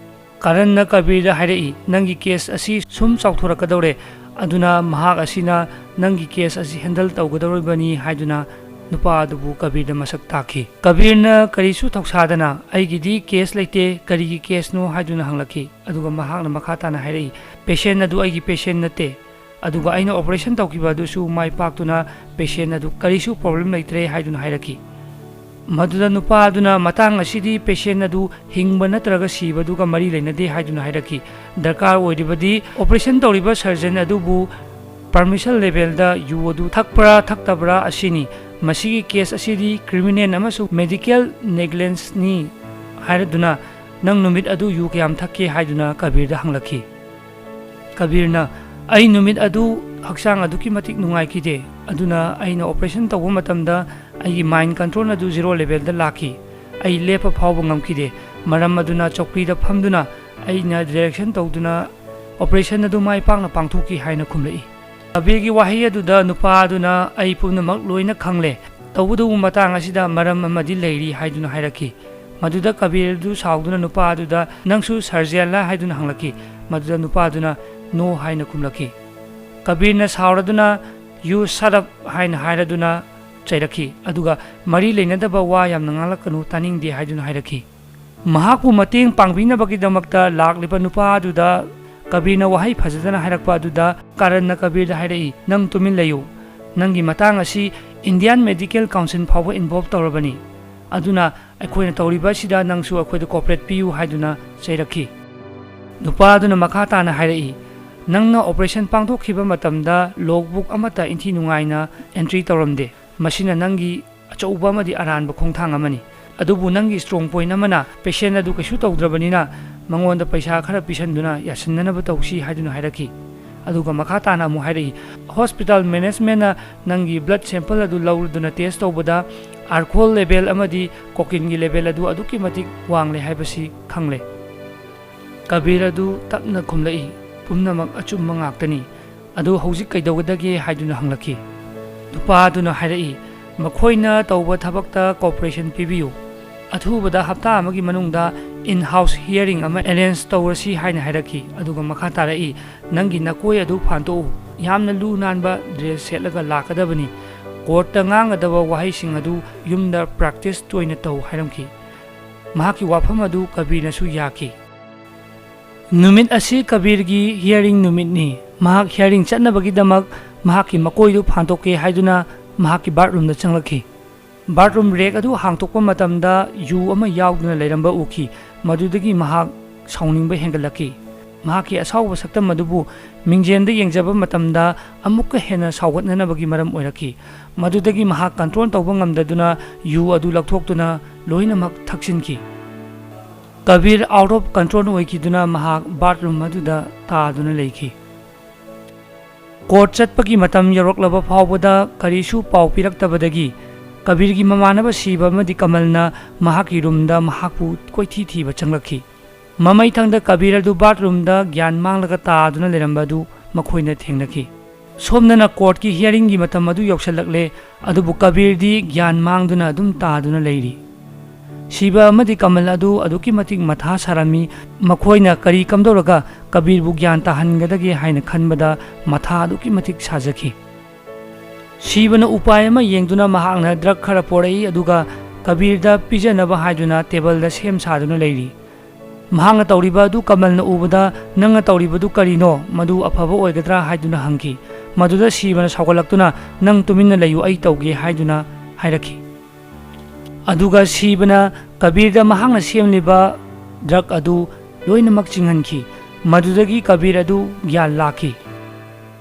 ꯀꯥꯔꯟꯅ ꯀꯕꯤꯔꯗ ꯍꯥꯏꯔꯛꯏ, "ꯅꯪꯒꯤ case ꯑꯁꯤ ꯁꯨꯝ ꯆꯥꯎꯊꯣꯔꯛꯀꯗꯧꯔꯦ, ꯑꯗꯨꯅ ꯃꯍꯥꯛ ꯑꯁꯤꯅ ꯅꯪꯒꯤ case ꯑꯁꯤ handle ꯇꯧꯒꯗꯧꯔꯤꯕꯅꯤ" ꯍꯥꯏꯗꯨꯅ ꯅꯨꯄꯥ ꯑꯗꯨꯕꯨ ꯀꯕꯤꯔꯗ ꯃꯁꯛ ꯇꯥꯛꯈꯤ꯫ ꯀꯕꯤꯔꯅ ꯀꯔꯤꯁꯨ ꯊꯧꯁꯥꯗꯅ, "ꯑꯩꯒꯤꯗꯤ case ꯂꯩꯇꯦ, ꯀꯔꯤꯒꯤ caseꯅꯣ?" ꯍꯥꯏꯗꯨꯅ ꯍꯪꯂꯛꯈꯤ꯫ ꯑꯗꯨꯒ ꯃꯍꯥꯛꯅ ꯃꯈꯥ ꯇꯥꯅ ꯍꯥꯏꯔꯛꯏ, "Patient ꯑꯗꯨ ꯑꯩꯒꯤ patient ꯅꯠꯇꯦ, ꯑꯗꯨꯒ ꯑꯩꯅ operation ꯇꯧꯈꯤꯕ ꯑꯗꯨꯁꯨ ꯃꯥꯏ ꯄꯥꯛꯇꯨꯅ patient ꯑꯗꯨ ꯀꯔꯤꯁꯨ problem ꯂꯩꯇ꯭ꯔꯦ" ꯍꯥꯏꯗꯨꯅ ꯍꯥꯏꯔꯛꯈꯤ꯫ ꯃꯗꯨꯗ ꯅꯨꯄꯥ ꯑꯗꯨꯅ, "ꯃꯇꯥꯡ ꯑꯁꯤꯗꯤ patient ꯑꯗꯨ ꯍꯤꯡꯕ ꯅꯠꯇ꯭ꯔꯒ ꯁꯤꯕꯗꯨꯒ ꯃꯔꯤ ꯂꯩꯅꯗꯦ" ꯍꯥꯏꯗꯨꯅ ꯍꯥꯏꯔꯛꯈꯤ꯫ "ꯗꯔꯀꯥꯔ ꯑꯣꯏꯔꯤꯕꯗꯤ operation ꯇꯧꯔꯤꯕ surgeon ꯑꯗꯨꯕꯨ permission levelꯗ ꯌꯨ ꯑꯗꯨ ꯊꯛꯄ꯭ꯔꯥ ꯊꯛꯇꯕ꯭ꯔꯥ ꯑꯁꯤꯅꯤ꯫ ꯃꯁꯤꯒꯤ case ꯑꯁꯤꯗꯤ criminal ꯑꯃꯁꯨꯡ medical negligenceꯅꯤ" ꯍꯥꯏꯔꯗꯨꯅ "ꯅꯪ ꯅꯨꯃꯤꯠ ꯑꯗꯨ ꯌꯨ ꯀꯌꯥꯝ ꯊꯛꯀꯦ?" ꯍꯥꯏꯗꯨꯅ ꯀꯕꯤꯔꯗ ꯍꯪꯂꯛꯈꯤ꯫ ꯀꯕꯤꯔꯅ, "ꯑꯩ ꯅꯨꯃꯤꯠ ꯑꯗꯨ ꯍꯛꯆꯥꯡ ꯑꯗꯨꯛꯀꯤ ꯃꯇꯤꯛ ꯅꯨꯡꯉꯥꯏꯈꯤꯗꯦ, ꯑꯗꯨꯅ ꯑꯩꯅ operation ꯇꯧꯕ ꯃꯇꯝꯗ ꯑꯩꯒꯤ mind control ꯑꯗꯨ zero levelꯗ ꯂꯥꯛꯈꯤ꯫ ꯑꯩ ꯂꯦꯞꯄ ꯐꯥꯎꯕ ꯉꯝꯈꯤꯗꯦ꯫ ꯃꯔꯝ ꯑꯗꯨꯅ ꯆꯧꯀ꯭ꯔꯤꯗ ꯐꯝꯗꯨꯅ ꯑꯩꯅ direction ꯇꯧꯗꯨꯅ operation ꯑꯗꯨ ꯃꯥꯏ ꯄꯥꯛꯅ ꯄꯥꯡꯊꯣꯛꯈꯤ" ꯍꯥꯏꯅ ꯈꯨꯝꯂꯛꯏ꯫ ꯀꯕꯤꯔꯒꯤ ꯋꯥꯍꯩ ꯑꯗꯨꯗ ꯅꯨꯄꯥ ꯑꯗꯨꯅ, "ꯑꯩ ꯄꯨꯝꯅꯃꯛ ꯂꯣꯏꯅ ꯈꯪꯂꯦ, ꯇꯧꯕꯇꯕꯨ ꯃꯇꯥꯡ ꯑꯁꯤꯗ ꯃꯔꯝ ꯑꯃꯗꯤ ꯂꯩꯔꯤ" ꯍꯥꯏꯗꯨꯅ ꯍꯥꯏꯔꯛꯈꯤ꯫ ꯃꯗꯨꯗ ꯀꯕꯤꯔ ꯑꯗꯨ ꯁꯥꯎꯗꯨꯅ ꯅꯨꯄꯥ ꯑꯗꯨꯗ, "ꯅꯪꯁꯨ surgeonꯂ?" ꯍꯥꯏꯗꯨꯅ ꯍꯪꯂꯛꯈꯤ꯫ ꯃꯗꯨꯗ ꯅꯨꯄꯥ ꯑꯗꯨꯅ, "No" ꯍꯥꯏꯅ ꯈꯨꯝꯂꯛꯈꯤ꯫ ꯀꯕꯤꯔꯅ ꯁꯥꯎꯔꯗꯨꯅ, "You shut up" ꯍꯥꯏꯅ ꯍꯥꯏꯔꯗꯨꯅ ꯆꯩꯔꯛꯈꯤ꯫ ꯑꯗꯨꯒ, "ꯃꯔꯤ ꯂꯩꯅꯗꯕ ꯋꯥ ꯌꯥꯝꯅ ꯉꯥꯡꯂꯛꯀꯅꯨ, ꯇꯥꯅꯤꯡꯗꯦ" ꯍꯥꯏꯗꯨꯅ ꯍꯥꯏꯔꯛꯈꯤ꯫ ꯃꯍꯥꯛꯄꯨ ꯃꯇꯦꯡ ꯄꯥꯡꯕꯤꯅꯕꯒꯤꯗꯃꯛꯇ ꯂꯥꯛꯂꯤꯕ ꯅꯨꯄꯥ ꯑꯗꯨꯗ ꯀꯕꯤꯔꯅ ꯋꯥꯍꯩ ꯐꯖꯗꯅ ꯍꯥꯏꯔꯛꯄ ꯑꯗꯨꯗ ꯀꯔꯟꯅ ꯀꯕꯤꯔꯗ ꯍꯥꯏꯔꯛꯏ, "ꯅꯪ ꯇꯨꯃꯤꯟ ꯂꯩꯌꯨ꯫ ꯅꯪꯒꯤ ꯃꯇꯥꯡ ꯑꯁꯤ Indian Medical Council ꯐꯥꯎꯕ involve ꯇꯧꯔꯕꯅꯤ꯫ ꯑꯗꯨꯅ ꯑꯩꯈꯣꯏꯅ ꯇꯧꯔꯤꯕ ꯑꯁꯤꯗ ꯅꯪꯁꯨ ꯑꯩꯈꯣꯏꯗ cooperate ꯄꯤꯌꯨ" ꯍꯥꯏꯗꯨꯅ ꯆꯩꯔꯛꯈꯤ꯫ ꯅꯨꯄꯥ ꯑꯗꯨꯅ ꯃꯈꯥ ꯇꯥꯅ ꯍꯥꯏꯔꯛꯏ, "ꯅꯪꯅ operation ꯄꯥꯡꯊꯣꯛꯈꯤꯕ ꯃꯇꯝꯗ logbook ꯑꯃꯠꯇ ꯏꯟꯊꯤ ꯅꯨꯡꯉꯥꯏꯅ entry ꯇꯧꯔꯝꯗꯦ꯫ ꯃꯁꯤꯅ ꯅꯪꯒꯤ ꯑꯆꯧꯕ ꯑꯃꯗꯤ ꯑꯔꯥꯟꯕ ꯈꯣꯡꯊꯥꯡ ꯑꯃꯅꯤ꯫ ꯑꯗꯨꯕꯨ ꯅꯪꯒꯤ strong point ꯑꯃꯅ patient ꯑꯗꯨ ꯀꯩꯁꯨ ꯇꯧꯗ꯭ꯔꯕꯅꯤꯅ ꯃꯉꯣꯟꯗ ꯄꯩꯁꯥ ꯈꯔ ꯄꯤꯁꯟꯗꯨꯅ ꯌꯥꯁꯤꯟꯅꯅꯕ ꯇꯧꯁꯤ" ꯍꯥꯏꯗꯨꯅ ꯍꯥꯏꯔꯛꯈꯤ꯫ ꯑꯗꯨꯒ ꯃꯈꯥ ꯇꯥꯅ ꯑꯃꯨꯛ ꯍꯥꯏꯔꯛꯏ, "Hospital managementꯅ ꯅꯪꯒꯤ blood sample ꯑꯗꯨ ꯂꯧꯔꯗꯨꯅ test ꯇꯧꯕꯗ alcohol level ꯑꯃꯗꯤ cocaineꯒꯤ level ꯑꯗꯨ ꯑꯗꯨꯛꯀꯤ ꯃꯇꯤꯛ ꯋꯥꯡꯂꯦ ꯍꯥꯏꯕꯁꯤ ꯈꯪꯂꯦ꯫" ꯀꯕꯤꯔ ꯑꯗꯨ ꯇꯞꯅ ꯈꯨꯝꯂꯛꯏ, "ꯄꯨꯝꯅꯃꯛ ꯑꯆꯨꯝꯕ ꯉꯥꯛꯇꯅꯤ꯫ ꯑꯗꯨ ꯍꯧꯖꯤꯛ ꯀꯩꯗꯧꯒꯗꯒꯦ?" ꯍꯥꯏꯗꯨꯅ ꯍꯪꯂꯛꯈꯤ꯫ ꯅꯨꯄꯥ ꯑꯗꯨꯅ ꯍꯥꯏꯔꯛꯏ, "ꯃꯈꯣꯏꯅ ꯇꯧꯕ ꯊꯕꯛꯇ cooperation ꯄꯤꯕꯤꯌꯨ꯫ ꯑꯊꯨꯕꯗ ꯍꯞꯇꯥ ꯑꯃꯒꯤ ꯃꯅꯨꯡꯗ in-house hearing ꯑꯃ arrange ꯇꯧꯔꯁꯤ" ꯍꯥꯏꯅ ꯍꯥꯏꯔꯛꯈꯤ꯫ ꯑꯗꯨꯒ ꯃꯈꯥ ꯇꯥꯔꯛꯏ, "ꯅꯪꯒꯤ ꯅꯀꯣꯏ ꯑꯗꯨ ꯐꯥꯟꯗꯣꯛꯎ꯫ ꯌꯥꯝꯅ ꯂꯨ ꯅꯥꯟꯕ dress ꯁꯦꯠꯂꯒ ꯂꯥꯛꯀꯗꯕꯅꯤ꯫ Courtꯇ ꯉꯥꯡꯒꯗꯕ ꯋꯥꯍꯩꯁꯤꯡ ꯑꯗꯨ ꯌꯨꯝꯗ practice ꯇꯣꯏꯅ ꯇꯧ" ꯍꯥꯏꯔꯝꯈꯤ꯫ ꯃꯍꯥꯛꯀꯤ ꯋꯥꯐꯝ ꯑꯗꯨ ꯀꯕꯤꯔꯅꯁꯨ ꯌꯥꯈꯤ꯫ ꯅꯨꯃꯤꯠ ꯑꯁꯤ ꯀꯕꯤꯔꯒꯤ hearing ꯅꯨꯃꯤꯠꯅꯤ꯫ ꯃꯍꯥꯛ hearing ꯆꯠꯅꯕꯒꯤꯗꯃꯛ ꯃꯍꯥꯛꯀꯤ ꯃꯀꯣꯏꯗꯨ ꯐꯥꯟꯗꯣꯛꯀꯦ ꯍꯥꯏꯗꯨꯅ ꯃꯍꯥꯛꯀꯤ bathroomꯗ ꯆꯪꯂꯛꯈꯤ꯫ Bathroom rack ꯑꯗꯨ ꯍꯥꯡꯗꯣꯛꯄ ꯃꯇꯝꯗ ꯌꯨ ꯑꯃ ꯌꯥꯎꯗꯨꯅ ꯂꯩꯔꯝꯕ ꯎꯈꯤ꯫ ꯃꯗꯨꯗꯒꯤ ꯃꯍꯥꯛ ꯁꯥꯎꯅꯤꯡꯕ ꯍꯦꯟꯒꯠꯂꯛꯈꯤ꯫ ꯃꯍꯥꯛꯀꯤ ꯑꯁꯥꯎꯕ ꯁꯛꯇꯝ ꯑꯗꯨꯕꯨ ꯃꯤꯡꯖꯦꯜꯗ ꯌꯦꯡꯖꯕ ꯃꯇꯝꯗ ꯑꯃꯨꯛꯀ ꯍꯦꯟꯅ ꯁꯥꯎꯒꯠꯅꯅꯕꯒꯤ ꯃꯔꯝ ꯑꯣꯏꯔꯛꯈꯤ꯫ ꯃꯗꯨꯗꯒꯤ ꯃꯍꯥꯛ control ꯇꯧꯕ ꯉꯝꯗꯗꯨꯅ ꯌꯨ ꯑꯗꯨ ꯂꯧꯊꯣꯛꯇꯨꯅ ꯂꯣꯏꯅꯃꯛ ꯊꯛꯆꯤꯟꯈꯤ꯫ ꯀꯕꯤꯔ out of control ꯑꯣꯏꯈꯤꯗꯨꯅ ꯃꯍꯥꯛ ꯕꯥꯊꯔꯨꯝ ꯑꯗꯨꯗ ꯇꯥꯗꯨꯅ ꯂꯩꯈꯤ꯫ ꯀꯣꯔꯠ ꯆꯠꯄꯒꯤ ꯃꯇꯝ ꯌꯧꯔꯛꯂꯕ ꯐꯥꯎꯕꯗ ꯀꯔꯤꯁꯨ ꯄꯥꯎ ꯄꯤꯔꯛꯇꯕꯗꯒꯤ ꯀꯕꯤꯔꯒꯤ ꯃꯃꯥꯟꯅꯕ ꯁꯤꯕ ꯑꯃꯗꯤ ꯀꯃꯜꯅ ꯃꯍꯥꯛꯀꯤ ꯔꯨꯝꯗ ꯃꯍꯥꯛꯄꯨ ꯀꯣꯏꯊꯤ ꯊꯤꯕ ꯆꯪꯂꯛꯈꯤ꯫ ꯃꯃꯩꯊꯪꯗ ꯀꯕꯤꯔ ꯑꯗꯨ ꯕꯥꯊꯔꯨꯝꯗ ꯒ꯭ꯌꯥꯟ ꯃꯥꯡꯂꯒ ꯇꯥꯗꯨꯅ ꯂꯩꯔꯝꯕ ꯑꯗꯨ ꯃꯈꯣꯏꯅ ꯊꯦꯡꯅꯈꯤ꯫ ꯁꯣꯝꯗꯅ ꯀꯣꯔꯠꯀꯤ ꯍꯤꯌꯥꯔꯤꯡꯒꯤ ꯃꯇꯝ ꯑꯗꯨ ꯌꯧꯁꯤꯜꯂꯛꯂꯦ, ꯑꯗꯨꯕꯨ ꯀꯕꯤꯔꯗꯤ ꯒ꯭ꯌꯥꯟ ꯃꯥꯡꯗꯨꯅ ꯑꯗꯨꯝ ꯇꯥꯗꯨꯅ ꯂꯩꯔꯤ꯫ ꯁꯤꯕ ꯑꯃꯗꯤ ꯀꯃꯜ ꯑꯗꯨ ꯑꯗꯨꯛꯀꯤ ꯃꯇꯤꯛ ꯃꯊꯥ ꯁꯥꯔꯝꯃꯤ꯫ ꯃꯈꯣꯏꯅ ꯀꯔꯤ ꯀꯝꯗꯧꯔꯒ ꯀꯕꯤꯔꯕꯨ ꯒ꯭ꯌꯥꯟ ꯇꯥꯍꯟꯒꯗꯒꯦ ꯍꯥꯏꯅ ꯈꯟꯕꯗ ꯃꯊꯥ ꯑꯗꯨꯛꯀꯤ ꯃꯇꯤꯛ ꯁꯥꯖꯈꯤ꯫ ꯁꯤꯕꯅ ꯎꯄꯥꯏ ꯑꯃ ꯌꯦꯡꯗꯨꯅ ꯃꯍꯥꯛꯅ ꯗ꯭ꯔꯒ ꯈꯔ ꯄꯣꯔꯛꯏ, ꯑꯗꯨꯒ ꯀꯕꯤꯔꯗ ꯄꯤꯖꯅꯕ ꯍꯥꯏꯗꯨꯅ ꯇꯦꯕꯜꯗ ꯁꯦꯝ ꯁꯥꯗꯨꯅ ꯂꯩꯔꯤ꯫ ꯃꯍꯥꯛꯅ ꯇꯧꯔꯤꯕ ꯑꯗꯨ ꯀꯃꯜꯅ ꯎꯕꯗ, "ꯅꯪꯅ ꯇꯧꯔꯤꯕꯗꯨ ꯀꯔꯤꯅꯣ? ꯃꯗꯨ ꯑꯐꯕ ꯑꯣꯏꯒꯗ꯭ꯔꯥ?" ꯍꯥꯏꯗꯨꯅ ꯍꯪꯈꯤ꯫ ꯃꯗꯨꯗ ꯁꯤꯕꯅ ꯁꯥꯎꯒꯠꯂꯛꯇꯨꯅ, "ꯅꯪ ꯇꯨꯃꯤꯟꯅ ꯂꯩꯌꯨ, ꯑꯩ ꯇꯧꯒꯦ," ꯍꯥꯏꯗꯨꯅ ꯍꯥꯏꯔꯛꯈꯤ꯫ ꯑꯗꯨꯒ ꯁꯤꯕꯅ ꯀꯕꯤꯔꯗ ꯃꯍꯥꯛꯅ ꯁꯦꯝꯂꯤꯕ ꯗ꯭ꯔꯒ ꯑꯗꯨ ꯂꯣꯏꯅꯃꯛ ꯆꯤꯡꯍꯟꯈꯤ꯫ ꯃꯗꯨꯗꯒꯤ ꯀꯕꯤꯔ ꯑꯗꯨ ꯒ꯭ꯌꯥꯟ ꯂꯥꯛꯈꯤ꯫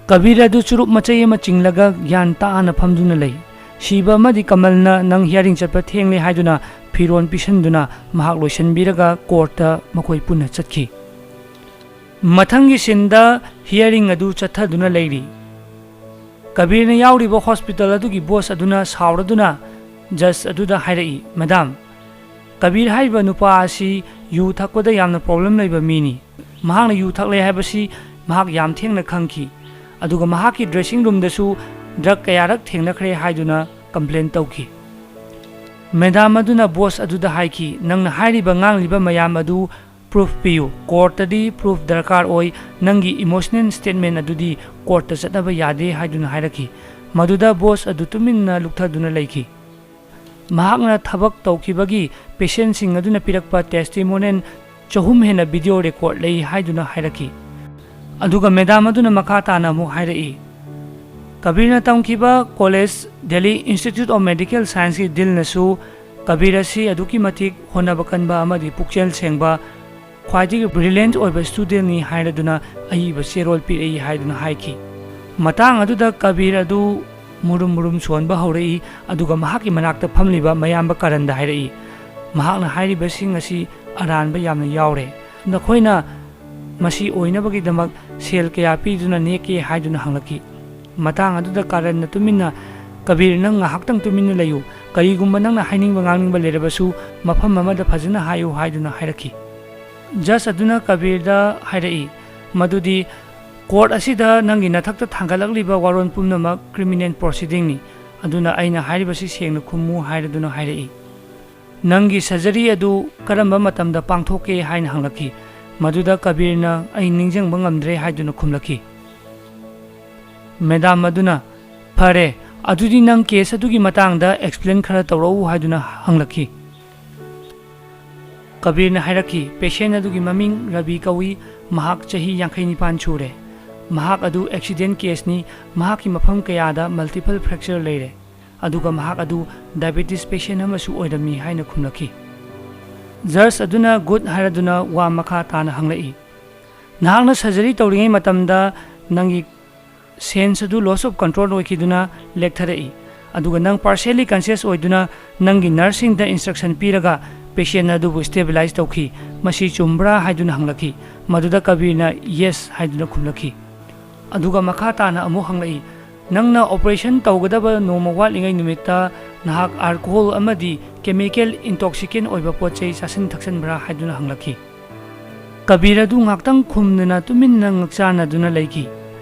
ꯀꯕꯤꯔ ꯑꯗꯨ ꯆꯨꯔꯨꯞ ꯃꯆꯩ ꯑꯃ ꯆꯤꯡꯂꯒ ꯒ꯭ꯌꯥꯟ ꯇꯥꯅ ꯐꯝꯗꯨꯅ ꯂꯩ꯫ ꯁꯤꯕ ꯑꯃꯗꯤ ꯀꯃꯜꯅ ꯅꯪ ꯍꯤꯌꯥꯔꯤꯡ ꯆꯠꯄ ꯊꯦꯡꯂꯦ ꯍꯥꯏꯗꯨꯅ ꯐꯤꯔꯣꯜ ꯄꯤꯁꯟꯗꯨꯅ ꯃꯍꯥꯛ ꯂꯣꯏꯁꯤꯟꯕꯤꯔꯒ ꯀꯣꯔꯠꯇ ꯃꯈꯣꯏ ꯄꯨꯟꯅ ꯆꯠꯈꯤ꯫ ꯃꯊꯪꯒꯤ ꯁꯤꯟꯗ ꯍꯤꯌꯥꯔꯤꯡ ꯑꯗꯨ ꯆꯠꯊꯗꯨꯅ ꯂꯩꯔꯤ꯫ ꯀꯕꯤꯔꯅ ꯌꯥꯎꯔꯤꯕ ꯍꯣꯁꯄꯤꯇꯥꯜ ꯑꯗꯨꯒꯤ ꯕꯣꯁ ꯑꯗꯨꯅ ꯁꯥꯎꯔꯗꯨꯅ ꯖꯖ ꯑꯗꯨꯗ ꯍꯥꯏꯔꯛꯏ, "ꯃꯦꯗꯥꯝ, ꯀꯕꯤꯔ ꯍꯥꯏꯔꯤꯕ ꯅꯨꯄꯥ ꯑꯁꯤ ꯌꯨ ꯊꯛꯄꯗ ꯌꯥꯝꯅ ꯄ꯭ꯔꯣꯕ꯭ꯂꯦꯝ ꯂꯩꯕ ꯃꯤꯅꯤ꯫ ꯃꯍꯥꯛꯅ ꯌꯨ ꯊꯛꯂꯦ ꯍꯥꯏꯕꯁꯤ ꯃꯍꯥꯛ ꯌꯥꯝ ꯊꯦꯡꯅ ꯈꯪꯈꯤ, ꯑꯗꯨꯒ ꯃꯍꯥꯛꯀꯤ ꯗ꯭ꯔꯦꯁꯤꯡ ꯔꯨꯝꯗꯁꯨ ꯗ꯭ꯔꯒ ꯀꯌꯥꯔꯛ ꯊꯦꯡꯅꯈ꯭ꯔꯦ" ꯍꯥꯏꯗꯨꯅ ꯀꯝꯄ꯭ꯂꯦꯟ ꯇꯧꯈꯤ꯫ ꯃꯦꯗꯥꯝ ꯑꯗꯨꯅ ꯕꯣꯁ ꯑꯗꯨꯗ ꯍꯥꯏꯈꯤ, "ꯅꯪꯅ ꯍꯥꯏꯔꯤꯕ ꯉꯥꯡꯂꯤꯕ ꯃꯌꯥꯝ ꯑꯗꯨ ꯄ꯭ꯔꯨꯐ ꯄꯤꯌꯨ꯫ ꯀꯣꯔꯠꯇꯗꯤ ꯄ꯭ꯔꯨꯐ ꯗꯔꯀꯥꯔ ꯑꯣꯏ꯫ ꯅꯪꯒꯤ ꯏꯃꯣꯁꯅꯦꯜ ꯁ꯭ꯇꯦꯠꯃꯦꯟ ꯑꯗꯨꯗꯤ ꯀꯣꯔꯠꯇ ꯆꯠꯅꯕ ꯌꯥꯗꯦ" ꯍꯥꯏꯗꯨꯅ ꯍꯥꯏꯔꯛꯈꯤ꯫ ꯃꯗꯨꯗ ꯕꯣꯁ ꯑꯗꯨ ꯇꯨꯃꯤꯟꯅ ꯂꯨꯞꯊꯗꯨꯅ ꯂꯩꯈꯤ꯫ ꯃꯍꯥꯛꯅ ꯊꯕꯛ ꯇꯧꯈꯤꯕꯒꯤ ꯄꯦꯁꯦꯟꯁꯤꯡ ꯑꯗꯨꯅ ꯄꯤꯔꯛꯄ ꯇꯦꯁꯇꯤꯃꯣꯅꯤꯌꯦꯜ ꯆꯍꯨꯝ ꯍꯦꯟꯅ ꯚꯤꯗꯤꯑꯣ ꯔꯦꯀꯣꯔꯗ ꯂꯩ ꯍꯥꯏꯗꯨꯅ ꯍꯥꯏꯔꯛꯈꯤ꯫ ꯑꯗꯨꯒ ꯃꯦꯗꯥꯝ ꯑꯗꯨꯅ ꯃꯈꯥ ꯇꯥꯅ ꯑꯃꯨꯛ ꯍꯥꯏꯔꯛꯏ, "ꯀꯕꯤꯔꯅ ꯇꯝꯈꯤꯕ college, Delhi institute of medical ꯁꯥꯏꯟꯁꯀꯤ ꯗꯤꯟꯅꯁꯨ ꯀꯕꯤꯔ ꯑꯁꯤ ꯑꯗꯨꯛꯀꯤ ꯃꯇꯤꯛ ꯍꯣꯠꯅꯕ ꯀꯟꯕ ꯑꯃꯗꯤ ꯄꯨꯛꯆꯦꯜ ꯁꯦꯡꯕ, ꯈ꯭ꯋꯥꯏꯗꯒꯤ ꯕ꯭ꯔꯤꯂꯤꯌꯦꯟꯠ ꯑꯣꯏꯕ ꯁ꯭ꯇꯨꯗꯦꯟꯠꯅꯤ" ꯍꯥꯏꯔꯗꯨꯅ ꯑꯏꯕ ꯆꯦꯔꯣꯜ ꯄꯤꯔꯛꯏ ꯍꯥꯏꯗꯨꯅ ꯍꯥꯏꯈꯤ꯫ ꯃꯇꯥꯡ ꯑꯗꯨꯗ ꯀꯕꯤꯔ ꯑꯗꯨ ꯃꯨꯔꯨꯝ ꯃꯨꯔꯨꯝ ꯁꯣꯟꯕ ꯍꯧꯔꯛꯏ, ꯑꯗꯨꯒ ꯃꯍꯥꯛꯀꯤ ꯃꯅꯥꯛꯇ ꯐꯝꯂꯤꯕ ꯃꯌꯥꯝꯕ ꯀꯔꯟꯗ ꯍꯥꯏꯔꯛꯏ, "ꯃꯍꯥꯛꯅ ꯍꯥꯏꯔꯤꯕꯁꯤꯡ ꯑꯁꯤ ꯑꯔꯥꯟꯕ ꯌꯥꯝꯅ ꯌꯥꯎꯔꯦ꯫ ꯅꯈꯣꯏꯅ ꯃꯁꯤ ꯑꯣꯏꯅꯕꯒꯤꯗꯃꯛ ꯁꯦꯜ ꯀꯌꯥ ꯄꯤꯗꯨꯅ ꯅꯦꯛꯀꯦ ꯍꯥꯏꯗꯨꯅ ꯍꯪꯂꯛꯈꯤ꯫ ꯃꯇꯥꯡ ꯑꯗꯨꯗ ꯀꯥꯔꯟꯅ ꯇꯨꯃꯤꯟꯅ, "ꯀꯕꯤꯔ, ꯅꯪ ꯉꯥꯏꯍꯥꯛꯇꯪ ꯇꯨꯃꯤꯟꯅ ꯂꯩꯌꯨ꯫ ꯀꯔꯤꯒꯨꯝꯕ ꯅꯪꯅ ꯍꯥꯏꯅꯤꯡꯕ ꯉꯥꯡꯅꯤꯡꯕ ꯂꯩꯔꯕꯁꯨ ꯃꯐꯝ ꯑꯃꯗ ꯐꯖꯅ ꯍꯥꯏꯌꯨ" ꯍꯥꯏꯗꯨꯅ ꯍꯥꯏꯔꯛꯈꯤ꯫ ꯖꯖ ꯑꯗꯨꯅ ꯀꯕꯤꯔꯗ ꯍꯥꯏꯔꯛꯏ ꯃꯗꯨꯗꯤ, "ꯀꯣꯔꯠ ꯑꯁꯤꯗ ꯅꯪꯒꯤ ꯅꯊꯛꯇ ꯊꯥꯡꯒꯠꯂꯛꯂꯤꯕ ꯋꯥꯔꯣꯜ ꯄꯨꯝꯅꯃꯛ ꯀ꯭ꯔꯤꯃꯤꯅꯦꯜ ꯄ꯭ꯔꯣꯁꯤꯗꯤꯡꯅꯤ, ꯑꯗꯨꯅ ꯑꯩꯅ ꯍꯥꯏꯔꯤꯕꯁꯤ ꯁꯦꯡꯅ ꯈꯨꯝꯃꯨ" ꯍꯥꯏꯔꯗꯨꯅ ꯍꯥꯏꯔꯛꯏ꯫ "ꯅꯪꯒꯤ ꯁꯔꯖꯔꯤ ꯑꯗꯨ ꯀꯔꯝꯕ ꯃꯇꯝꯗ ꯄꯥꯡꯊꯣꯛꯀꯦ ꯍꯥꯏꯅ ꯍꯪꯂꯛꯈꯤ꯫ ꯃꯗꯨꯗ ꯀꯕꯤꯔꯅ, "ꯑꯩ ꯅꯤꯡꯁꯤꯡꯕ ꯉꯝꯗ꯭ꯔꯦ" ꯍꯥꯏꯗꯨꯅ ꯈꯨꯝꯂꯛꯈꯤ꯫ ꯃꯦꯗꯥꯝ ꯑꯗꯨꯅ, "ꯐꯔꯦ, ꯑꯗꯨꯗꯤ ꯅꯪ ꯀꯦꯁ ꯑꯗꯨꯒꯤ ꯃꯇꯥꯡꯗ ꯑꯦꯛꯁꯄ꯭ꯂꯦꯟ ꯈꯔ ꯇꯧꯔꯛꯎ" ꯍꯥꯏꯗꯨꯅ ꯍꯪꯂꯛꯈꯤ꯫ ꯀꯕꯤꯔꯅ ꯍꯥꯏꯔꯛꯈꯤ, "ꯄꯦꯁꯦꯟ ꯑꯗꯨꯒꯤ ꯃꯃꯤꯡ ꯔꯕꯤ ꯀꯧꯏ, ꯃꯍꯥꯛ ꯆꯍꯤ ꯌꯥꯡꯈꯩ ꯅꯤꯄꯥꯟ ꯁꯨꯔꯦ꯫ ꯃꯍꯥꯛ ꯑꯗꯨ ꯑꯦꯛꯁꯤꯗꯦꯟ ꯀꯦꯁꯅꯤ, ꯃꯍꯥꯛꯀꯤ ꯃꯐꯝ ꯀꯌꯥꯗ ꯃꯜꯇꯤꯄꯜ ꯐ꯭ꯔꯦꯛꯆꯔ ꯂꯩꯔꯦ, ꯑꯗꯨꯒ ꯃꯍꯥꯛ ꯑꯗꯨ ꯗꯥꯏꯕꯦꯇꯤꯁ ꯄꯦꯁꯦꯟ ꯑꯃꯁꯨ ꯑꯣꯏꯔꯝꯃꯤ" ꯍꯥꯏꯅ ꯈꯨꯝꯂꯛꯈꯤ꯫ ꯖꯖ ꯑꯗꯨꯅ ꯒꯨꯗ ꯍꯥꯏꯔꯗꯨꯅ ꯋꯥ ꯃꯈꯥ ꯇꯥꯅ ꯍꯪꯂꯛꯏ, "ꯅꯍꯥꯛꯅ ꯁꯔꯖꯔꯤ ꯇꯧꯔꯤꯉꯩ ꯃꯇꯝꯗ ꯅꯪꯒꯤ ꯁꯦꯟꯁ ꯑꯗꯨ ꯂꯣꯁ ꯑꯣꯐ ꯀꯟꯇ꯭ꯔꯣꯜ ꯑꯣꯏꯈꯤꯗꯨꯅ ꯂꯦꯛꯊꯔꯛꯏ, ꯑꯗꯨꯒ ꯅꯪ ꯄꯥꯔꯁꯤꯌꯦꯜꯂꯤ ꯀꯟꯁꯤꯌꯁ ꯑꯣꯏꯗꯨꯅ ꯅꯪꯒꯤ ꯅꯔꯁꯁꯤꯡꯗ ꯏꯟꯁꯇ꯭ꯔꯛꯁꯟ ꯄꯤꯔꯒ ꯄꯦꯁꯦꯟ ꯑꯗꯨꯕꯨ ꯁ꯭ꯇꯦꯕꯤꯂꯥꯏꯁ ꯇꯧꯈꯤ꯫ ꯃꯁꯤ ꯆꯨꯝꯕ꯭ꯔꯥ?" ꯍꯥꯏꯗꯨꯅ ꯍꯪꯂꯛꯈꯤ꯫ ꯃꯗꯨꯗ ꯀꯕꯤꯔꯅ "ꯌꯦꯁ" ꯍꯥꯏꯗꯨꯅ ꯈꯨꯝꯂꯛꯈꯤ꯫ ꯑꯗꯨꯒ ꯃꯈꯥ ꯇꯥꯅ ꯑꯃꯨꯛ ꯍꯪꯂꯛꯏ, "ꯅꯪꯅ ꯑꯣꯄꯔꯦꯁꯟ ꯇꯧꯒꯗꯕ ꯅꯣꯡꯃ ꯋꯥꯠꯂꯤꯉꯩ ꯅꯨꯃꯤꯠꯇ ꯅꯍꯥꯛ ꯑꯜꯀꯣꯍꯣꯜ ꯑꯃꯗꯤ ꯀꯦꯃꯤꯀꯦꯜ ꯏꯟꯇꯣꯛꯁꯤꯀꯦꯟ ꯑꯣꯏꯕ ꯄꯣꯠ ꯆꯩ ꯆꯥꯁꯤꯟ ꯊꯛꯆꯟꯕ꯭ꯔꯥ?" ꯍꯥꯏꯗꯨꯅ ꯍꯪꯂꯛꯈꯤ꯫ ꯀꯕꯤꯔ ꯑꯗꯨ ꯉꯥꯛꯇꯪ ꯈꯨꯝꯗꯅ ꯇꯨꯃꯤꯟꯅ ꯉꯛꯆꯥꯟꯅꯗꯨꯅ ꯂꯩꯈꯤ꯫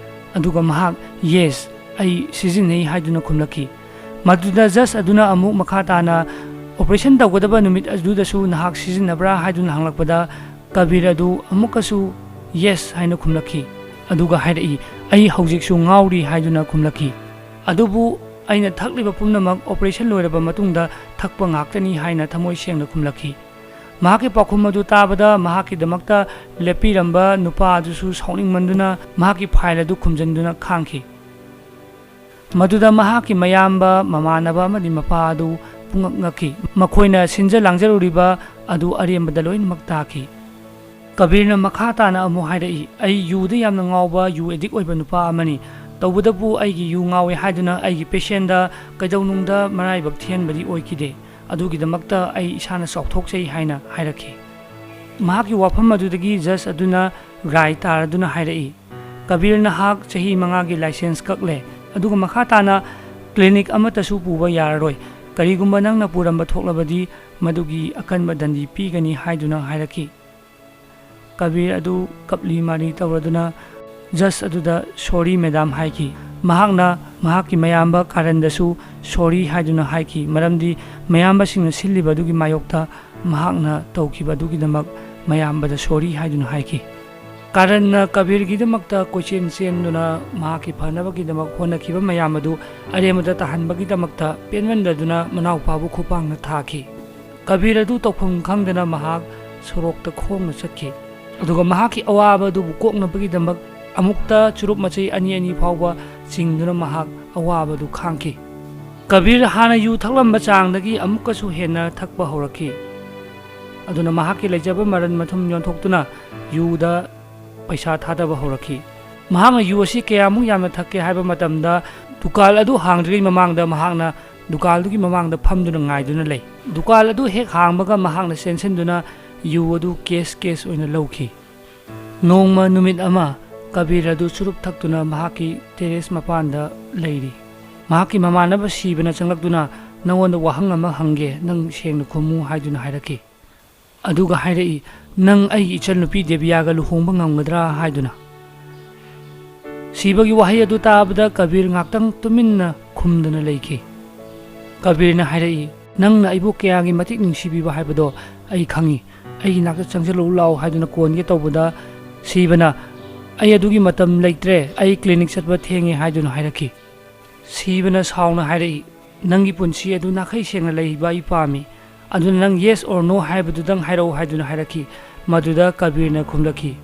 ꯑꯗꯨꯒ ꯃꯍꯥꯛ, "ꯌꯦꯁ, ꯑꯩ ꯁꯤꯖꯤꯟꯅꯩ" ꯍꯥꯏꯗꯨꯅ ꯈꯨꯝꯂꯛꯈꯤ꯫ ꯃꯗꯨꯗ ꯖꯖ ꯑꯗꯨꯅ ꯑꯃꯨꯛ ꯃꯈꯥ ꯇꯥꯅ, "ꯑꯣꯄꯔꯦꯁꯟ ꯇꯧꯒꯗꯕ ꯅꯨꯃꯤꯠ ꯑꯗꯨꯗꯁꯨ ꯅꯍꯥꯛ ꯁꯤꯖꯤꯟꯅꯕ꯭ꯔꯥ?" ꯍꯥꯏꯗꯨꯅ ꯍꯪꯂꯛꯄꯗ, ꯀꯕꯤꯔ ꯑꯗꯨ ꯑꯃꯨꯛꯀꯁꯨ "ꯌꯦꯁ" ꯍꯥꯏꯅ ꯈꯨꯝꯂꯛꯈꯤ꯫ ꯑꯗꯨꯒ ꯍꯥꯏꯔꯛꯏ, "ꯑꯩ ꯍꯧꯖꯤꯛꯁꯨ ꯉꯥꯎꯔꯤ" ꯍꯥꯏꯗꯨꯅ ꯈꯨꯝꯂꯛꯈꯤ꯫ ꯑꯗꯨꯕꯨ ꯑꯩꯅ ꯊꯛꯂꯤꯕ ꯄꯨꯝꯅꯃꯛ ꯑꯣꯄꯔꯦꯁꯟ ꯂꯣꯏꯔꯕ ꯃꯇꯨꯡꯗ ꯊꯛꯄ ꯉꯥꯛꯇꯅꯤ ꯍꯥꯏꯅ ꯊꯃꯣꯏ ꯁꯦꯡꯅ ꯈꯨꯝꯂꯛꯈꯤ꯫ ꯃꯍꯥꯛꯀꯤ ꯄꯥꯎꯈꯨꯝ ꯑꯗꯨ ꯇꯥꯕꯗ ꯃꯍꯥꯛꯀꯤꯗꯃꯛꯇ ꯂꯦꯞꯄꯤꯔꯝꯕ ꯅꯨꯄꯥ ꯑꯗꯨꯁꯨ ꯁꯥꯎꯅꯤꯡꯃꯟꯗꯨꯅ ꯃꯍꯥꯛꯀꯤ ꯐꯥꯏꯜ ꯑꯗꯨ ꯈꯨꯝꯖꯤꯟꯗꯨꯅ ꯈꯥꯡꯈꯤ꯫ ꯃꯗꯨꯗ ꯃꯍꯥꯛꯀꯤ ꯃꯌꯥꯝꯕ, ꯃꯃꯥꯟꯅꯕ ꯑꯃꯗꯤ ꯃꯄꯥ ꯑꯗꯨ ꯄꯨꯡꯉꯛ ꯉꯛꯈꯤ꯫ ꯃꯈꯣꯏꯅ ꯁꯤꯟꯖ ꯂꯥꯡꯖꯔꯨꯔꯤꯕ ꯑꯗꯨ ꯑꯔꯦꯝꯕꯗ ꯂꯣꯏꯅꯃꯛ ꯇꯥꯈꯤ꯫ ꯀꯕꯤꯔꯅ ꯃꯈꯥ ꯇꯥꯅ ꯑꯃꯨꯛ ꯍꯥꯏꯔꯛꯏ, "ꯑꯩ ꯌꯨꯗ ꯌꯥꯝꯅ ꯉꯥꯎꯕ, ꯌꯨ ꯑꯦꯗꯤꯛ ꯑꯣꯏꯕ ꯅꯨꯄꯥ ꯑꯃꯅꯤ꯫ ꯇꯧꯕꯇꯕꯨ ꯑꯩꯒꯤ ꯌꯨ ꯉꯥꯎꯏ ꯍꯥꯏꯗꯨꯅ ꯑꯩꯒꯤ ꯄꯦꯁꯦꯟꯗ ꯀꯩꯗꯧꯅꯨꯡꯗ ꯃꯔꯥꯏꯕꯛ ꯊꯤꯍꯟꯕꯗꯤ ꯑꯣꯏꯈꯤꯗꯦ꯫ ꯑꯗꯨꯒꯤꯗꯃꯛꯇ ꯑꯩ ꯏꯁꯥꯅ ꯆꯥꯎꯊꯣꯛꯆꯩ" ꯍꯥꯏꯅ ꯍꯥꯏꯔꯛꯈꯤ꯫ ꯃꯍꯥꯛꯀꯤ ꯋꯥꯐꯝ ꯑꯗꯨꯗꯒꯤ ꯖꯖ ꯑꯗꯨꯅ ꯒ꯭ꯔꯥꯏ ꯇꯥꯔꯗꯨꯅ ꯍꯥꯏꯔꯛꯏ, "ꯀꯕꯤꯔ, ꯅꯍꯥꯛ ꯆꯍꯤ ꯃꯉꯥꯒꯤ ꯂꯥꯏꯁꯦꯟꯁ ꯀꯛꯂꯦ, ꯑꯗꯨꯒ ꯃꯈꯥ ꯇꯥꯅ ꯀ꯭ꯂꯤꯅꯤꯛ ꯑꯃꯠꯇꯁꯨ ꯄꯨꯕ ꯌꯥꯔꯔꯣꯏ꯫ ꯀꯔꯤꯒꯨꯝꯕ ꯅꯪꯅ ꯄꯨꯔꯝꯕ ꯊꯣꯛꯂꯕꯗꯤ, ꯃꯗꯨꯒꯤ ꯑꯀꯟꯕ ꯗꯟꯗꯤ ꯄꯤꯒꯅꯤ" ꯍꯥꯏꯗꯨꯅ ꯍꯥꯏꯔꯛꯈꯤ꯫ ꯀꯕꯤꯔ ꯑꯗꯨ ꯀꯞꯂꯤ ꯃꯥꯔꯤ ꯇꯧꯔꯗꯨꯅ ꯖꯖ ꯑꯗꯨꯗ "ꯁꯣꯔꯤ, ꯃꯦꯗꯥꯝ" ꯍꯥꯏꯈꯤ꯫ ꯃꯍꯥꯛꯅ ꯃꯍꯥꯛꯀꯤ ꯃꯌꯥꯝꯕ ꯀꯥꯔꯟꯗꯁꯨ "ꯁꯣꯔꯤ" ꯍꯥꯏꯗꯨꯅ ꯍꯥꯏꯈꯤ, ꯃꯔꯝꯗꯤ ꯃꯌꯥꯝꯕꯁꯤꯡꯅ ꯁꯤꯜꯂꯤꯕ ꯑꯗꯨꯒꯤ ꯃꯥꯌꯣꯛꯇ ꯃꯍꯥꯛꯅ ꯇꯧꯈꯤꯕ ꯑꯗꯨꯒꯤꯗꯃꯛ ꯃꯌꯥꯝꯕꯗ "ꯁꯣꯔꯤ" ꯍꯥꯏꯗꯨꯅ ꯍꯥꯏꯈꯤ꯫ ꯀꯥꯔꯟꯅ ꯀꯕꯤꯔꯒꯤꯗꯃꯛꯇ ꯀꯣꯏꯆꯦꯟ ꯆꯦꯟꯗꯨꯅ ꯃꯍꯥꯛꯀꯤ ꯐꯅꯕꯒꯤꯗꯃꯛ ꯍꯣꯠꯅꯈꯤꯕ ꯃꯌꯥꯝ ꯑꯗꯨ ꯑꯔꯦꯝꯕꯗ ꯇꯥꯍꯟꯕꯒꯤꯗꯃꯛꯇ ꯄꯦꯟꯃꯟꯗꯗꯨꯅ ꯃꯅꯥꯎꯄꯥꯕꯨ ꯈꯨꯄꯥꯡꯅ ꯊꯥꯈꯤ꯫ ꯀꯕꯤꯔ ꯑꯗꯨ ꯇꯧꯐꯝ ꯈꯪꯗꯅ ꯃꯍꯥꯛ ꯁꯣꯔꯣꯛꯇ ꯈꯣꯡꯅ ꯆꯠꯈꯤ꯫ ꯑꯗꯨꯒ ꯃꯍꯥꯛꯀꯤ ꯑꯋꯥꯕ ꯑꯗꯨꯕꯨ ꯀꯣꯛꯅꯕꯒꯤꯗꯃꯛ ꯑꯃꯨꯛꯇ ꯆꯨꯔꯨꯞ ꯃꯆꯩ ꯑꯅꯤ ꯑꯅꯤ ꯐꯥꯎꯕ ꯆꯤꯡꯗꯨꯅ ꯃꯍꯥꯛ ꯑꯋꯥꯕꯗꯨ ꯈꯥꯡꯈꯤ꯫ ꯀꯕꯤꯔ ꯍꯥꯟꯅ ꯌꯨ ꯊꯛꯂꯝꯕ ꯆꯥꯡꯗꯒꯤ ꯑꯃꯨꯛꯀꯁꯨ ꯍꯦꯟꯅ ꯊꯛꯄ ꯍꯧꯔꯛꯈꯤ꯫ ꯑꯗꯨꯅ ꯃꯍꯥꯛꯀꯤ ꯂꯩꯖꯕ ꯃꯔꯟ ꯃꯊꯨꯝ ꯌꯣꯟꯊꯣꯛꯇꯨꯅ ꯌꯨꯗ ꯄꯩꯁꯥ ꯊꯥꯗꯕ ꯍꯧꯔꯛꯈꯤ꯫ ꯃꯍꯥꯛꯅ ꯌꯨ ꯑꯁꯤ ꯀꯌꯥꯃꯨꯛ ꯌꯥꯝꯅ ꯊꯛꯀꯦ ꯍꯥꯏꯕ ꯃꯇꯝꯗ, ꯗꯨꯀꯥꯟ ꯑꯗꯨ ꯍꯥꯡꯗ꯭ꯔꯤꯉꯩ ꯃꯃꯥꯡꯗ ꯃꯍꯥꯛꯅ ꯗꯨꯀꯥꯟꯗꯨꯒꯤ ꯃꯃꯥꯡꯗ ꯐꯝꯗꯨꯅ ꯉꯥꯏꯗꯨꯅ ꯂꯩ꯫ ꯗꯨꯀꯥꯟ ꯑꯗꯨ ꯍꯦꯛ ꯍꯥꯡꯕꯒ ꯃꯍꯥꯛꯅ ꯆꯦꯟꯁꯤꯟꯗꯨꯅ ꯌꯨ ꯑꯗꯨ ꯀꯦꯁ ꯀꯦꯁ ꯑꯣꯏꯅ ꯂꯧꯈꯤ꯫ ꯅꯣꯡꯃ ꯅꯨꯃꯤꯠ ꯑꯃ ꯀꯕꯤꯔ ꯑꯗꯨ ꯆꯨꯔꯨꯞ ꯊꯛꯇꯨꯅ ꯃꯍꯥꯛꯀꯤ ꯇꯦꯔꯦꯁ ꯃꯄꯥꯟꯗ ꯂꯩꯔꯤ꯫ ꯃꯍꯥꯛꯀꯤ ꯃꯃꯥꯟꯅꯕ ꯁꯤꯕꯅ ꯆꯪꯂꯛꯇꯨꯅ, "ꯅꯉꯣꯟꯗ ꯋꯥꯍꯪ ꯑꯃ ꯍꯪꯒꯦ, ꯅꯪ ꯁꯦꯡꯅ ꯈꯨꯝꯃꯨ" ꯍꯥꯏꯗꯨꯅ ꯍꯥꯏꯔꯛꯈꯤ꯫ ꯑꯗꯨꯒ ꯍꯥꯏꯔꯛꯏ, "ꯅꯪ ꯑꯩꯒꯤ ꯏꯆꯟꯅꯨꯄꯤ ꯗꯦꯕꯤꯌꯥꯒ ꯂꯨꯍꯣꯡꯕ ꯉꯝꯒꯗ꯭ꯔꯥ?" ꯍꯥꯏꯗꯨꯅ꯫ ꯁꯤꯕꯒꯤ ꯋꯥꯍꯩ ꯑꯗꯨ ꯇꯥꯕꯗ ꯀꯕꯤꯔ ꯉꯥꯛꯇꯪ ꯇꯨꯃꯤꯟꯅ ꯈꯨꯝꯗꯨꯅ ꯂꯩꯈꯤ꯫ ꯀꯕꯤꯔꯅ ꯍꯥꯏꯔꯛꯏ, "ꯅꯪꯅ ꯑꯩꯕꯨ ꯀꯌꯥꯒꯤ ꯃꯇꯤꯛ ꯅꯨꯡꯁꯤꯕꯤꯕ ꯍꯥꯏꯕꯗꯣ ꯑꯩ ꯈꯪꯏ꯫ ꯑꯩꯒꯤ ꯅꯥꯛꯇ ꯆꯪꯁꯤꯜꯂꯛꯎ ꯂꯥꯎ" ꯍꯥꯏꯗꯨꯅ ꯀꯣꯟꯒꯦ ꯇꯧꯕꯗ, ꯁꯤꯕꯅ, "ꯑꯩ ꯑꯗꯨꯒꯤ ꯃꯇꯝ ꯂꯩꯇ꯭ꯔꯦ, ꯑꯩ ꯀ꯭ꯂꯤꯅꯤꯛ ꯆꯠꯄ ꯊꯦꯡꯉꯦ" ꯍꯥꯏꯗꯨꯅ ꯍꯥꯏꯔꯛꯈꯤ꯫ ꯁꯤꯕꯅ ꯁꯥꯎꯅ ꯍꯥꯏꯔꯛꯏ, "ꯅꯪꯒꯤ ꯄꯨꯟꯁꯤ ꯑꯗꯨ ꯅꯥꯈꯩ ꯁꯦꯡꯅ ꯂꯩꯕ ꯑꯩ ꯄꯥꯝꯃꯤ꯫ ꯑꯗꯨꯅ ꯅꯪ yes or no ꯍꯥꯏꯕꯗꯨꯗꯪ ꯍꯥꯏꯔꯛꯎ" ꯍꯥꯏꯗꯨꯅ ꯍꯥꯏꯔꯛꯈꯤ꯫ ꯃꯗꯨꯗ ꯀꯕꯤꯔꯅ ꯈꯨꯝꯂꯛꯈꯤ,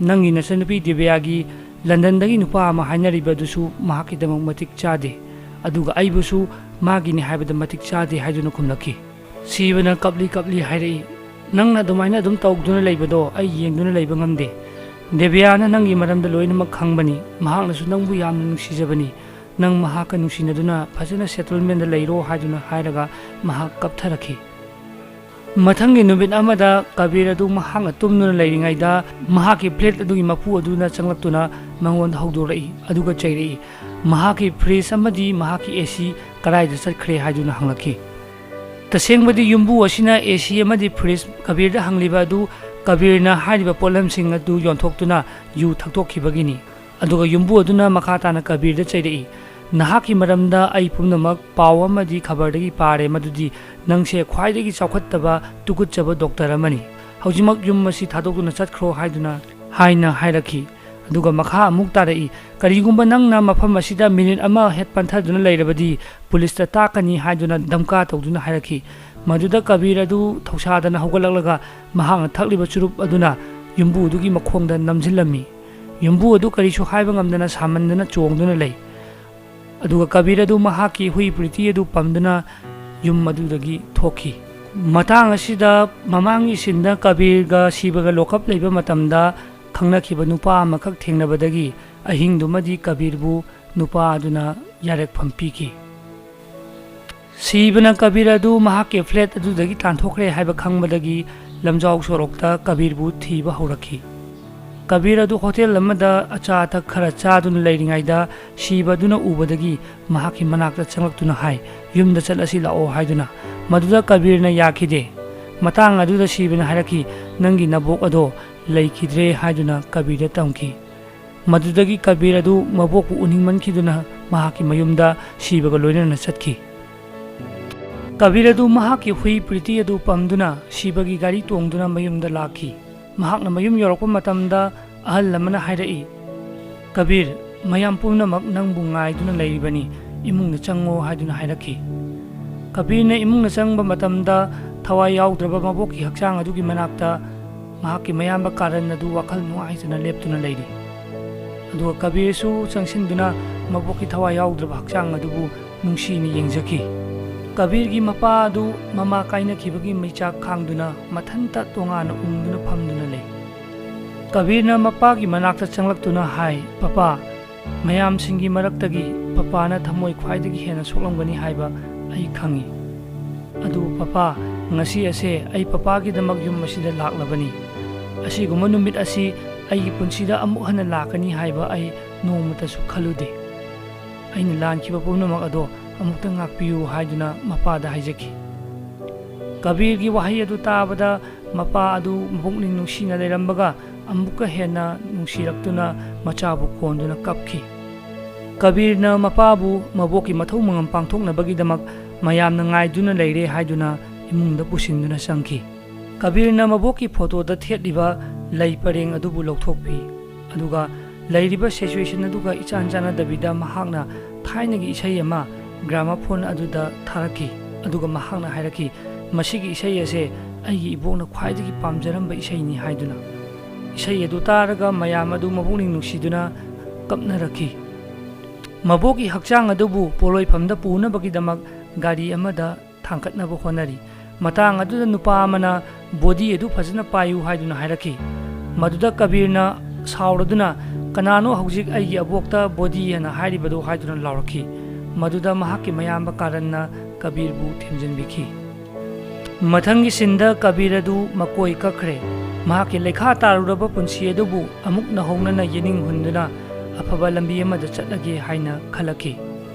"ꯅꯪꯒꯤ ꯅꯆꯟꯅꯨꯄꯤ ꯗꯤꯕ꯭ꯌꯥꯒꯤ ꯂꯟꯗꯟꯗꯒꯤ ꯅꯨꯄꯥ ꯑꯃ ꯍꯥꯏꯅꯔꯤꯕ ꯑꯗꯨꯁꯨ ꯃꯍꯥꯛꯀꯤꯗꯃꯛ ꯃꯇꯤꯛ ꯆꯥꯗꯦ, ꯑꯗꯨꯒ ꯑꯩꯕꯨꯁꯨ ꯃꯥꯒꯤꯅꯤ ꯍꯥꯏꯕꯗ ꯃꯇꯤꯛ ꯆꯥꯗꯦ" ꯍꯥꯏꯗꯨꯅ ꯈꯨꯝꯂꯛꯈꯤ꯫ ꯁꯤꯕꯅ ꯀꯞꯂꯤ ꯀꯞꯂꯤ ꯍꯥꯏꯔꯛꯏ, "ꯅꯪꯅ ꯑꯗꯨꯃꯥꯏꯅ ꯑꯗꯨꯝ ꯇꯧꯗꯨꯅ ꯂꯩꯕꯗꯣ ꯑꯩ ꯌꯦꯡꯗꯨꯅ ꯂꯩꯕ ꯉꯝꯗꯦ꯫ ꯗꯦꯕꯤꯌꯥꯅ ꯅꯪꯒꯤ ꯃꯔꯝꯗ ꯂꯣꯏꯅꯃꯛ ꯈꯪꯕꯅꯤ꯫ ꯃꯍꯥꯛꯅꯁꯨ ꯅꯪꯕꯨ ꯌꯥꯝꯅ ꯅꯨꯡꯁꯤꯖꯕꯅꯤ꯫ ꯅꯪ ꯃꯍꯥꯛꯀ ꯅꯨꯡꯁꯤꯅꯗꯨꯅ ꯐꯖꯅ ꯁꯦꯇꯜꯃꯦꯟꯗ ꯂꯩꯔꯣ" ꯍꯥꯏꯗꯨꯅ ꯍꯥꯏꯔꯒ ꯃꯍꯥꯛ ꯀꯞꯊꯔꯛꯈꯤ꯫ ꯃꯊꯪꯒꯤ ꯅꯨꯃꯤꯠ ꯑꯃꯗ ꯀꯕꯤꯔ ꯑꯗꯨ ꯃꯍꯥꯛꯅ ꯇꯨꯝꯗꯨꯅ ꯂꯩꯔꯤꯉꯩꯗ ꯃꯍꯥꯛꯀꯤ ꯐ꯭ꯂꯦꯠ ꯑꯗꯨꯒꯤ ꯃꯄꯨ ꯑꯗꯨꯅ ꯆꯪꯂꯛꯇꯨꯅ ꯃꯉꯣꯟꯗ ꯍꯧꯗꯣꯔꯛꯏ, ꯑꯗꯨꯒ ꯆꯩꯔꯛꯏ꯫ ꯃꯍꯥꯛꯀꯤ ꯐ꯭ꯔꯤꯖ ꯑꯃꯗꯤ ꯃꯍꯥꯛꯀꯤ ꯑꯦ ꯁꯤ ꯀꯗꯥꯏꯗ ꯆꯠꯈ꯭ꯔꯦ ꯍꯥꯏꯗꯨꯅ ꯍꯪꯂꯛꯈꯤ꯫ ꯇꯁꯦꯡꯕꯗꯤ ꯌꯨꯝꯕꯨ ꯑꯁꯤꯅ ꯑꯦ ꯁꯤ ꯑꯃꯗꯤ ꯐ꯭ꯔꯤꯖ ꯀꯕꯤꯔꯗ ꯍꯪꯂꯤꯕ ꯑꯗꯨ ꯀꯕꯤꯔꯅ ꯍꯥꯏꯔꯤꯕ ꯄꯣꯠꯂꯝꯁꯤꯡ ꯑꯗꯨ ꯌꯣꯟꯊꯣꯛꯇꯨꯅ ꯌꯨ ꯊꯛꯇꯣꯛꯈꯤꯕꯒꯤꯅꯤ꯫ ꯑꯗꯨꯒ ꯌꯨꯝꯕꯨ ꯑꯗꯨꯅ ꯃꯈꯥ ꯇꯥꯅ ꯀꯕꯤꯔꯗ ꯆꯩꯔꯛꯏ, "ꯅꯍꯥꯛꯀꯤ ꯃꯔꯝꯗ ꯑꯩ ꯄꯨꯝꯅꯃꯛ ꯄꯥꯎ ꯑꯃꯗꯤ ꯈꯕꯔꯗꯒꯤ ꯄꯥꯔꯦ ꯃꯗꯨꯗꯤ ꯅꯪꯁꯦ ꯈ꯭ꯋꯥꯏꯗꯒꯤ ꯆꯥꯎꯈꯠꯇꯕ ꯇꯨꯀꯠꯆꯕ ꯗꯣꯛꯇꯔ ꯑꯃꯅꯤ꯫ ꯍꯧꯖꯤꯛꯃꯛ ꯌꯨꯝ ꯑꯁꯤ ꯊꯥꯗꯣꯛꯇꯨꯅ ꯆꯠꯈ꯭ꯔꯣ" ꯍꯥꯏꯗꯨꯅ, ꯍꯥꯏꯅ ꯍꯥꯏꯔꯛꯈꯤ꯫ ꯑꯗꯨꯒ ꯃꯈꯥ ꯑꯃꯨꯛ ꯇꯥꯔꯛꯏ, "ꯀꯔꯤꯒꯨꯝꯕ ꯅꯪꯅ ꯃꯐꯝ ꯑꯁꯤꯗ ꯃꯤꯅꯤꯠ ꯑꯃ ꯍꯦꯛ ꯄꯟꯊꯗꯨꯅ ꯂꯩꯔꯕꯗꯤ ꯄꯨꯂꯤꯁꯇ ꯇꯥꯛꯀꯅꯤ" ꯍꯥꯏꯗꯨꯅ ꯙꯝꯀꯥ ꯇꯧꯗꯨꯅ ꯍꯥꯏꯔꯛꯈꯤ꯫ ꯃꯗꯨꯗ ꯀꯕꯤꯔ ꯑꯗꯨ ꯊꯧꯁꯥꯗꯅ ꯍꯧꯒꯠꯂꯛꯂꯒ ꯃꯍꯥꯛꯅ ꯊꯛꯂꯤꯕ ꯆꯨꯔꯨꯞ ꯑꯗꯨꯅ ꯌꯨꯝꯕꯨ ꯑꯗꯨꯒꯤ ꯃꯈꯣꯡꯗ ꯅꯝꯁꯤꯜꯂꯝꯃꯤ꯫ ꯌꯨꯝꯕꯨ ꯑꯗꯨ ꯀꯔꯤꯁꯨ ꯍꯥꯏꯕ ꯉꯝꯗꯅ ꯁꯥꯃꯟꯗꯅ ꯆꯣꯡꯗꯨꯅ ꯂꯩ꯫ ꯑꯗꯨꯒ ꯀꯕꯤꯔ ꯑꯗꯨ ꯃꯍꯥꯛꯀꯤ ꯍꯨꯏ ꯄ꯭ꯔꯤꯇꯤ ꯑꯗꯨ ꯄꯝꯗꯨꯅ ꯌꯨꯝ ꯑꯗꯨꯗꯒꯤ ꯊꯣꯛꯈꯤ꯫ ꯃꯇꯥꯡ ꯑꯁꯤꯗ ꯃꯃꯥꯡꯒꯤ ꯁꯤꯟꯗ ꯀꯕꯤꯔꯒ ꯁꯤꯕꯒ ꯂꯣꯀꯞ ꯂꯩꯕ ꯃꯇꯝꯗ ꯈꯪꯅꯈꯤꯕ ꯅꯨꯄꯥ ꯑꯃꯈꯛ ꯊꯦꯡꯅꯕꯗꯒꯤ ꯑꯍꯤꯡꯗꯨꯃꯗꯤ ꯀꯕꯤꯔꯕꯨ ꯅꯨꯄꯥ ꯑꯗꯨꯅ ꯌꯥꯔꯦꯛꯐꯝ ꯄꯤꯈꯤ꯫ ꯁꯤꯕꯅ ꯀꯕꯤꯔ ꯑꯗꯨ ꯃꯍꯥꯛꯀꯤ ꯐ꯭ꯂꯦꯠ ꯑꯗꯨꯗꯒꯤ ꯇꯥꯟꯊꯣꯛꯈ꯭ꯔꯦ ꯍꯥꯏꯕ ꯈꯪꯕꯗꯒꯤ ꯂꯝꯖꯥꯎ ꯁꯣꯔꯣꯛꯇ ꯀꯕꯤꯔꯕꯨ ꯊꯤꯕ ꯍꯧꯔꯛꯈꯤ꯫ ꯀꯕꯤꯔ ꯑꯗꯨ ꯍꯣꯇꯦꯜ ꯑꯃꯗ ꯑꯆꯥ ꯑꯊꯛ ꯈꯔ ꯆꯥꯗꯨꯅ ꯂꯩꯔꯤꯉꯩꯗ ꯁꯤꯕ ꯑꯗꯨꯅ ꯎꯕꯗꯒꯤ ꯃꯍꯥꯛꯀꯤ ꯃꯅꯥꯛꯇ ꯆꯪꯂꯛꯇꯨꯅ ꯍꯥꯏ, "ꯌꯨꯝꯗ ꯆꯠꯂꯁꯤ ꯂꯥꯛꯑꯣ" ꯍꯥꯏꯗꯨꯅ꯫ ꯃꯗꯨꯗ ꯀꯕꯤꯔꯅ ꯌꯥꯈꯤꯗꯦ꯫ ꯃꯇꯥꯡ ꯑꯗꯨꯗ ꯁꯤꯕꯅ ꯍꯥꯏꯔꯛꯈꯤ, "ꯅꯪꯒꯤ ꯅꯕꯣꯛ ꯑꯗꯣ ꯂꯩꯈꯤꯗ꯭ꯔꯦ" ꯍꯥꯏꯗꯨꯅ ꯀꯕꯤꯔꯗ ꯇꯝꯈꯤ꯫ ꯃꯗꯨꯗꯒꯤ ꯀꯕꯤꯔ ꯑꯗꯨ ꯃꯕꯣꯛꯄꯨ ꯎꯅꯤꯡꯃꯟꯈꯤꯗꯨꯅ ꯃꯍꯥꯛꯀꯤ ꯃꯌꯨꯝꯗ ꯁꯤꯕꯒ ꯂꯣꯏꯅꯅ ꯆꯠꯈꯤ꯫ ꯀꯕꯤꯔ ꯑꯗꯨ ꯃꯍꯥꯛꯀꯤ ꯍꯨꯏ ꯄ꯭ꯔꯤꯇꯤ ꯑꯗꯨ ꯄꯝꯗꯨꯅ ꯁꯤꯕꯒꯤ ꯒꯥꯔꯤ ꯇꯣꯡꯗꯨꯅ ꯃꯌꯨꯝꯗ ꯂꯥꯛꯈꯤ꯫ ꯃꯍꯥꯛꯅ ꯃꯌꯨꯝ ꯌꯧꯔꯛꯄ ꯃꯇꯝꯗ ꯑꯍꯜ ꯑꯃꯅ ꯍꯥꯏꯔꯛꯏ, "ꯀꯕꯤꯔ, ꯃꯌꯥꯝ ꯄꯨꯝꯅꯃꯛ ꯅꯪꯕꯨ ꯉꯥꯏꯗꯨꯅ ꯂꯩꯔꯤꯕꯅꯤ, ꯏꯃꯨꯡꯗ ꯆꯪꯉꯣ" ꯍꯥꯏꯗꯨꯅ ꯍꯥꯏꯔꯛꯈꯤ꯫ ꯀꯕꯤꯔꯅ ꯏꯃꯨꯡꯗ ꯆꯪꯕ ꯃꯇꯝꯗ ꯊꯋꯥꯏ ꯌꯥꯎꯗ꯭ꯔꯕ ꯃꯕꯣꯛꯀꯤ ꯍꯛꯆꯥꯡ ꯑꯗꯨꯒꯤ ꯃꯅꯥꯛꯇ ꯃꯍꯥꯛꯀꯤ ꯃꯌꯥꯝꯕ ꯀꯥꯔꯟ ꯑꯗꯨ ꯋꯥꯈꯜ ꯅꯨꯡꯉꯥꯏꯇꯅ ꯂꯦꯞꯇꯨꯅ ꯂꯩꯔꯤ꯫ ꯑꯗꯨꯒ ꯀꯕꯤꯔꯁꯨ ꯆꯪꯁꯤꯟꯗꯨꯅ ꯃꯕꯣꯛꯀꯤ ꯊꯋꯥꯏ ꯌꯥꯎꯗ꯭ꯔꯕ ꯍꯛꯆꯥꯡ ꯑꯗꯨꯕꯨ ꯅꯨꯡꯁꯤꯅ ꯌꯦꯡꯖꯈꯤ꯫ ꯀꯕꯤꯔꯒꯤ ꯃꯄꯥ ꯑꯗꯨ ꯃꯃꯥ ꯀꯥꯏꯅꯈꯤꯕꯒꯤ ꯃꯩꯆꯥꯛ ꯈꯥꯡꯗꯨꯅ ꯃꯊꯟꯇ ꯇꯣꯉꯥꯟꯅ ꯎꯪꯗꯨꯅ ꯐꯝꯗꯨꯅ ꯂꯩ꯫ ꯀꯕꯤꯔꯅ ꯃꯄꯥꯒꯤ ꯃꯅꯥꯛꯇ ꯆꯪꯂꯛꯇꯨꯅ ꯍꯥꯏ, "ꯄꯄꯥ, ꯃꯌꯥꯝꯁꯤꯡꯒꯤ ꯃꯔꯛꯇꯒꯤ ꯄꯄꯥꯅ ꯊꯃꯣꯏ ꯈ꯭ꯋꯥꯏꯗꯒꯤ ꯍꯦꯟꯅ ꯁꯣꯛꯂꯝꯒꯅꯤ ꯍꯥꯏꯕ ꯑꯩ ꯈꯪꯏ꯫ ꯑꯗꯨ ꯄꯄꯥ, ꯉꯁꯤ ꯑꯁꯦ ꯑꯩ ꯄꯄꯥꯒꯤꯗꯃꯛ ꯌꯨꯝ ꯑꯁꯤꯗ ꯂꯥꯛꯂꯕꯅꯤ꯫ ꯑꯁꯤꯒꯨꯝꯕ ꯅꯨꯃꯤꯠ ꯑꯁꯤ ꯑꯩꯒꯤ ꯄꯨꯟꯁꯤꯗ ꯑꯃꯨꯛ ꯍꯟꯅ ꯂꯥꯛꯀꯅꯤ ꯍꯥꯏꯕ ꯑꯩ ꯅꯣꯡꯃꯇꯁꯨ ꯈꯜꯂꯨꯗꯦ꯫ ꯑꯩꯅ ꯂꯥꯟꯈꯤꯕ ꯄꯨꯝꯅꯃꯛ ꯑꯗꯣ ꯑꯃꯨꯛꯇ ꯉꯥꯛꯄꯤꯌꯨ ꯍꯥꯏꯗꯨꯅ ꯃꯄꯥꯗ ꯍꯥꯏꯖꯈꯤ꯫ ꯀꯕꯤꯔꯒꯤ ꯋꯥꯍꯩ ꯑꯗꯨ ꯇꯥꯕꯗ ꯃꯄꯥ ꯑꯗꯨ ꯃꯄꯨꯛꯅꯤꯡ ꯅꯨꯡꯁꯤꯅ ꯂꯩꯔꯝꯕꯒ ꯑꯃꯨꯛꯀ ꯍꯦꯟꯅ ꯅꯨꯡꯁꯤꯔꯛꯇꯨꯅ ꯃꯆꯥꯕꯨ ꯀꯣꯟꯗꯨꯅ ꯀꯞꯈꯤ꯫ ꯀꯕꯤꯔꯅ ꯃꯄꯥꯕꯨ ꯃꯕꯣꯛꯀꯤ ꯃꯊꯧ ꯃꯉꯝ ꯄꯥꯡꯊꯣꯛꯅꯕꯒꯤꯗꯃꯛ ꯃꯌꯥꯝꯅ ꯉꯥꯏꯗꯨꯅ ꯂꯩꯔꯦ ꯍꯥꯏꯗꯨꯅ ꯏꯃꯨꯡꯗ ꯄꯨꯁꯤꯟꯗꯨꯅ ꯆꯪꯈꯤ꯫ ꯀꯕꯤꯔꯅ ꯃꯕꯣꯛꯀꯤ ꯐꯣꯇꯣꯗ ꯊꯦꯠꯂꯤꯕ ꯂꯩ ꯄꯔꯦꯡ ꯑꯗꯨꯕꯨ ꯂꯧꯊꯣꯛꯄꯤ꯫ ꯑꯗꯨꯒ ꯂꯩꯔꯤꯕ ꯁꯤꯆꯨꯋꯦꯁꯟ ꯑꯗꯨꯒ ꯏꯆꯥꯟ ꯆꯥꯟꯅꯗꯕꯤꯗ ꯃꯍꯥꯛꯅ ꯊꯥꯏꯅꯒꯤ ꯏꯁꯩ ꯑꯃ ꯒ꯭ꯔꯥꯃꯣꯐꯣꯟ ꯑꯗꯨꯗ ꯊꯥꯔꯛꯈꯤ꯫ ꯑꯗꯨꯒ ꯃꯍꯥꯛꯅ ꯍꯥꯏꯔꯛꯈꯤ, "ꯃꯁꯤꯒꯤ ꯏꯁꯩ ꯑꯁꯦ ꯑꯩꯒꯤ ꯏꯕꯣꯛꯅ ꯈ꯭ꯋꯥꯏꯗꯒꯤ ꯄꯥꯝꯖꯔꯝꯕ ꯏꯁꯩꯅꯤ" ꯍꯥꯏꯗꯨꯅ꯫ ꯏꯁꯩ ꯑꯗꯨ ꯇꯥꯔꯒ ꯃꯌꯥꯝ ꯑꯗꯨ ꯃꯄꯨꯛꯅꯤꯡ ꯅꯨꯡꯁꯤꯗꯨꯅ ꯀꯞꯅꯔꯛꯈꯤ꯫ ꯃꯕꯣꯛꯀꯤ ꯍꯛꯆꯥꯡ ꯑꯗꯨꯕꯨ ꯄꯣꯂꯣꯏꯐꯝꯗ ꯄꯨꯅꯕꯒꯤꯗꯃꯛ ꯒꯥꯔꯤ ꯑꯃꯗ ꯊꯥꯡꯒꯠꯅꯕ ꯍꯣꯠꯅꯔꯤ꯫ ꯃꯇꯥꯡ ꯑꯗꯨꯗ ꯅꯨꯄꯥ ꯑꯃꯅ "ꯕꯣꯗꯤ ꯑꯗꯨ ꯐꯖꯅ ꯄꯥꯏꯌꯨ" ꯍꯥꯏꯗꯨꯅ ꯍꯥꯏꯔꯛꯈꯤ꯫ ꯃꯗꯨꯗ ꯀꯕꯤꯔꯅ ꯁꯥꯎꯔꯗꯨꯅ, "ꯀꯅꯥꯅꯣ ꯍꯧꯖꯤꯛ ꯑꯩꯒꯤ ꯑꯕꯣꯛꯇ ꯕꯣꯗꯤ ꯍꯥꯏꯅ ꯍꯥꯏꯔꯤꯕꯗꯨ?" ꯍꯥꯏꯗꯨꯅ ꯂꯥꯎꯔꯛꯈꯤ꯫ ꯃꯗꯨꯗ ꯃꯍꯥꯛꯀꯤ ꯃꯌꯥꯝꯕ ꯀꯥꯔꯟꯅ ꯀꯕꯤꯔꯕꯨ ꯊꯦꯝꯖꯤꯟꯕꯤꯈꯤ꯫ ꯃꯊꯪꯒꯤ ꯁꯤꯟꯗ ꯀꯕꯤꯔ ꯑꯗꯨ ꯃꯀꯣꯏ ꯀꯛꯈ꯭ꯔꯦ꯫ ꯃꯍꯥꯛꯀꯤ ꯂꯩꯈꯥ ꯇꯥꯔꯨꯔꯕ ꯄꯨꯟꯁꯤ ꯑꯗꯨꯕꯨ ꯑꯃꯨꯛ ꯅꯧꯍꯧꯅꯅ ꯌꯦꯅꯤꯡ ꯍꯨꯟꯗꯨꯅ ꯑꯐꯕ ꯂꯝꯕꯤ ꯑꯃꯗ ꯆꯠꯂꯒꯦ ꯍꯥꯏꯅ ꯈꯜꯂꯛꯈꯤ꯫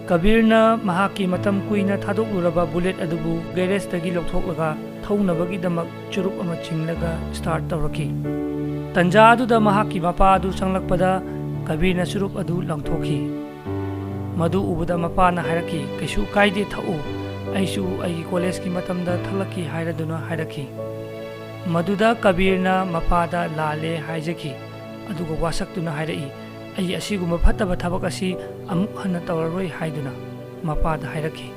ꯀꯕꯤꯔꯅ ꯃꯍꯥꯛꯀꯤ ꯃꯇꯝ ꯀꯨꯏꯅ ꯊꯥꯗꯣꯛꯂꯨꯔꯕ ꯕꯨꯂꯦꯠ ꯑꯗꯨꯕꯨ ꯒꯦꯔꯦꯖꯇꯒꯤ ꯂꯧꯊꯣꯛꯂꯒ ꯊꯧꯅꯕꯒꯤꯗꯃꯛ ꯆꯨꯔꯨꯞ ꯑꯃ ꯆꯤꯡꯂꯒ ꯁ꯭ꯇꯥꯔꯠ ꯇꯧꯔꯛꯈꯤ꯫ ꯇꯟꯖꯥ ꯑꯗꯨꯗ ꯃꯍꯥꯛꯀꯤ ꯃꯄꯥ ꯑꯗꯨ ꯆꯪꯂꯛꯄꯗ ꯀꯕꯤꯔꯅ ꯆꯨꯔꯨꯞ ꯑꯗꯨ ꯂꯪꯊꯣꯛꯈꯤ꯫ ꯃꯗꯨ ꯎꯕꯗ ꯃꯄꯥꯅ ꯍꯥꯏꯔꯛꯈꯤ, "ꯀꯩꯁꯨ ꯀꯥꯏꯗꯦ, ꯊꯛꯎ꯫ ꯑꯩꯁꯨ ꯑꯩꯒꯤ ꯀꯣꯂꯦꯖꯀꯤ ꯃꯇꯝꯗ ꯊꯛꯂꯛꯈꯤ" ꯍꯥꯏꯔꯗꯨꯅ ꯍꯥꯏꯔꯛꯈꯤ꯫ ꯃꯗꯨꯗ ꯀꯕꯤꯔꯅ ꯃꯄꯥꯗ ꯂꯥꯜꯂꯦ ꯍꯥꯏꯖꯈꯤ꯫ ꯑꯗꯨꯒ ꯋꯥꯁꯛꯇꯨꯅ ꯍꯥꯏꯔꯛꯏ, "ꯑꯩ ꯑꯁꯤꯒꯨꯝꯕ ꯐꯠꯇꯕ ꯊꯕꯛ ꯑꯁꯤ ꯑꯃꯨꯛ ꯍꯟꯅ ꯇꯧꯔꯔꯣꯏ" ꯍꯥꯏꯗꯨꯅ ꯃꯄꯥꯗ ꯍꯥꯏꯔꯛꯈꯤ꯫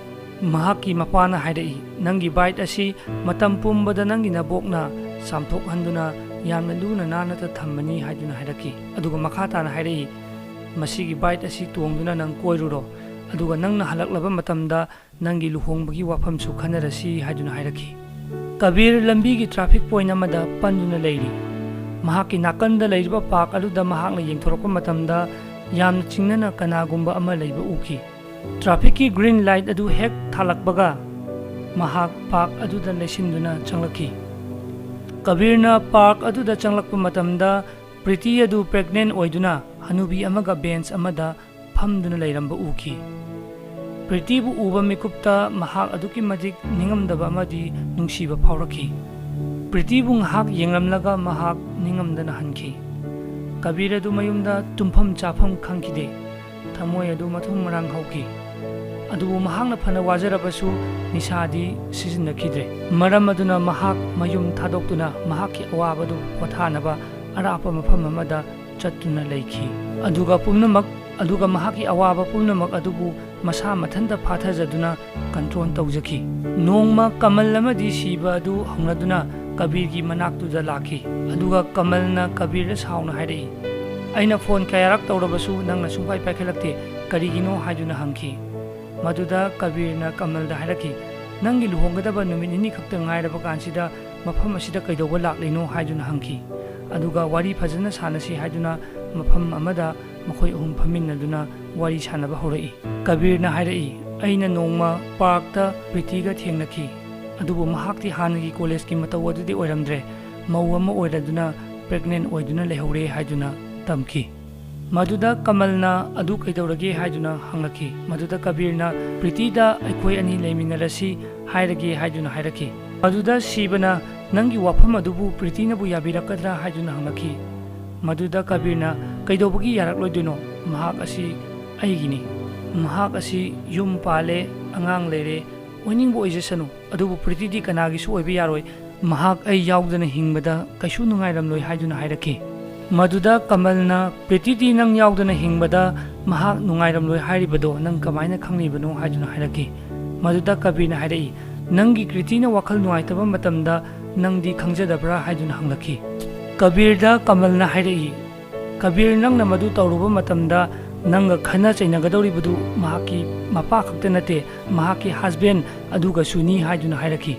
ꯃꯍꯥꯛꯀꯤ ꯃꯄꯥꯅ ꯍꯥꯏꯔꯛꯏ, "ꯅꯪꯒꯤ ꯕꯥꯏꯛ ꯑꯁꯤ ꯃꯇꯝ ꯄꯨꯝꯕꯗ ꯅꯪꯒꯤ ꯅꯕꯣꯛꯅ ꯆꯥꯝꯊꯣꯛꯍꯟꯗꯨꯅ ꯌꯥꯝꯅ ꯂꯨꯅ ꯅꯥꯟꯅꯇ ꯊꯝꯕꯅꯤ" ꯍꯥꯏꯗꯨꯅ ꯍꯥꯏꯔꯛꯈꯤ꯫ ꯑꯗꯨꯒ ꯃꯈꯥ ꯇꯥꯅ ꯍꯥꯏꯔꯛꯏ, "ꯃꯁꯤꯒꯤ ꯕꯥꯏꯛ ꯑꯁꯤ ꯇꯣꯡꯗꯨꯅ ꯅꯪ ꯀꯣꯏꯔꯨꯔꯣ, ꯑꯗꯨꯒ ꯅꯪꯅ ꯍꯜꯂꯛꯂꯕ ꯃꯇꯝꯗ ꯅꯪꯒꯤ ꯂꯨꯍꯣꯡꯕꯒꯤ ꯋꯥꯐꯝꯁꯨ ꯈꯟꯅꯔꯁꯤ" ꯍꯥꯏꯗꯨꯅ ꯍꯥꯏꯔꯛꯈꯤ꯫ ꯀꯕꯤꯔ ꯂꯝꯕꯤꯒꯤ ꯇ꯭ꯔꯥꯐꯤꯛ ꯄꯣꯏꯟꯠ ꯑꯃꯗ ꯄꯟꯗꯨꯅ ꯂꯩꯔꯤ꯫ ꯃꯍꯥꯛꯀꯤ ꯅꯥꯀꯟꯗ ꯂꯩꯔꯤꯕ ꯄꯥꯔꯛ ꯑꯗꯨꯗ ꯃꯍꯥꯛꯅ ꯌꯦꯡꯊꯣꯔꯛꯄ ꯃꯇꯝꯗ ꯌꯥꯝꯅ ꯆꯤꯡꯅꯅ ꯀꯅꯥꯒꯨꯝꯕ ꯑꯃ ꯂꯩꯕ ꯎꯈꯤ꯫ ꯇ꯭ꯔꯥꯐꯤꯛꯀꯤ ꯒ꯭ꯔꯤꯟ ꯂꯥꯏꯠ ꯑꯗꯨ ꯍꯦꯛ ꯊꯥꯜꯂꯛꯄꯒ ꯃꯍꯥꯛ ꯄꯥꯔꯛ ꯑꯗꯨꯗ ꯂꯩꯁꯤꯟꯗꯨꯅ ꯆꯪꯂꯛꯈꯤ꯫ ꯀꯕꯤꯔꯅ ꯄꯥꯔꯛ ꯑꯗꯨꯗ ꯆꯪꯂꯛꯄ ꯃꯇꯝꯗ, ꯄ꯭ꯔꯤꯇꯤ ꯑꯗꯨ ꯄ꯭ꯔꯦꯒꯅꯦꯟ ꯑꯣꯏꯗꯨꯅ ꯍꯅꯨꯕꯤ ꯑꯃꯒ ꯕꯦꯟꯆ ꯑꯃꯗ ꯐꯝꯗꯨꯅ ꯂꯩꯔꯝꯕ ꯎꯈꯤ꯫ ꯄ꯭ꯔꯤꯇꯤꯕꯨ ꯎꯕ ꯃꯤꯀꯨꯞꯇ ꯃꯍꯥꯛ ꯑꯗꯨꯛꯀꯤ ꯃꯇꯤꯛ ꯅꯤꯡꯉꯝꯗꯕ ꯑꯃꯗꯤ ꯅꯨꯡꯁꯤꯕ ꯐꯥꯎꯔꯛꯈꯤ꯫ ꯄ꯭ꯔꯤꯇꯤꯕꯨ ꯉꯥꯏꯍꯥꯛ ꯌꯦꯡꯂꯝꯂꯒ ꯃꯍꯥꯛ ꯅꯤꯡꯉꯝꯗꯅ ꯍꯟꯈꯤ꯫ ꯀꯕꯤꯔ ꯑꯗꯨ ꯃꯌꯨꯝꯗ ꯇꯨꯝꯐꯝ ꯆꯥꯐꯝ ꯈꯪꯈꯤꯗꯦ꯫ ꯊꯃꯣꯏ ꯑꯗꯨ ꯃꯊꯨꯝ ꯃꯔꯥꯡ ꯍꯧꯈꯤ꯫ ꯑꯗꯨꯕꯨ ꯃꯍꯥꯛꯅ ꯐꯅ ꯋꯥꯖꯔꯕꯁꯨ ꯅꯤꯁꯥꯗꯤ ꯁꯤꯖꯤꯟꯅꯈꯤꯗ꯭ꯔꯦ꯫ ꯃꯔꯝ ꯑꯗꯨꯅ ꯃꯍꯥꯛ ꯃꯌꯨꯝ ꯊꯥꯗꯣꯛꯇꯨꯅ ꯃꯍꯥꯛꯀꯤ ꯑꯋꯥꯕꯗꯨ ꯄꯣꯊꯥꯅꯕ ꯑꯔꯥꯞꯄ ꯃꯐꯝ ꯑꯃꯗ ꯆꯠꯇꯨꯅ ꯂꯩꯈꯤ꯫ ꯑꯗꯨꯒ ꯄꯨꯝꯅꯃꯛ, ꯑꯗꯨꯒ ꯃꯍꯥꯛꯀꯤ ꯑꯋꯥꯕ ꯄꯨꯝꯅꯃꯛ ꯑꯗꯨꯕꯨ ꯃꯁꯥ ꯃꯊꯟꯇ ꯐꯥꯊꯖꯗꯨꯅ ꯀꯟꯇ꯭ꯔꯣꯜ ꯇꯧꯖꯈꯤ꯫ ꯅꯣꯡꯃ ꯀꯃꯜ ꯑꯃꯗꯤ ꯁꯤꯕ ꯑꯗꯨ ꯍꯧꯅꯗꯨꯅ ꯀꯕꯤꯔꯒꯤ ꯃꯅꯥꯛꯇꯨꯗ ꯂꯥꯛꯈꯤ꯫ ꯑꯗꯨꯒ ꯀꯃꯜꯅ ꯀꯕꯤꯔꯗ ꯁꯥꯎꯅ ꯍꯥꯏꯔꯛꯏ, "ꯑꯩꯅ ꯐꯣꯟ ꯀꯌꯥꯔꯛ ꯇꯧꯔꯕꯁꯨ ꯅꯪꯅ ꯁꯨꯡꯄꯥꯏ ꯄꯥꯏꯈꯠꯂꯛꯇꯦ, ꯀꯔꯤꯒꯤꯅꯣ?" ꯍꯥꯏꯗꯨꯅ ꯍꯪꯈꯤ꯫ ꯃꯗꯨꯗ ꯀꯕꯤꯔꯅ ꯀꯃꯜꯗ ꯍꯥꯏꯔꯛꯈꯤ, "ꯅꯪꯒꯤ ꯂꯨꯍꯣꯡꯒꯗꯕ ꯅꯨꯃꯤꯠ ꯅꯤꯅꯤ ꯈꯛꯇ ꯉꯥꯏꯔꯕ ꯀꯥꯟꯁꯤꯗ ꯃꯐꯝ ꯑꯁꯤꯗ ꯀꯩꯗꯧꯕ ꯂꯥꯛꯂꯤꯅꯣ?" ꯍꯥꯏꯗꯨꯅ ꯍꯪꯈꯤ꯫ ꯑꯗꯨꯒ ꯋꯥꯔꯤ ꯐꯖꯅ ꯁꯥꯟꯅꯁꯤ ꯍꯥꯏꯗꯨꯅ ꯃꯐꯝ ꯑꯃꯗ ꯃꯈꯣꯏ ꯑꯍꯨꯝ ꯐꯝꯃꯤꯟꯅꯗꯨꯅ ꯋꯥꯔꯤ ꯁꯥꯟꯅꯕ ꯍꯧꯔꯛꯏ꯫ ꯀꯕꯤꯔꯅ ꯍꯥꯏꯔꯛꯏ, "ꯑꯩꯅ ꯅꯣꯡꯃ ꯄꯥꯔꯛꯇ ꯄ꯭ꯔꯤꯇꯤꯒ ꯊꯦꯡꯅꯈꯤ꯫ ꯑꯗꯨꯕꯨ ꯃꯍꯥꯛꯇꯤ ꯍꯥꯟꯅꯒꯤ ꯀꯣꯂꯦꯖꯀꯤ ꯃꯇꯧ ꯑꯗꯨꯗꯤ ꯑꯣꯏꯔꯝꯗ꯭ꯔꯦ꯫ ꯃꯧ ꯑꯃ ꯑꯣꯏꯔꯗꯨꯅ ꯄ꯭ꯔꯦꯒꯅꯦꯟ ꯑꯣꯏꯗꯨꯅ ꯂꯩꯍꯧꯔꯦ" ꯍꯥꯏꯗꯨꯅ ꯇꯝꯈꯤ꯫ ꯃꯗꯨꯗ ꯀꯃꯜꯅ, "ꯑꯗꯨ ꯀꯩꯗꯧꯔꯒꯦ?" ꯍꯥꯏꯗꯨꯅ ꯍꯪꯂꯛꯈꯤ꯫ ꯃꯗꯨꯗ ꯀꯕꯤꯔꯅ, "ꯄ꯭ꯔꯤꯇꯤꯗ ꯑꯩꯈꯣꯏ ꯑꯅꯤ ꯂꯩꯃꯤꯟꯅꯔꯁꯤ ꯍꯥꯏꯔꯒꯦ" ꯍꯥꯏꯗꯨꯅ ꯍꯥꯏꯔꯛꯈꯤ꯫ ꯃꯗꯨꯗ ꯁꯤꯕꯅ, "ꯅꯪꯒꯤ ꯋꯥꯐꯝ ꯑꯗꯨꯕꯨ ꯄ꯭ꯔꯤꯇꯤꯅꯕꯨ ꯌꯥꯕꯤꯔꯛꯀꯗ꯭ꯔꯥ?" ꯍꯥꯏꯗꯨꯅ ꯍꯪꯂꯛꯈꯤ꯫ ꯃꯗꯨꯗ ꯀꯕꯤꯔꯅ, "ꯀꯩꯗꯧꯕꯒꯤ ꯌꯥꯔꯛꯂꯣꯏꯗꯣꯏꯅꯣ? ꯃꯍꯥꯛ ꯑꯁꯤ ꯑꯩꯒꯤꯅꯤ꯫ ꯃꯍꯥꯛ ꯑꯁꯤ ꯌꯨꯝ ꯄꯥꯜꯂꯦ, ꯑꯉꯥꯡ ꯂꯩꯔꯦ, ꯑꯣꯏꯅꯤꯡꯕ ꯑꯣꯏꯖꯁꯅꯨ꯫ ꯑꯗꯨꯕꯨ ꯄ꯭ꯔꯤꯇꯤꯗꯤ ꯀꯅꯥꯒꯤꯁꯨ ꯑꯣꯏꯕ ꯌꯥꯔꯣꯏ꯫ ꯃꯍꯥꯛ ꯑꯩ ꯌꯥꯎꯗꯅ ꯍꯤꯡꯕꯗ ꯀꯩꯁꯨ ꯅꯨꯡꯉꯥꯏꯔꯝꯂꯣꯏ" ꯍꯥꯏꯗꯨꯅ ꯍꯥꯏꯔꯛꯈꯤ꯫ ꯃꯗꯨꯗ ꯀꯃꯜꯅ, "ꯄ꯭ꯔꯤꯇꯤꯗꯤ ꯅꯪ ꯌꯥꯎꯗꯅ ꯍꯤꯡꯕꯗ ꯃꯍꯥꯛ ꯅꯨꯡꯉꯥꯏꯔꯝꯂꯣꯏ ꯍꯥꯏꯔꯤꯕꯗꯣ ꯅꯪ ꯀꯃꯥꯏꯅ ꯈꯪꯂꯤꯕꯅꯣ?" ꯍꯥꯏꯗꯨꯅ ꯍꯥꯏꯔꯛꯈꯤ꯫ ꯃꯗꯨꯗ ꯀꯕꯤꯔꯅ ꯍꯥꯏꯔꯛꯏ, "ꯅꯪꯒꯤ ꯀ꯭ꯔꯤꯇꯤꯅ ꯋꯥꯈꯜ ꯅꯨꯡꯉꯥꯏꯇꯕ ꯃꯇꯝꯗ ꯅꯪꯗꯤ ꯈꯪꯖꯗꯕ꯭ꯔꯥ?" ꯍꯥꯏꯗꯨꯅ ꯍꯪꯂꯛꯈꯤ꯫ ꯀꯕꯤꯔꯗ ꯀꯃꯜꯅ ꯍꯥꯏꯔꯛꯏ, "ꯀꯕꯤꯔ, ꯅꯪꯅ ꯃꯗꯨ ꯇꯧꯔꯨꯕ ꯃꯇꯝꯗ ꯅꯪꯒ ꯈꯠꯅ ꯆꯩꯅꯒꯗꯧꯔꯤꯕꯗꯨ ꯃꯍꯥꯛꯀꯤ ꯃꯄꯥ ꯈꯛꯇ ꯅꯠꯇꯦ, ꯃꯍꯥꯛꯀꯤ ꯍꯁꯕꯦꯟ ꯑꯗꯨꯒꯁꯨꯅꯤ" ꯍꯥꯏꯗꯨꯅ ꯍꯥꯏꯔꯛꯈꯤ꯫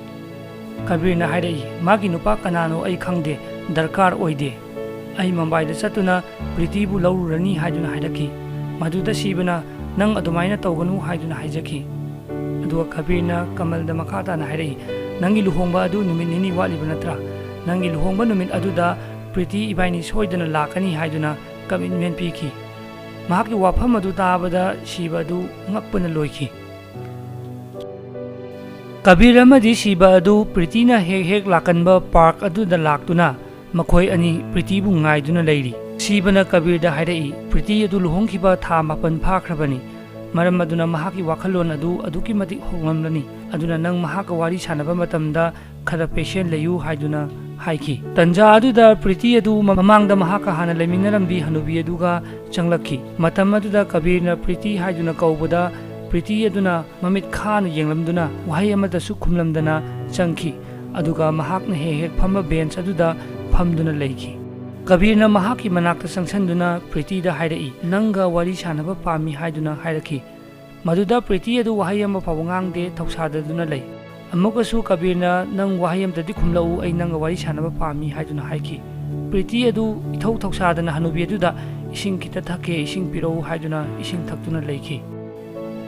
ꯀꯕꯤꯔꯅ ꯍꯥꯏꯔꯛꯏ, "ꯃꯥꯒꯤ ꯅꯨꯄꯥ ꯀꯅꯥꯅꯣ ꯑꯩ ꯈꯪꯗꯦ, ꯗꯔꯀꯥꯔ ꯑꯣꯏꯗꯦ꯫ ꯑꯩ ꯃꯨꯝꯕꯥꯏꯗ ꯆꯠꯇꯨꯅ ꯄ꯭ꯔꯤꯇꯤꯕꯨ ꯂꯧꯔꯨꯔꯅꯤ" ꯍꯥꯏꯗꯨꯅ ꯍꯥꯏꯔꯛꯈꯤ꯫ ꯃꯗꯨꯗ ꯁꯤꯕꯅ, "ꯅꯪ ꯑꯗꯨꯃꯥꯏꯅ ꯇꯧꯒꯅꯨ" ꯍꯥꯏꯗꯨꯅ ꯍꯥꯏꯖꯈꯤ꯫ ꯑꯗꯨꯒ ꯀꯕꯤꯔꯅ ꯀꯃꯜꯗ ꯃꯈꯥ ꯇꯥꯅ ꯍꯥꯏꯔꯛꯏ, "ꯅꯪꯒꯤ ꯂꯨꯍꯣꯡꯕ ꯑꯗꯨ ꯅꯨꯃꯤꯠ ꯅꯤꯅꯤ ꯋꯥꯠꯂꯤꯕ ꯅꯠꯇ꯭ꯔꯥ? ꯅꯪꯒꯤ ꯂꯨꯍꯣꯡꯕ ꯅꯨꯃꯤꯠ ꯑꯗꯨꯗ ꯄ꯭ꯔꯤꯇꯤ ꯏꯕꯥꯏꯅꯤ ꯁꯣꯏꯗꯅ ꯂꯥꯛꯀꯅꯤ" ꯍꯥꯏꯗꯨꯅ ꯀꯃꯤꯠꯃꯦꯟ ꯄꯤꯈꯤ꯫ ꯃꯍꯥꯛꯀꯤ ꯋꯥꯐꯝ ꯑꯗꯨ ꯇꯥꯕꯗ ꯁꯤꯕ ꯑꯗꯨ ꯉꯛꯄꯅ ꯂꯣꯏꯈꯤ꯫ ꯀꯕꯤꯔ ꯑꯃꯗꯤ ꯁꯤꯕ ꯑꯗꯨ ꯄ꯭ꯔꯤꯇꯤꯅ ꯍꯦꯛ ꯍꯦꯛ ꯂꯥꯛꯀꯟꯕ ꯄꯥꯔꯛ ꯑꯗꯨꯗ ꯂꯥꯛꯇꯨꯅ ꯃꯈꯣꯏ ꯑꯅꯤ ꯄ꯭ꯔꯤꯇꯤꯕꯨ ꯉꯥꯏꯗꯨꯅ ꯂꯩꯔꯤ꯫ ꯁꯤꯕꯅ ꯀꯕꯤꯔꯗ ꯍꯥꯏꯔꯛꯏ, ꯄ꯭ꯔꯤꯇꯤ ꯑꯗꯨ ꯂꯨꯍꯣꯡꯈꯤꯕ ꯊꯥ ꯃꯥꯄꯟ ꯐꯥꯈ꯭ꯔꯕꯅꯤ꯫ ꯃꯔꯝ ꯑꯗꯨꯅ ꯃꯍꯥꯛꯀꯤ ꯋꯥꯈꯜꯂꯣꯟ ꯑꯗꯨ ꯑꯗꯨꯛꯀꯤ ꯃꯇꯤꯛ ꯍꯣꯡꯂꯝꯂꯅꯤ꯫ ꯑꯗꯨꯅ ꯅꯪ ꯃꯍꯥꯛꯀ ꯋꯥꯔꯤ ꯁꯥꯟꯅꯕ ꯃꯇꯝꯗ ꯈꯔ ꯄꯦꯁꯦꯟ ꯂꯩꯌꯨ ꯍꯥꯏꯗꯨꯅ ꯍꯥꯏꯈꯤ꯫ ꯇꯟꯖꯥ ꯑꯗꯨꯗ ꯄ꯭ꯔꯤꯇꯤ ꯑꯗꯨ ꯃ-, ꯃꯃꯥꯡꯗ ꯃꯍꯥꯛꯀ ꯍꯥꯟꯅ ꯂꯩꯃꯤꯟꯅꯔꯝꯕꯤ ꯍꯅꯨꯕꯤ ꯑꯗꯨꯒ ꯆꯪꯂꯛꯈꯤ꯫ ꯃꯇꯝ ꯑꯗꯨꯗ ꯀꯕꯤꯔꯅ ꯄ꯭ꯔꯤꯇꯤ ꯍꯥꯏꯗꯨꯅ ꯀꯧꯕꯗ ꯄ꯭ꯔꯤꯇꯤ ꯑꯗꯨꯅ ꯃꯃꯤꯠ ꯈꯥꯅ ꯌꯦꯡꯂꯝꯗꯨꯅ ꯋꯥꯍꯩ ꯑꯃꯠꯇꯁꯨ ꯈꯨꯝꯂꯝꯗꯅ ꯆꯪꯈꯤ꯫ ꯑꯗꯨꯒ ꯃꯍꯥꯛꯅ ꯍꯦꯛ ꯍꯦꯛ ꯐꯝꯕ ꯕꯦꯟꯆ ꯑꯗꯨꯗ ꯐꯝꯗꯨꯅ ꯂꯩꯈꯤ꯫ ꯀꯕꯤꯔꯅ ꯃꯍꯥꯛꯀꯤ ꯃꯅꯥꯛꯇ ꯆꯪꯁꯤꯟꯗꯨꯅ ꯄ꯭ꯔꯤꯇꯤꯗ ꯍꯥꯏꯔꯛꯏ, "ꯅꯪꯒ ꯋꯥꯔꯤ ꯁꯥꯟꯅꯕ ꯄꯥꯝꯃꯤ" ꯍꯥꯏꯗꯨꯅ ꯍꯥꯏꯔꯛꯈꯤ꯫ ꯃꯗꯨꯗ ꯄ꯭ꯔꯤꯇꯤ ꯑꯗꯨ ꯋꯥꯍꯩ ꯑꯃ ꯐꯥꯎꯕ ꯉꯥꯡꯗꯦ, ꯊꯧꯁꯥꯗꯗꯨꯅ ꯂꯩ꯫ ꯑꯃꯨꯛꯀꯁꯨ ꯀꯕꯤꯔꯅ, "ꯅꯪ ꯋꯥꯍꯩ ꯑꯃꯇꯗꯤ ꯈꯨꯝꯂꯛꯎ, ꯑꯩ ꯅꯪꯒ ꯋꯥꯔꯤ ꯁꯥꯟꯅꯕ ꯄꯥꯝꯃꯤ" ꯍꯥꯏꯗꯨꯅ ꯍꯥꯏꯈꯤ꯫ ꯄ꯭ꯔꯤꯇꯤ ꯑꯗꯨ ꯏꯊꯧ ꯊꯧꯁꯥꯗꯅ ꯍꯅꯨꯕꯤ ꯑꯗꯨꯗ, "ꯏꯁꯤꯡ ꯈꯤꯇ ꯊꯛꯀꯦ, ꯏꯁꯤꯡ ꯄꯤꯔꯛꯎ" ꯍꯥꯏꯗꯨꯅ ꯏꯁꯤꯡ ꯊꯛꯇꯨꯅ ꯂꯩꯈꯤ꯫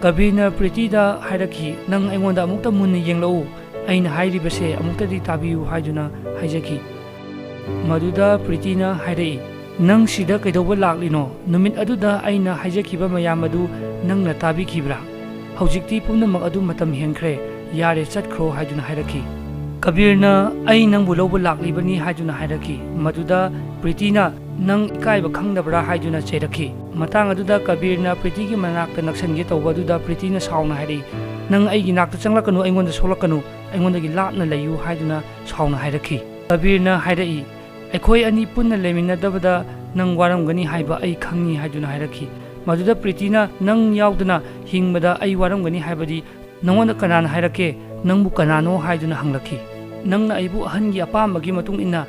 ꯀꯕꯤꯔꯅ ꯄ꯭ꯔꯤꯇꯤꯗ ꯍꯥꯏꯔꯛꯈꯤ, "ꯅꯪ ꯑꯩꯉꯣꯟꯗ ꯑꯃꯨꯛꯇ ꯃꯨꯟꯅ ꯌꯦꯡꯂꯛꯎ, ꯑꯩꯅ ꯍꯥꯏꯔꯤꯕꯁꯦ ꯑꯃꯨꯛꯇꯗꯤ ꯇꯥꯕꯤꯌꯨ" ꯍꯥꯏꯗꯨꯅ ꯍꯥꯏꯖꯈꯤ꯫ ꯃꯗꯨꯗ ꯄ꯭ꯔꯤꯇꯤꯅ ꯍꯥꯏꯔꯛꯏ, "ꯅꯪ ꯁꯤꯗ ꯀꯩꯗꯧꯕ ꯂꯥꯛꯂꯤꯅꯣ? ꯅꯨꯃꯤꯠ ꯑꯗꯨꯗ ꯑꯩꯅ ꯍꯥꯏꯖꯈꯤꯕ ꯃꯌꯥꯝ ꯑꯗꯨ ꯅꯪꯅ ꯇꯥꯕꯤꯈꯤꯕ꯭ꯔꯥ? ꯍꯧꯖꯤꯛꯇꯤ ꯄꯨꯝꯅꯃꯛ ꯑꯗꯨ ꯃꯇꯝ ꯍꯦꯟꯈ꯭ꯔꯦ, ꯌꯥꯔꯦ, ꯆꯠꯈ꯭ꯔꯣ" ꯍꯥꯏꯗꯨꯅ ꯍꯥꯏꯔꯛꯈꯤ꯫ ꯀꯕꯤꯔꯅ, "ꯑꯩ ꯅꯪꯕꯨ ꯂꯧꯕ ꯂꯥꯛꯂꯤꯕꯅꯤ" ꯍꯥꯏꯗꯨꯅ ꯍꯥꯏꯔꯛꯈꯤ꯫ ꯃꯗꯨꯗ ꯄ꯭ꯔꯤꯇꯤꯅ, "ꯅꯪ ꯏꯀꯥꯏꯕ ꯈꯪꯗꯕ꯭ꯔꯥ?" ꯍꯥꯏꯗꯨꯅ ꯆꯩꯔꯛꯈꯤ꯫ ꯃꯇꯥꯡ ꯑꯗꯨꯗ ꯀꯕꯤꯔꯅ ꯄ꯭ꯔꯤꯇꯤꯒꯤ ꯃꯅꯥꯛꯇ ꯅꯛꯁꯟꯒꯦ ꯇꯧꯕ ꯑꯗꯨꯗ ꯄ꯭ꯔꯤꯇꯤꯅ ꯁꯥꯎꯅ ꯍꯥꯏꯔꯛꯏ, "ꯅꯪ ꯑꯩꯒꯤ ꯅꯥꯛꯇ ꯆꯪꯂꯛꯀꯅꯨ, ꯑꯩꯉꯣꯟꯗ ꯁꯣꯛꯂꯛꯀꯅꯨ, ꯑꯩꯉꯣꯟꯗꯒꯤ ꯂꯥꯞꯅ ꯂꯩꯌꯨ" ꯍꯥꯏꯗꯨꯅ ꯁꯥꯎꯅ ꯍꯥꯏꯔꯛꯈꯤ꯫ ꯀꯕꯤꯔꯅ ꯍꯥꯏꯔꯛꯏ, "ꯑꯩꯈꯣꯏ ꯑꯅꯤ ꯄꯨꯟꯅ ꯂꯩꯃꯤꯟꯅꯗꯕꯗ ꯅꯪ ꯋꯥꯔꯝꯒꯅꯤ ꯍꯥꯏꯕ ꯑꯩ ꯈꯪꯉꯤ" ꯍꯥꯏꯗꯨꯅ ꯍꯥꯏꯔꯛꯈꯤ꯫ ꯃꯗꯨꯗ ꯄ꯭ꯔꯤꯇꯤꯅ, "ꯅꯪ ꯌꯥꯎꯗꯅ ꯍꯤꯡꯕꯗ ꯑꯩ ꯋꯥꯔꯝꯒꯅꯤ ꯍꯥꯏꯕꯗꯤ ꯅꯉꯣꯟꯗ ꯀꯅꯥꯅ ꯍꯥꯏꯔꯛꯀꯦ? ꯅꯪꯕꯨ ꯀꯅꯥꯅꯣ?" ꯍꯥꯏꯗꯨꯅ ꯍꯪꯂꯛꯈꯤ꯫ "ꯅꯪꯅ ꯑꯩꯕꯨ ꯑꯍꯟꯒꯤ ꯑꯄꯥꯝꯕꯒꯤ ꯃꯇꯨꯡ ꯏꯟꯅ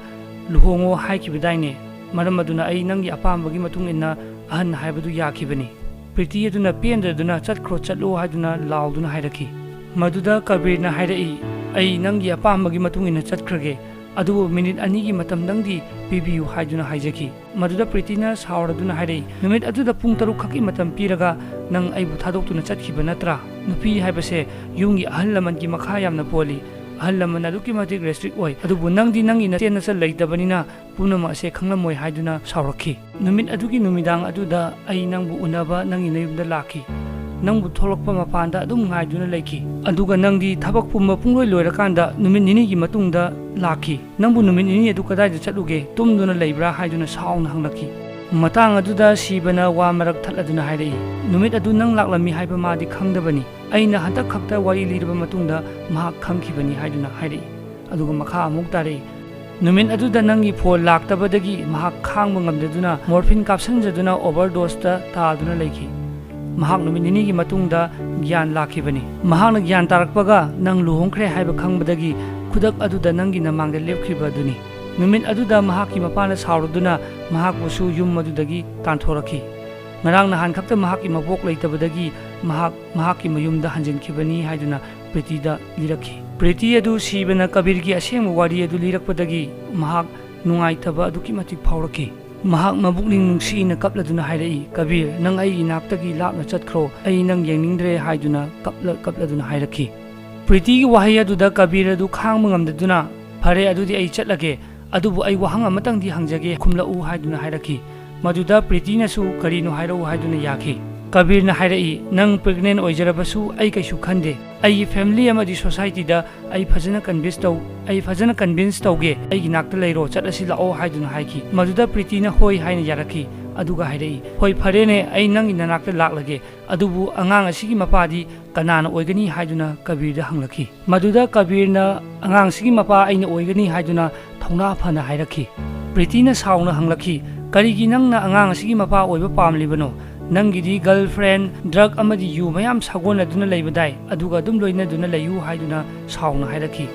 ꯂꯨꯍꯣꯡꯉꯣ ꯍꯥꯏꯈꯤꯕꯗꯥꯏꯅꯦ? ꯃꯔꯝ ꯑꯗꯨꯅ ꯑꯩ ꯅꯪꯒꯤ ꯑꯄꯥꯝꯕꯒꯤ ꯃꯇꯨꯡ ꯏꯟꯅ ꯑꯍꯟ ꯍꯥꯏꯕꯗꯨ ꯌꯥꯈꯤꯕꯅꯤ"꯫ ꯄ꯭ꯔꯤꯇꯤ ꯑꯗꯨꯅ ꯄꯦꯟꯗꯗꯨꯅ, "ꯆꯠꯈ꯭ꯔꯣ, ꯆꯠꯂꯣ" ꯍꯥꯏꯗꯨꯅ ꯂꯥꯎꯗꯨꯅ ꯍꯥꯏꯔꯛꯈꯤ꯫ ꯃꯗꯨꯗ ꯀꯕꯤꯔꯅ ꯍꯥꯏꯔꯛꯏ, "ꯑꯩ ꯅꯪꯒꯤ ꯑꯄꯥꯝꯕꯒꯤ ꯃꯇꯨꯡ ꯏꯟꯅ ꯆꯠꯈ꯭ꯔꯒꯦ, ꯑꯗꯨꯕꯨ ꯃꯤꯅꯤꯠ ꯑꯅꯤꯒꯤ ꯃꯇꯝꯗꯪꯗꯤ ꯄꯤꯕꯤꯌꯨ" ꯍꯥꯏꯗꯨꯅ ꯍꯥꯏꯖꯈꯤ꯫ ꯃꯗꯨꯗ ꯄ꯭ꯔꯤꯇꯤꯅ ꯁꯥꯎꯔꯗꯨꯅ ꯍꯥꯏꯔꯛꯏ, "ꯅꯨꯃꯤꯠ ꯑꯗꯨꯗ ꯄꯨꯡ ꯇꯔꯨꯛ ꯈꯛꯀꯤ ꯃꯇꯝ ꯄꯤꯔꯒ ꯅꯪ ꯑꯩꯕꯨ ꯊꯥꯗꯣꯛꯇꯨꯅ ꯆꯠꯈꯤꯕ ꯅꯠꯇ꯭ꯔꯥ? ꯅꯨꯄꯤ ꯍꯥꯏꯕꯁꯦ ꯌꯨꯝꯒꯤ ꯑꯍꯜ ꯂꯃꯟꯒꯤ ꯃꯈꯥ ꯌꯥꯝꯅ ꯄꯣꯜꯂꯤ꯫ ꯑꯍꯜ ꯂꯃꯟ ꯑꯗꯨꯛꯀꯤ ꯃꯇꯤꯛ ꯔꯦꯁꯇ꯭ꯔꯤꯛ ꯑꯣꯏ꯫ ꯑꯗꯨꯕꯨ ꯅꯪꯗꯤ ꯅꯪꯒꯤ ꯅꯆꯦ ꯅꯆꯜ ꯂꯩꯇꯕꯅꯤꯅ ꯄꯨꯝꯅꯃꯛ ꯑꯁꯦ ꯈꯪꯂꯝꯃꯣꯏ ꯍꯥꯏꯗꯨꯅ ꯁꯥꯎꯔꯛꯈꯤ꯫ ꯅꯨꯃꯤꯠ ꯑꯗꯨꯒꯤ ꯅꯨꯃꯤꯗꯥꯡ ꯑꯗꯨꯗ ꯑꯩ ꯅꯪꯕꯨ ꯎꯅꯕ ꯅꯪꯒꯤ ꯅꯌꯨꯝꯗ ꯂꯥꯛꯈꯤ꯫ ꯅꯪꯕꯨ ꯊꯣꯛꯂꯛꯄ ꯃꯄꯥꯟꯗ ꯑꯗꯨꯝ ꯉꯥꯏꯗꯨꯅ ꯂꯩꯈꯤ꯫ ꯑꯗꯨꯒ ꯅꯪꯗꯤ ꯊꯕꯛ ꯄꯨꯝꯕ ꯄꯨꯡꯂꯣꯏ ꯂꯣꯏꯔꯀꯥꯟꯗ ꯅꯨꯃꯤꯠ ꯅꯤꯅꯤꯒꯤ ꯃꯇꯨꯡꯗ ꯂꯥꯛꯈꯤ꯫ "ꯅꯪꯕꯨ ꯅꯨꯃꯤꯠ ꯅꯤꯅꯤ ꯑꯗꯨ ꯀꯗꯥꯏꯗ ꯆꯠꯂꯨꯒꯦ? ꯇꯨꯝꯗꯨꯅ ꯂꯩꯕ꯭ꯔꯥ?" ꯍꯥꯏꯗꯨꯅ ꯁꯥꯎꯅ ꯍꯪꯂꯛꯈꯤ꯫ ꯃꯇꯥꯡ ꯑꯗꯨꯗ ꯁꯤꯕꯅ ꯋꯥ ꯃꯔꯛ ꯊꯠꯂꯗꯨꯅ ꯍꯥꯏꯔꯛꯏ, "ꯅꯨꯃꯤꯠ ꯑꯗꯨ ꯅꯪ ꯂꯥꯛꯂꯝꯃꯤ ꯍꯥꯏꯕ ꯃꯥꯗꯤ ꯈꯪꯗꯕꯅꯤ꯫ ꯑꯩꯅ ꯍꯟꯗꯛ ꯈꯛꯇ ꯋꯥꯔꯤ ꯂꯤꯔꯕ ꯃꯇꯨꯡꯗ ꯃꯍꯥꯛ ꯈꯪꯈꯤꯕꯅꯤ" ꯍꯥꯏꯗꯨꯅ ꯍꯥꯏꯔꯛꯏ꯫ ꯑꯗꯨꯒ ꯃꯈꯥ ꯑꯃꯨꯛ ꯇꯥꯔꯛꯏ, "ꯅꯨꯃꯤꯠ ꯑꯗꯨꯗ ꯅꯪꯒꯤ ꯐꯣꯟ ꯂꯥꯛꯇꯕꯗꯒꯤ ꯃꯍꯥꯛ ꯈꯥꯡꯕ ꯉꯝꯗꯗꯨꯅ ꯃꯣꯔꯐꯤꯟ ꯀꯥꯞꯁꯤꯟꯖꯗꯨꯅ ꯑꯣꯚꯔꯗꯣꯁꯇ ꯇꯥꯗꯨꯅ ꯂꯩꯈꯤ꯫ ꯃꯍꯥꯛ ꯅꯨꯃꯤꯠ ꯅꯤꯅꯤꯒꯤ ꯃꯇꯨꯡꯗ ꯒ꯭ꯌꯥꯟ ꯂꯥꯛꯈꯤꯕꯅꯤ꯫ ꯃꯍꯥꯛꯅ ꯒ꯭ꯌꯥꯟ ꯇꯥꯔꯛꯄꯒ ꯅꯪ ꯂꯨꯍꯣꯡꯈ꯭ꯔꯦ ꯍꯥꯏꯕ ꯈꯪꯕꯗꯒꯤ ꯈꯨꯗꯛ ꯑꯗꯨꯗ ꯅꯪꯒꯤ ꯅꯃꯥꯡꯗ ꯂꯦꯞꯈ꯭ꯔꯤꯕ ꯑꯗꯨꯅꯤ꯫ ꯅꯨꯃꯤꯠ ꯑꯗꯨꯗ ꯃꯍꯥꯛꯀꯤ ꯃꯄꯥꯅ ꯁꯥꯎꯔꯗꯨꯅ ꯃꯍꯥꯛꯄꯨꯁꯨ ꯌꯨꯝ ꯑꯗꯨꯗꯒꯤ ꯇꯥꯟꯊꯣꯔꯛꯈꯤ꯫ ꯉꯔꯥꯡ ꯅꯍꯥꯟ ꯈꯛꯇ ꯃꯍꯥꯛꯀꯤ ꯃꯕꯣꯛ ꯂꯩꯇꯕꯗꯒꯤ ꯃꯍꯥꯛ ꯃꯍꯥꯛꯀꯤ ꯃꯌꯨꯝꯗ ꯍꯟꯖꯤꯟꯈꯤꯕꯅꯤ" ꯍꯥꯏꯗꯨꯅ ꯄ꯭ꯔꯤꯇꯤꯗ ꯂꯤꯔꯛꯈꯤ꯫ ꯄ꯭ꯔꯤꯇꯤ ꯑꯗꯨ ꯁꯤꯕꯅ ꯀꯕꯤꯔꯒꯤ ꯑꯁꯦꯡꯕ ꯋꯥꯔꯤ ꯑꯗꯨ ꯂꯤꯔꯛꯄꯗꯒꯤ ꯃꯍꯥꯛ ꯅꯨꯡꯉꯥꯏꯇꯕ ꯑꯗꯨꯛꯀꯤ ꯃꯇꯤꯛ ꯐꯥꯎꯔꯛꯈꯤ꯫ ꯃꯍꯥꯛ ꯃꯕꯨꯛꯅꯤꯡ ꯅꯨꯡꯁꯤꯅ ꯀꯞꯂꯗꯨꯅ ꯍꯥꯏꯔꯛꯏ, "ꯀꯕꯤꯔ, ꯅꯪ ꯑꯩꯒꯤ ꯏꯅꯥꯛꯇꯒꯤ ꯂꯥꯞꯅ ꯆꯠꯈ꯭ꯔꯣ, ꯑꯩ ꯅꯪ ꯌꯦꯡꯅꯤꯡꯗ꯭ꯔꯦ" ꯍꯥꯏꯗꯨꯅ ꯀꯞꯂ ꯀꯞꯂꯗꯨꯅ ꯍꯥꯏꯔꯛꯈꯤ꯫ ꯄ꯭ꯔꯤꯇꯤꯒꯤ ꯋꯥꯍꯩ ꯑꯗꯨꯗ ꯀꯕꯤꯔ ꯑꯗꯨ ꯈꯥꯡꯕ ꯉꯝꯗꯗꯨꯅ, "ꯐꯔꯦ, ꯑꯗꯨꯗꯤ ꯑꯩ ꯆꯠꯂꯒꯦ, ꯑꯗꯨꯕꯨ ꯑꯩ ꯋꯥꯍꯪ ꯑꯃꯇꯪꯗꯤ ꯍꯪꯖꯒꯦ, ꯈꯨꯝꯂꯛꯎ" ꯍꯥꯏꯗꯨꯅ ꯍꯥꯏꯔꯛꯈꯤ꯫ ꯃꯗꯨꯗ ꯄ꯭ꯔꯤꯇꯤꯅꯁꯨ "ꯀꯔꯤꯅꯣ ꯍꯥꯏꯔꯛꯎ" ꯍꯥꯏꯗꯨꯅ ꯌꯥꯈꯤ꯫ ꯀꯕꯤꯔꯅ ꯍꯥꯏꯔꯛꯏ, "ꯅꯪ ꯄ꯭ꯔꯦꯒꯅꯦꯟ ꯑꯣꯏꯖꯔꯕꯁꯨ ꯑꯩ ꯀꯩꯁꯨ ꯈꯟꯗꯦ꯫ ꯑꯩꯒꯤ ꯐꯦꯃꯤꯂꯤ ꯑꯃꯗꯤ ꯁꯣꯁꯥꯏꯇꯤꯗ ꯑꯩ ꯐꯖꯅ ꯀꯟꯚꯤꯟꯁ ꯇꯧ, ꯑꯩ ꯐꯖꯅ ꯀꯟꯚꯤꯟꯁ ꯇꯧꯒꯦ, ꯑꯩꯒꯤ ꯅꯥꯛꯇ ꯂꯩꯔꯣ, ꯆꯠꯂꯁꯤ ꯂꯥꯛꯑꯣ" ꯍꯥꯏꯗꯨꯅ ꯍꯥꯏꯈꯤ꯫ ꯃꯗꯨꯗ ꯄ꯭ꯔꯤꯇꯤꯅ "ꯍꯣꯏ" ꯍꯥꯏꯅ ꯌꯥꯔꯛꯈꯤ꯫ ꯑꯗꯨꯒ ꯍꯥꯏꯔꯛꯏ, "ꯍꯣꯏ, ꯐꯔꯦꯅꯦ, ꯑꯩ ꯅꯪꯒꯤ ꯅꯅꯥꯛꯇ ꯂꯥꯛꯂꯒꯦ, ꯑꯗꯨꯕꯨ ꯑꯉꯥꯡ ꯑꯁꯤꯒꯤ ꯃꯄꯥꯗꯤ ꯀꯅꯥꯅ ꯑꯣꯏꯒꯅꯤ?" ꯍꯥꯏꯗꯨꯅ ꯀꯕꯤꯔꯗ ꯍꯪꯂꯛꯈꯤ꯫ ꯃꯗꯨꯗ ꯀꯕꯤꯔꯅ "ꯑꯉꯥꯡꯁꯤꯒꯤ ꯃꯄꯥ ꯑꯩꯅ ꯑꯣꯏꯒꯅꯤ" ꯍꯥꯏꯗꯨꯅ ꯊꯧꯅꯥ ꯐꯅ ꯍꯥꯏꯔꯛꯈꯤ꯫ ꯄ꯭ꯔꯤꯇꯤꯅ ꯁꯥꯎꯅ ꯍꯪꯂꯛꯈꯤ, "ꯀꯔꯤꯒꯤ ꯅꯪꯅ ꯑꯉꯥꯡ ꯑꯁꯤꯒꯤ ꯃꯄꯥ ꯑꯣꯏꯕ ꯄꯥꯝꯂꯤꯕꯅꯣ? ꯅꯪꯒꯤꯗꯤ ꯒꯔꯜꯐ꯭ꯔꯦꯟ, ꯗ꯭ꯔꯒ ꯑꯃꯗꯤ ꯌꯨ ꯃꯌꯥꯝ ꯁꯥꯒꯣꯟꯅꯗꯨꯅ ꯂꯩꯕꯗꯥꯏ, ꯑꯗꯨꯒ ꯑꯗꯨꯝ ꯂꯣꯏꯅꯗꯨꯅ ꯂꯩꯌꯨ" ꯍꯥꯏꯗꯨꯅ ꯁꯥꯎꯅ ꯍꯥꯏꯔꯛꯈꯤ꯫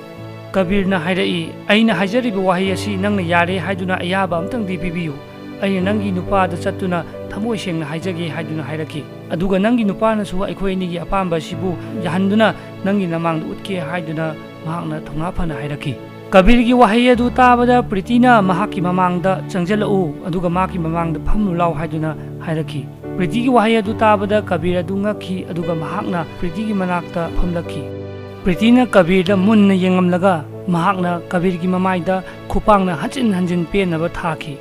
ꯀꯕꯤꯔꯅ ꯍꯥꯏꯔꯛꯏ, "ꯑꯩꯅ ꯍꯥꯏꯖꯔꯤꯕ ꯋꯥꯍꯩ ꯑꯁꯤ ꯅꯪꯅ ꯌꯥꯔꯦ ꯍꯥꯏꯗꯨꯅ ꯑꯌꯥꯕ ꯑꯝꯇꯪꯗꯤ ꯄꯤꯕꯤꯌꯨ꯫ ꯑꯩꯅ ꯅꯪꯒꯤ ꯅꯨꯄꯥꯗ ꯆꯠꯇꯨꯅ ꯊꯃꯣꯏ ꯁꯦꯡꯅ ꯍꯥꯏꯖꯒꯦ" ꯍꯥꯏꯗꯨꯅ ꯍꯥꯏꯔꯛꯈꯤ꯫ ꯑꯗꯨꯒ "ꯅꯪꯒꯤ ꯅꯨꯄꯥꯅꯁꯨ ꯑꯩꯈꯣꯏ ꯑꯅꯤꯒꯤ ꯑꯄꯥꯝꯕ ꯑꯁꯤꯕꯨ ꯌꯥꯍꯟꯗꯨꯅ ꯅꯪꯒꯤ ꯅꯃꯥꯡꯗ ꯎꯠꯀꯦ" ꯍꯥꯏꯗꯨꯅ ꯃꯍꯥꯛꯅ ꯊꯧꯅꯥ ꯐꯅ ꯍꯥꯏꯔꯛꯈꯤ꯫ ꯀꯕꯤꯔꯒꯤ ꯋꯥꯍꯩ ꯑꯗꯨ ꯇꯥꯕꯗ ꯄ꯭ꯔꯤꯇꯤꯅ ꯃꯍꯥꯛꯀꯤ ꯃꯃꯥꯡꯗ "ꯆꯪꯁꯤꯜꯂꯛꯎ, ꯑꯗꯨꯒ ꯃꯍꯥꯛꯀꯤ ꯃꯃꯥꯡꯗ ꯐꯝꯂꯨ ꯂꯥꯎ" ꯍꯥꯏꯗꯨꯅ ꯍꯥꯏꯔꯛꯈꯤ꯫ ꯄ꯭ꯔꯤꯇꯤꯒꯤ ꯋꯥꯍꯩ ꯑꯗꯨ ꯇꯥꯕꯗ ꯀꯕꯤꯔ ꯑꯗꯨ ꯉꯛꯈꯤ, ꯑꯗꯨꯒ ꯃꯍꯥꯛꯅ ꯄ꯭ꯔꯤꯇꯤꯒꯤ ꯃꯅꯥꯛꯇ ꯐꯝꯂꯛꯈꯤ꯫ ꯄ꯭ꯔꯤꯇꯤꯅ ꯀꯕꯤꯔꯗ ꯃꯨꯟꯅ ꯌꯦꯡꯂꯝꯂꯒ ꯃꯍꯥꯛꯅ ꯀꯕꯤꯔꯒꯤ ꯃꯃꯥꯏꯗ ꯈꯨꯄꯥꯛꯅ ꯍꯟꯖꯤꯟ ꯍꯟꯖꯤꯟ ꯄꯦꯟꯅꯕ ꯊꯥꯈꯤ꯫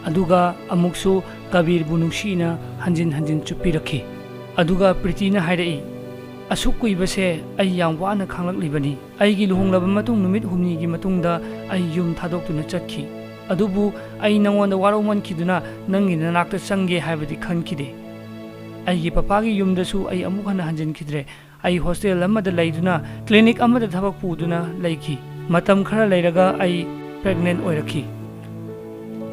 ꯑꯗꯨꯒ ꯑꯃꯨꯛꯁꯨ ꯀꯕꯤꯔꯕꯨ ꯅꯨꯡꯁꯤꯅ ꯍꯟꯖꯤꯟ ꯍꯟꯖꯤꯟ ꯆꯨꯞꯄꯤꯔꯛꯈꯤ꯫ ꯑꯗꯨꯒ ꯄ꯭ꯔꯤꯇꯤꯅ ꯍꯥꯏꯔꯛꯏ, "ꯑꯁꯨꯛ ꯀꯨꯏꯕꯁꯦ ꯑꯩ ꯌꯥꯝ ꯋꯥꯅ ꯈꯥꯡꯂꯛꯂꯤꯕꯅꯤ꯫ ꯑꯩꯒꯤ ꯂꯨꯍꯣꯡꯂꯕ ꯃꯇꯨꯡ ꯅꯨꯃꯤꯠ ꯍꯨꯝꯅꯤꯒꯤ ꯃꯇꯨꯡꯗ ꯑꯩ ꯌꯨꯝ ꯊꯥꯗꯣꯛꯇꯨꯅ ꯆꯠꯈꯤ꯫ ꯑꯗꯨꯕꯨ ꯑꯩ ꯅꯉꯣꯟꯗ ꯋꯥꯔꯧꯃꯟꯈꯤꯗꯨꯅ ꯅꯪꯒꯤ ꯅꯅꯥꯛꯇ ꯆꯪꯒꯦ ꯍꯥꯏꯕꯗꯤ ꯈꯟꯈꯤꯗꯦ꯫ ꯑꯩꯒꯤ ꯄꯄꯥꯒꯤ ꯌꯨꯝꯗꯁꯨ ꯑꯩ ꯑꯃꯨꯛ ꯍꯟꯅ ꯍꯟꯖꯤꯟꯈꯤꯗ꯭ꯔꯦ꯫ ꯑꯩ ꯍꯣꯁꯇꯦꯜ ꯑꯃꯗ ꯂꯩꯗꯨꯅ ꯀ꯭ꯂꯤꯅꯤꯛ ꯑꯃꯗ ꯊꯕꯛ ꯄꯨꯗꯨꯅ ꯂꯩꯈꯤ꯫ ꯃꯇꯝ ꯈꯔ ꯂꯩꯔꯒ ꯑꯩ ꯄ꯭ꯔꯦꯒꯅꯦꯟ ꯑꯣꯏꯔꯛꯈꯤ꯫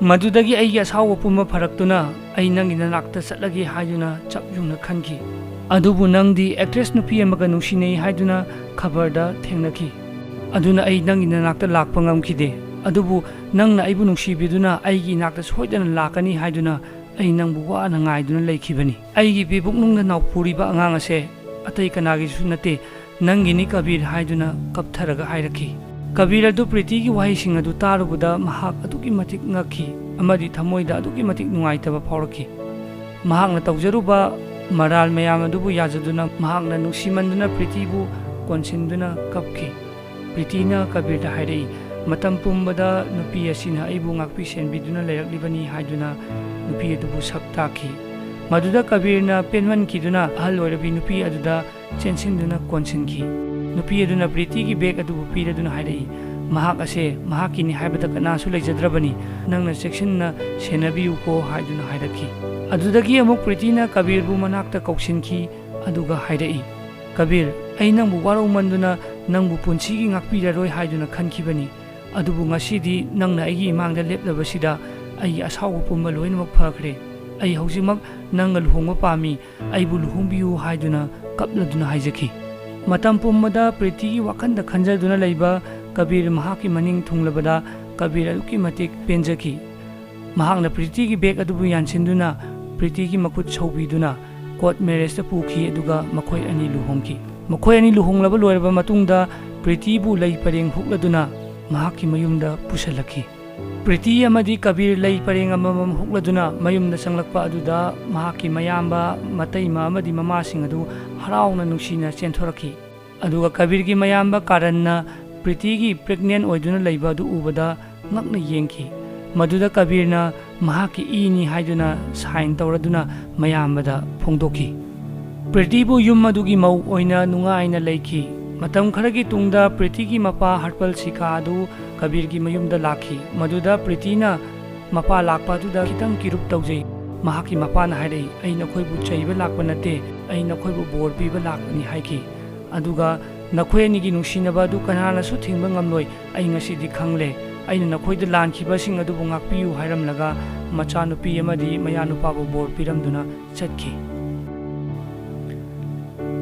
ꯃꯗꯨꯗꯒꯤ ꯑꯩꯒꯤ ꯑꯁꯥꯎꯕ ꯄꯨꯝꯕ ꯐꯔꯛꯇꯨꯅ ꯑꯩ ꯅꯪꯒꯤ ꯅꯅꯥꯛꯇ ꯆꯠꯂꯒꯦ ꯍꯥꯏꯗꯨꯅ ꯆꯞ ꯌꯨꯡꯅ ꯈꯟꯈꯤ꯫ ꯑꯗꯨꯕꯨ ꯅꯪꯗꯤ ꯑꯦꯛꯇ꯭ꯔꯦꯁ ꯅꯨꯄꯤ ꯑꯃꯒ ꯅꯨꯡꯁꯤꯅꯩ ꯍꯥꯏꯗꯨꯅ ꯈꯕꯔꯗ ꯊꯦꯡꯅꯈꯤ꯫ ꯑꯗꯨꯅ ꯑꯩ ꯅꯪꯒꯤ ꯅꯅꯥꯛꯇ ꯂꯥꯛꯄ ꯉꯝꯈꯤꯗꯦ꯫ ꯑꯗꯨꯕꯨ ꯅꯪꯅ ꯑꯩꯕꯨ ꯅꯨꯡꯁꯤꯕꯤꯗꯨꯅ ꯑꯩꯒꯤ ꯏꯅꯥꯛꯇ ꯁꯣꯏꯗꯅ ꯂꯥꯛꯀꯅꯤ ꯍꯥꯏꯗꯨꯅ ꯑꯩ ꯅꯪꯕꯨ ꯋꯥꯅ ꯉꯥꯏꯗꯨꯅ ꯂꯩꯈꯤꯕꯅꯤ꯫ ꯑꯩꯒꯤ ꯄꯤꯕꯨꯛꯅꯨꯡꯗ ꯅꯥꯎꯄꯨꯔꯤꯕ ꯑꯉꯥꯡ ꯑꯁꯦ ꯑꯇꯩ ꯀꯅꯥꯒꯤꯁꯨ ꯅꯠꯇꯦ, ꯅꯪꯒꯤꯅꯤ ꯀꯕꯤꯔ" ꯍꯥꯏꯗꯨꯅ ꯀꯞꯊꯔꯒ ꯍꯥꯏꯔꯛꯈꯤ꯫ ꯀꯕꯤꯔ ꯑꯗꯨ ꯄ꯭ꯔꯤꯇꯤꯒꯤ ꯋꯥꯍꯩꯁꯤꯡ ꯑꯗꯨ ꯇꯥꯔꯨꯕꯗ ꯃꯍꯥꯛ ꯑꯗꯨꯛꯀꯤ ꯃꯇꯤꯛ ꯉꯛꯈꯤ ꯑꯃꯗꯤ ꯊꯃꯣꯏꯗ ꯑꯗꯨꯛꯀꯤ ꯃꯇꯤꯛ ꯅꯨꯡꯉꯥꯏꯇꯕ ꯐꯥꯎꯔꯛꯈꯤ꯫ ꯃꯍꯥꯛꯅ ꯇꯧꯖꯔꯨꯕ ꯃꯔꯥꯜ ꯃꯌꯥꯝ ꯑꯗꯨꯕꯨ ꯌꯥꯖꯗꯨꯅ ꯃꯍꯥꯛꯅ ꯅꯨꯡꯁꯤꯃꯟꯗꯨꯅ ꯄ꯭ꯔꯤꯇꯤꯕꯨ ꯀꯣꯟꯁꯤꯟꯗꯨꯅ ꯀꯞꯈꯤ꯫ ꯄ꯭ꯔꯤꯇꯤꯅ ꯀꯕꯤꯔꯗ ꯍꯥꯏꯔꯛꯏ, "ꯃꯇꯝ ꯄꯨꯝꯕꯗ ꯅꯨꯄꯤ ꯑꯁꯤꯅ ꯑꯩꯕꯨ ꯉꯥꯛꯄꯤ ꯁꯦꯟꯕꯤꯗꯨꯅ ꯂꯩꯔꯛꯂꯤꯕꯅꯤ" ꯍꯥꯏꯗꯨꯅ ꯅꯨꯄꯤ ꯑꯗꯨꯕꯨ ꯁꯛ ꯇꯥꯛꯈꯤ꯫ ꯃꯗꯨꯗ ꯀꯕꯤꯔꯅ ꯄꯦꯟꯃꯟꯈꯤꯗꯨꯅ ꯑꯍꯜ ꯑꯣꯏꯔꯕꯤ ꯅꯨꯄꯤ ꯑꯗꯨꯗ ꯆꯦꯟꯁꯤꯟꯗꯨꯅ ꯀꯣꯟꯁꯤꯟꯈꯤ꯫ ꯅꯨꯄꯤ ꯑꯗꯨꯅ ꯄ꯭ꯔꯤꯇꯤꯒꯤ ꯕꯦꯒ ꯑꯗꯨꯕꯨ ꯄꯤꯔꯗꯨꯅ ꯍꯥꯏꯔꯛꯏ, "ꯃꯍꯥꯛ ꯑꯁꯦ ꯃꯍꯥꯛꯀꯤꯅꯤ ꯍꯥꯏꯕꯗ ꯀꯅꯥꯁꯨ ꯂꯩꯖꯗ꯭ꯔꯕꯅꯤ, ꯅꯪꯅ ꯆꯦꯛꯁꯤꯟꯅ ꯁꯦꯟꯅꯕꯤꯌꯨꯀꯣ" ꯍꯥꯏꯗꯨꯅ ꯍꯥꯏꯔꯛꯈꯤ꯫ ꯑꯗꯨꯗꯒꯤ ꯑꯃꯨꯛ ꯄ꯭ꯔꯤꯇꯤꯅ ꯀꯕꯤꯔꯕꯨ ꯃꯅꯥꯛꯇ ꯀꯧꯁꯤꯟꯈꯤ, ꯑꯗꯨꯒ ꯍꯥꯏꯔꯛꯏ, "ꯀꯕꯤꯔ, ꯑꯩ ꯅꯪꯕꯨ ꯋꯥꯔꯧꯃꯟꯗꯨꯅ ꯅꯪꯕꯨ ꯄꯨꯟꯁꯤꯒꯤ ꯉꯥꯛꯄꯤꯔꯔꯣꯏ ꯍꯥꯏꯗꯨꯅ ꯈꯟꯈꯤꯕꯅꯤ꯫ ꯑꯗꯨꯕꯨ ꯉꯁꯤꯗꯤ ꯅꯪꯅ ꯑꯩꯒꯤ ꯏꯃꯥꯡꯗ ꯂꯦꯞꯂꯕꯁꯤꯗ ꯑꯩꯒꯤ ꯑꯁꯥꯎꯕ ꯄꯨꯝꯕ ꯂꯣꯏꯅꯃꯛ ꯐꯈ꯭ꯔꯦ꯫ ꯑꯩ ꯍꯧꯖꯤꯛꯃꯛ ꯅꯪꯒ ꯂꯨꯍꯣꯡꯕ ꯄꯥꯝꯃꯤ, ꯑꯩꯕꯨ ꯂꯨꯍꯣꯡꯕꯤꯌꯨ" ꯍꯥꯏꯗꯨꯅ ꯀꯞꯂꯗꯨꯅ ꯍꯥꯏꯖꯈꯤ꯫ ꯃꯇꯝ ꯄꯨꯝꯕꯗ ꯄ꯭ꯔꯤꯇꯤꯒꯤ ꯋꯥꯈꯜꯗ ꯈꯟꯖꯗꯨꯅ ꯂꯩꯕ ꯀꯕꯤꯔ ꯃꯍꯥꯛꯀꯤ ꯃꯅꯤꯡ ꯊꯨꯡꯂꯕꯗ ꯀꯕꯤꯔ ꯑꯗꯨꯛꯀꯤ ꯃꯇꯤꯛ ꯄꯦꯟꯖꯈꯤ꯫ ꯃꯍꯥꯛꯅ ꯄ꯭ꯔꯤꯇꯤꯒꯤ ꯕꯦꯒ ꯑꯗꯨꯕꯨ ꯌꯥꯟꯁꯤꯟꯗꯨꯅ ꯄ꯭ꯔꯤꯇꯤꯒꯤ ꯃꯈꯨꯠ ꯁꯧꯕꯤꯗꯨꯅ ꯀꯣꯔꯠ ꯃꯦꯔꯦꯖꯇ ꯄꯨꯈꯤ, ꯑꯗꯨꯒ ꯃꯈꯣꯏ ꯑꯅꯤ ꯂꯨꯍꯣꯡꯈꯤ꯫ ꯃꯈꯣꯏ ꯑꯅꯤ ꯂꯨꯍꯣꯡꯂꯕ ꯂꯣꯏꯔꯕ ꯃꯇꯨꯡꯗ ꯄ꯭ꯔꯤꯇꯤꯕꯨ ꯂꯩ ꯄꯔꯦꯡ ꯍꯨꯛꯂꯗꯨꯅ ꯃꯍꯥꯛꯀꯤ ꯃꯌꯨꯝꯗ ꯄꯨꯁꯜꯂꯛꯈꯤ꯫ ꯄ꯭ꯔꯤꯇꯤ ꯑꯃꯗꯤ ꯀꯕꯤꯔ ꯂꯩ ꯄꯔꯦꯡ ꯑꯃꯃꯝ ꯍꯨꯛꯂꯗꯨꯅ ꯃꯌꯨꯝꯗ ꯆꯪꯂꯛꯄ ꯑꯗꯨꯗ ꯃꯍꯥꯛꯀꯤ ꯃꯌꯥꯝꯕ, ꯃꯇꯩꯃ ꯑꯃꯗꯤ ꯃꯃꯥꯁꯤꯡ ꯑꯗꯨ ꯍꯔꯥꯎꯅ ꯅꯨꯡꯁꯤꯅ ꯆꯦꯟꯊꯣꯔꯛꯈꯤ꯫ ꯑꯗꯨꯒ ꯀꯕꯤꯔꯒꯤ ꯃꯌꯥꯝꯕ ꯀꯥꯔꯟꯅ ꯄ꯭ꯔꯤꯇꯤꯒꯤ pregnant ꯑꯣꯏꯗꯨꯅ ꯂꯩꯕ ꯑꯗꯨ ꯎꯕꯗ ꯉꯛꯅ ꯌꯦꯡꯈꯤ꯫ ꯃꯗꯨꯗ ꯀꯕꯤꯔꯅ ꯃꯍꯥꯛꯀꯤ ꯏꯅꯤ ꯍꯥꯏꯗꯨꯅ sign ꯇꯧꯔꯗꯨꯅ ꯃꯌꯥꯝꯕꯗ ꯐꯣꯡꯗꯣꯛꯈꯤ꯫ ꯄ꯭ꯔꯤꯇꯤꯕꯨ ꯌꯨꯝ ꯑꯗꯨꯒꯤ ꯃꯧ ꯑꯣꯏꯅ ꯅꯨꯡꯉꯥꯏꯅ ꯂꯩꯈꯤ꯫ ꯃꯇꯝ ꯈꯔꯒꯤ ꯇꯨꯡꯗ ꯄ꯭ꯔꯤꯇꯤꯒꯤ ꯃꯄꯥ ꯍꯔꯄꯜ ꯁꯤꯀꯥ ꯑꯗꯨ ꯀꯕꯤꯔꯒꯤ ꯃꯌꯨꯝꯗ ꯂꯥꯛꯈꯤ꯫ ꯃꯗꯨꯗ ꯄ꯭ꯔꯤꯇꯤꯅ ꯃꯄꯥ ꯂꯥꯛꯄ ꯑꯗꯨꯗ ꯈꯤꯇꯪ ꯀꯤꯔꯨꯞ ꯇꯧꯖꯩ꯫ ꯃꯍꯥꯛꯀꯤ ꯃꯄꯥꯅ ꯍꯥꯏꯔꯛꯏ, "ꯑꯩ ꯅꯈꯣꯏꯕꯨ ꯆꯩꯕ ꯂꯥꯛꯄ ꯅꯠꯇꯦ, ꯑꯩ ꯅꯈꯣꯏꯕꯨ ꯕꯣꯔ ꯄꯤꯕ ꯂꯥꯛꯄꯅꯤ" ꯍꯥꯏꯈꯤ꯫ ꯑꯗꯨꯒ "ꯅꯈꯣꯏ ꯑꯅꯤꯒꯤ ꯅꯨꯡꯁꯤꯅꯕ ꯑꯗꯨ ꯀꯅꯥꯅꯁꯨ ꯊꯤꯡꯕ ꯉꯝꯂꯣꯏ꯫ ꯑꯩ ꯉꯁꯤꯗꯤ ꯈꯪꯂꯦ꯫ ꯑꯩꯅ ꯅꯈꯣꯏꯗ ꯂꯥꯟꯈꯤꯕꯁꯤꯡ ꯑꯗꯨꯕꯨ ꯉꯥꯛꯄꯤꯌꯨ" ꯍꯥꯏꯔꯝꯂꯒ ꯃꯆꯥꯅꯨꯄꯤ ꯑꯃꯗꯤ ꯃꯌꯥꯅꯨꯄꯥꯕꯨ ꯕꯣꯔ ꯄꯤꯔꯝꯗꯨꯅ ꯆꯠꯈꯤ꯫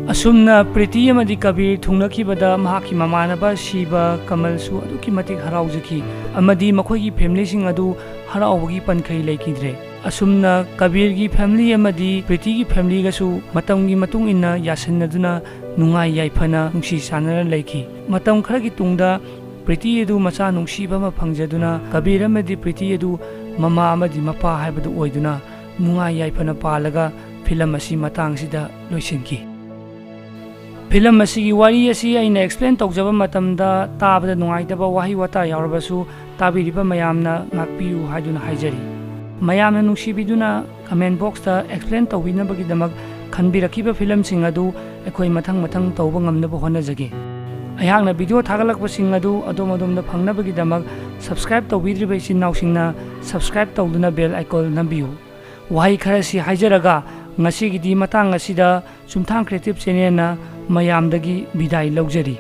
ꯑꯁꯨꯝꯅ ꯄ꯭ꯔꯤꯇꯤ ꯑꯃꯗꯤ ꯀꯕꯤꯔ ꯊꯨꯡꯅꯈꯤꯕꯗ ꯃꯍꯥꯛꯀꯤ ꯃꯃꯥꯟꯅꯕ ꯁꯤꯕ ꯀꯃꯜꯁꯨ ꯑꯗꯨꯛꯀꯤ ꯃꯇꯤꯛ ꯍꯔꯥꯎꯖꯈꯤ ꯑꯃꯗꯤ ꯃꯈꯣꯏꯒꯤ familyꯁꯤꯡ ꯑꯗꯨ ꯍꯔꯥꯎꯕꯒꯤ ꯄꯟꯈꯩ ꯂꯩꯈꯤꯗ꯭ꯔꯦ꯫ ꯑꯁꯨꯝꯅ ꯀꯕꯤꯔꯒꯤ family ꯑꯃꯗꯤ ꯄ꯭ꯔꯤꯇꯤꯒꯤ familyꯒꯁꯨ ꯃꯇꯝꯒꯤ ꯃꯇꯨꯡ ꯏꯟꯅ ꯌꯥꯁꯤꯟꯅꯗꯨꯅ ꯅꯨꯡꯉꯥꯏ ꯌꯥꯏꯐꯅ ꯅꯨꯡꯁꯤ ꯆꯥꯟꯅꯅ ꯂꯩꯈꯤ꯫ ꯃꯇꯝ ꯈꯔꯒꯤ ꯇꯨꯡꯗ ꯄ꯭ꯔꯤꯇꯤ ꯑꯗꯨ ꯃꯆꯥ ꯅꯨꯡꯁꯤꯕ ꯑꯃ ꯐꯪꯖꯗꯨꯅ ꯀꯕꯤꯔ ꯑꯃꯗꯤ ꯄ꯭ꯔꯤꯇꯤ ꯑꯗꯨ ꯃꯃꯥ ꯑꯃꯗꯤ ꯃꯄꯥ ꯍꯥꯏꯕꯗꯨ ꯑꯣꯏꯗꯨꯅ ꯅꯨꯡꯉꯥꯏ ꯌꯥꯏꯐꯅ ꯄꯥꯜꯂꯒ film ꯑꯁꯤ ꯃꯇꯥꯡꯁꯤꯗ ꯂꯣꯏꯁꯤꯟꯈꯤ꯫ Film ꯑꯁꯤꯒꯤ ꯋꯥꯔꯤ ꯑꯁꯤ ꯑꯩꯅ explain ꯇꯧꯖꯕ ꯃꯇꯝꯗ ꯇꯥꯕꯗ ꯅꯨꯡꯉꯥꯏꯇꯕ ꯋꯥꯍꯩ ꯋꯥꯇꯥ ꯌꯥꯎꯔꯕꯁꯨ ꯇꯥꯕꯤꯔꯤꯕ ꯃꯌꯥꯝꯅ ꯉꯥꯛꯄꯤꯌꯨ ꯍꯥꯏꯗꯨꯅ ꯍꯥꯏꯖꯔꯤ꯫ ꯃꯌꯥꯝꯅ ꯅꯨꯡꯁꯤꯕꯤꯗꯨꯅ comment boxꯇ explain ꯇꯧꯕꯤꯅꯕꯒꯤꯗꯃꯛ ꯈꯟꯕꯤꯔꯛꯈꯤꯕ filmꯁꯤꯡ ꯑꯗꯨ ꯑꯩꯈꯣꯏ ꯃꯊꯪ ꯃꯊꯪ ꯇꯧꯕ ꯉꯝꯅꯕ ꯍꯣꯠꯅꯖꯒꯦ꯫ ꯑꯩꯍꯥꯛꯅ video ꯊꯥꯒꯠꯂꯛꯄꯁꯤꯡ ꯑꯗꯨ ꯑꯗꯣꯝ ꯑꯗꯣꯝꯗ ꯐꯪꯅꯕꯒꯤꯗꯃꯛ subscribe ꯇꯧꯕꯤꯗ꯭ꯔꯤꯕ ꯏꯆꯤꯟ ꯏꯅꯥꯎꯁꯤꯡꯅ subscribe ꯇꯧꯗꯨꯅ bell icon ꯅꯝꯕꯤꯌꯨ꯫ ꯋꯥꯍꯩ ꯈꯔꯁꯤ ꯍꯥꯏꯖꯔꯒ ꯉꯁꯤꯒꯤꯗꯤ ꯃꯇꯥꯡ ꯑꯁꯤꯗ ꯆꯨꯝꯊꯥꯡ Creative Channelꯅ ꯃꯌꯥꯝꯗꯒꯤ ꯕꯤꯗꯥꯏ ꯂꯧꯖꯔꯤ꯫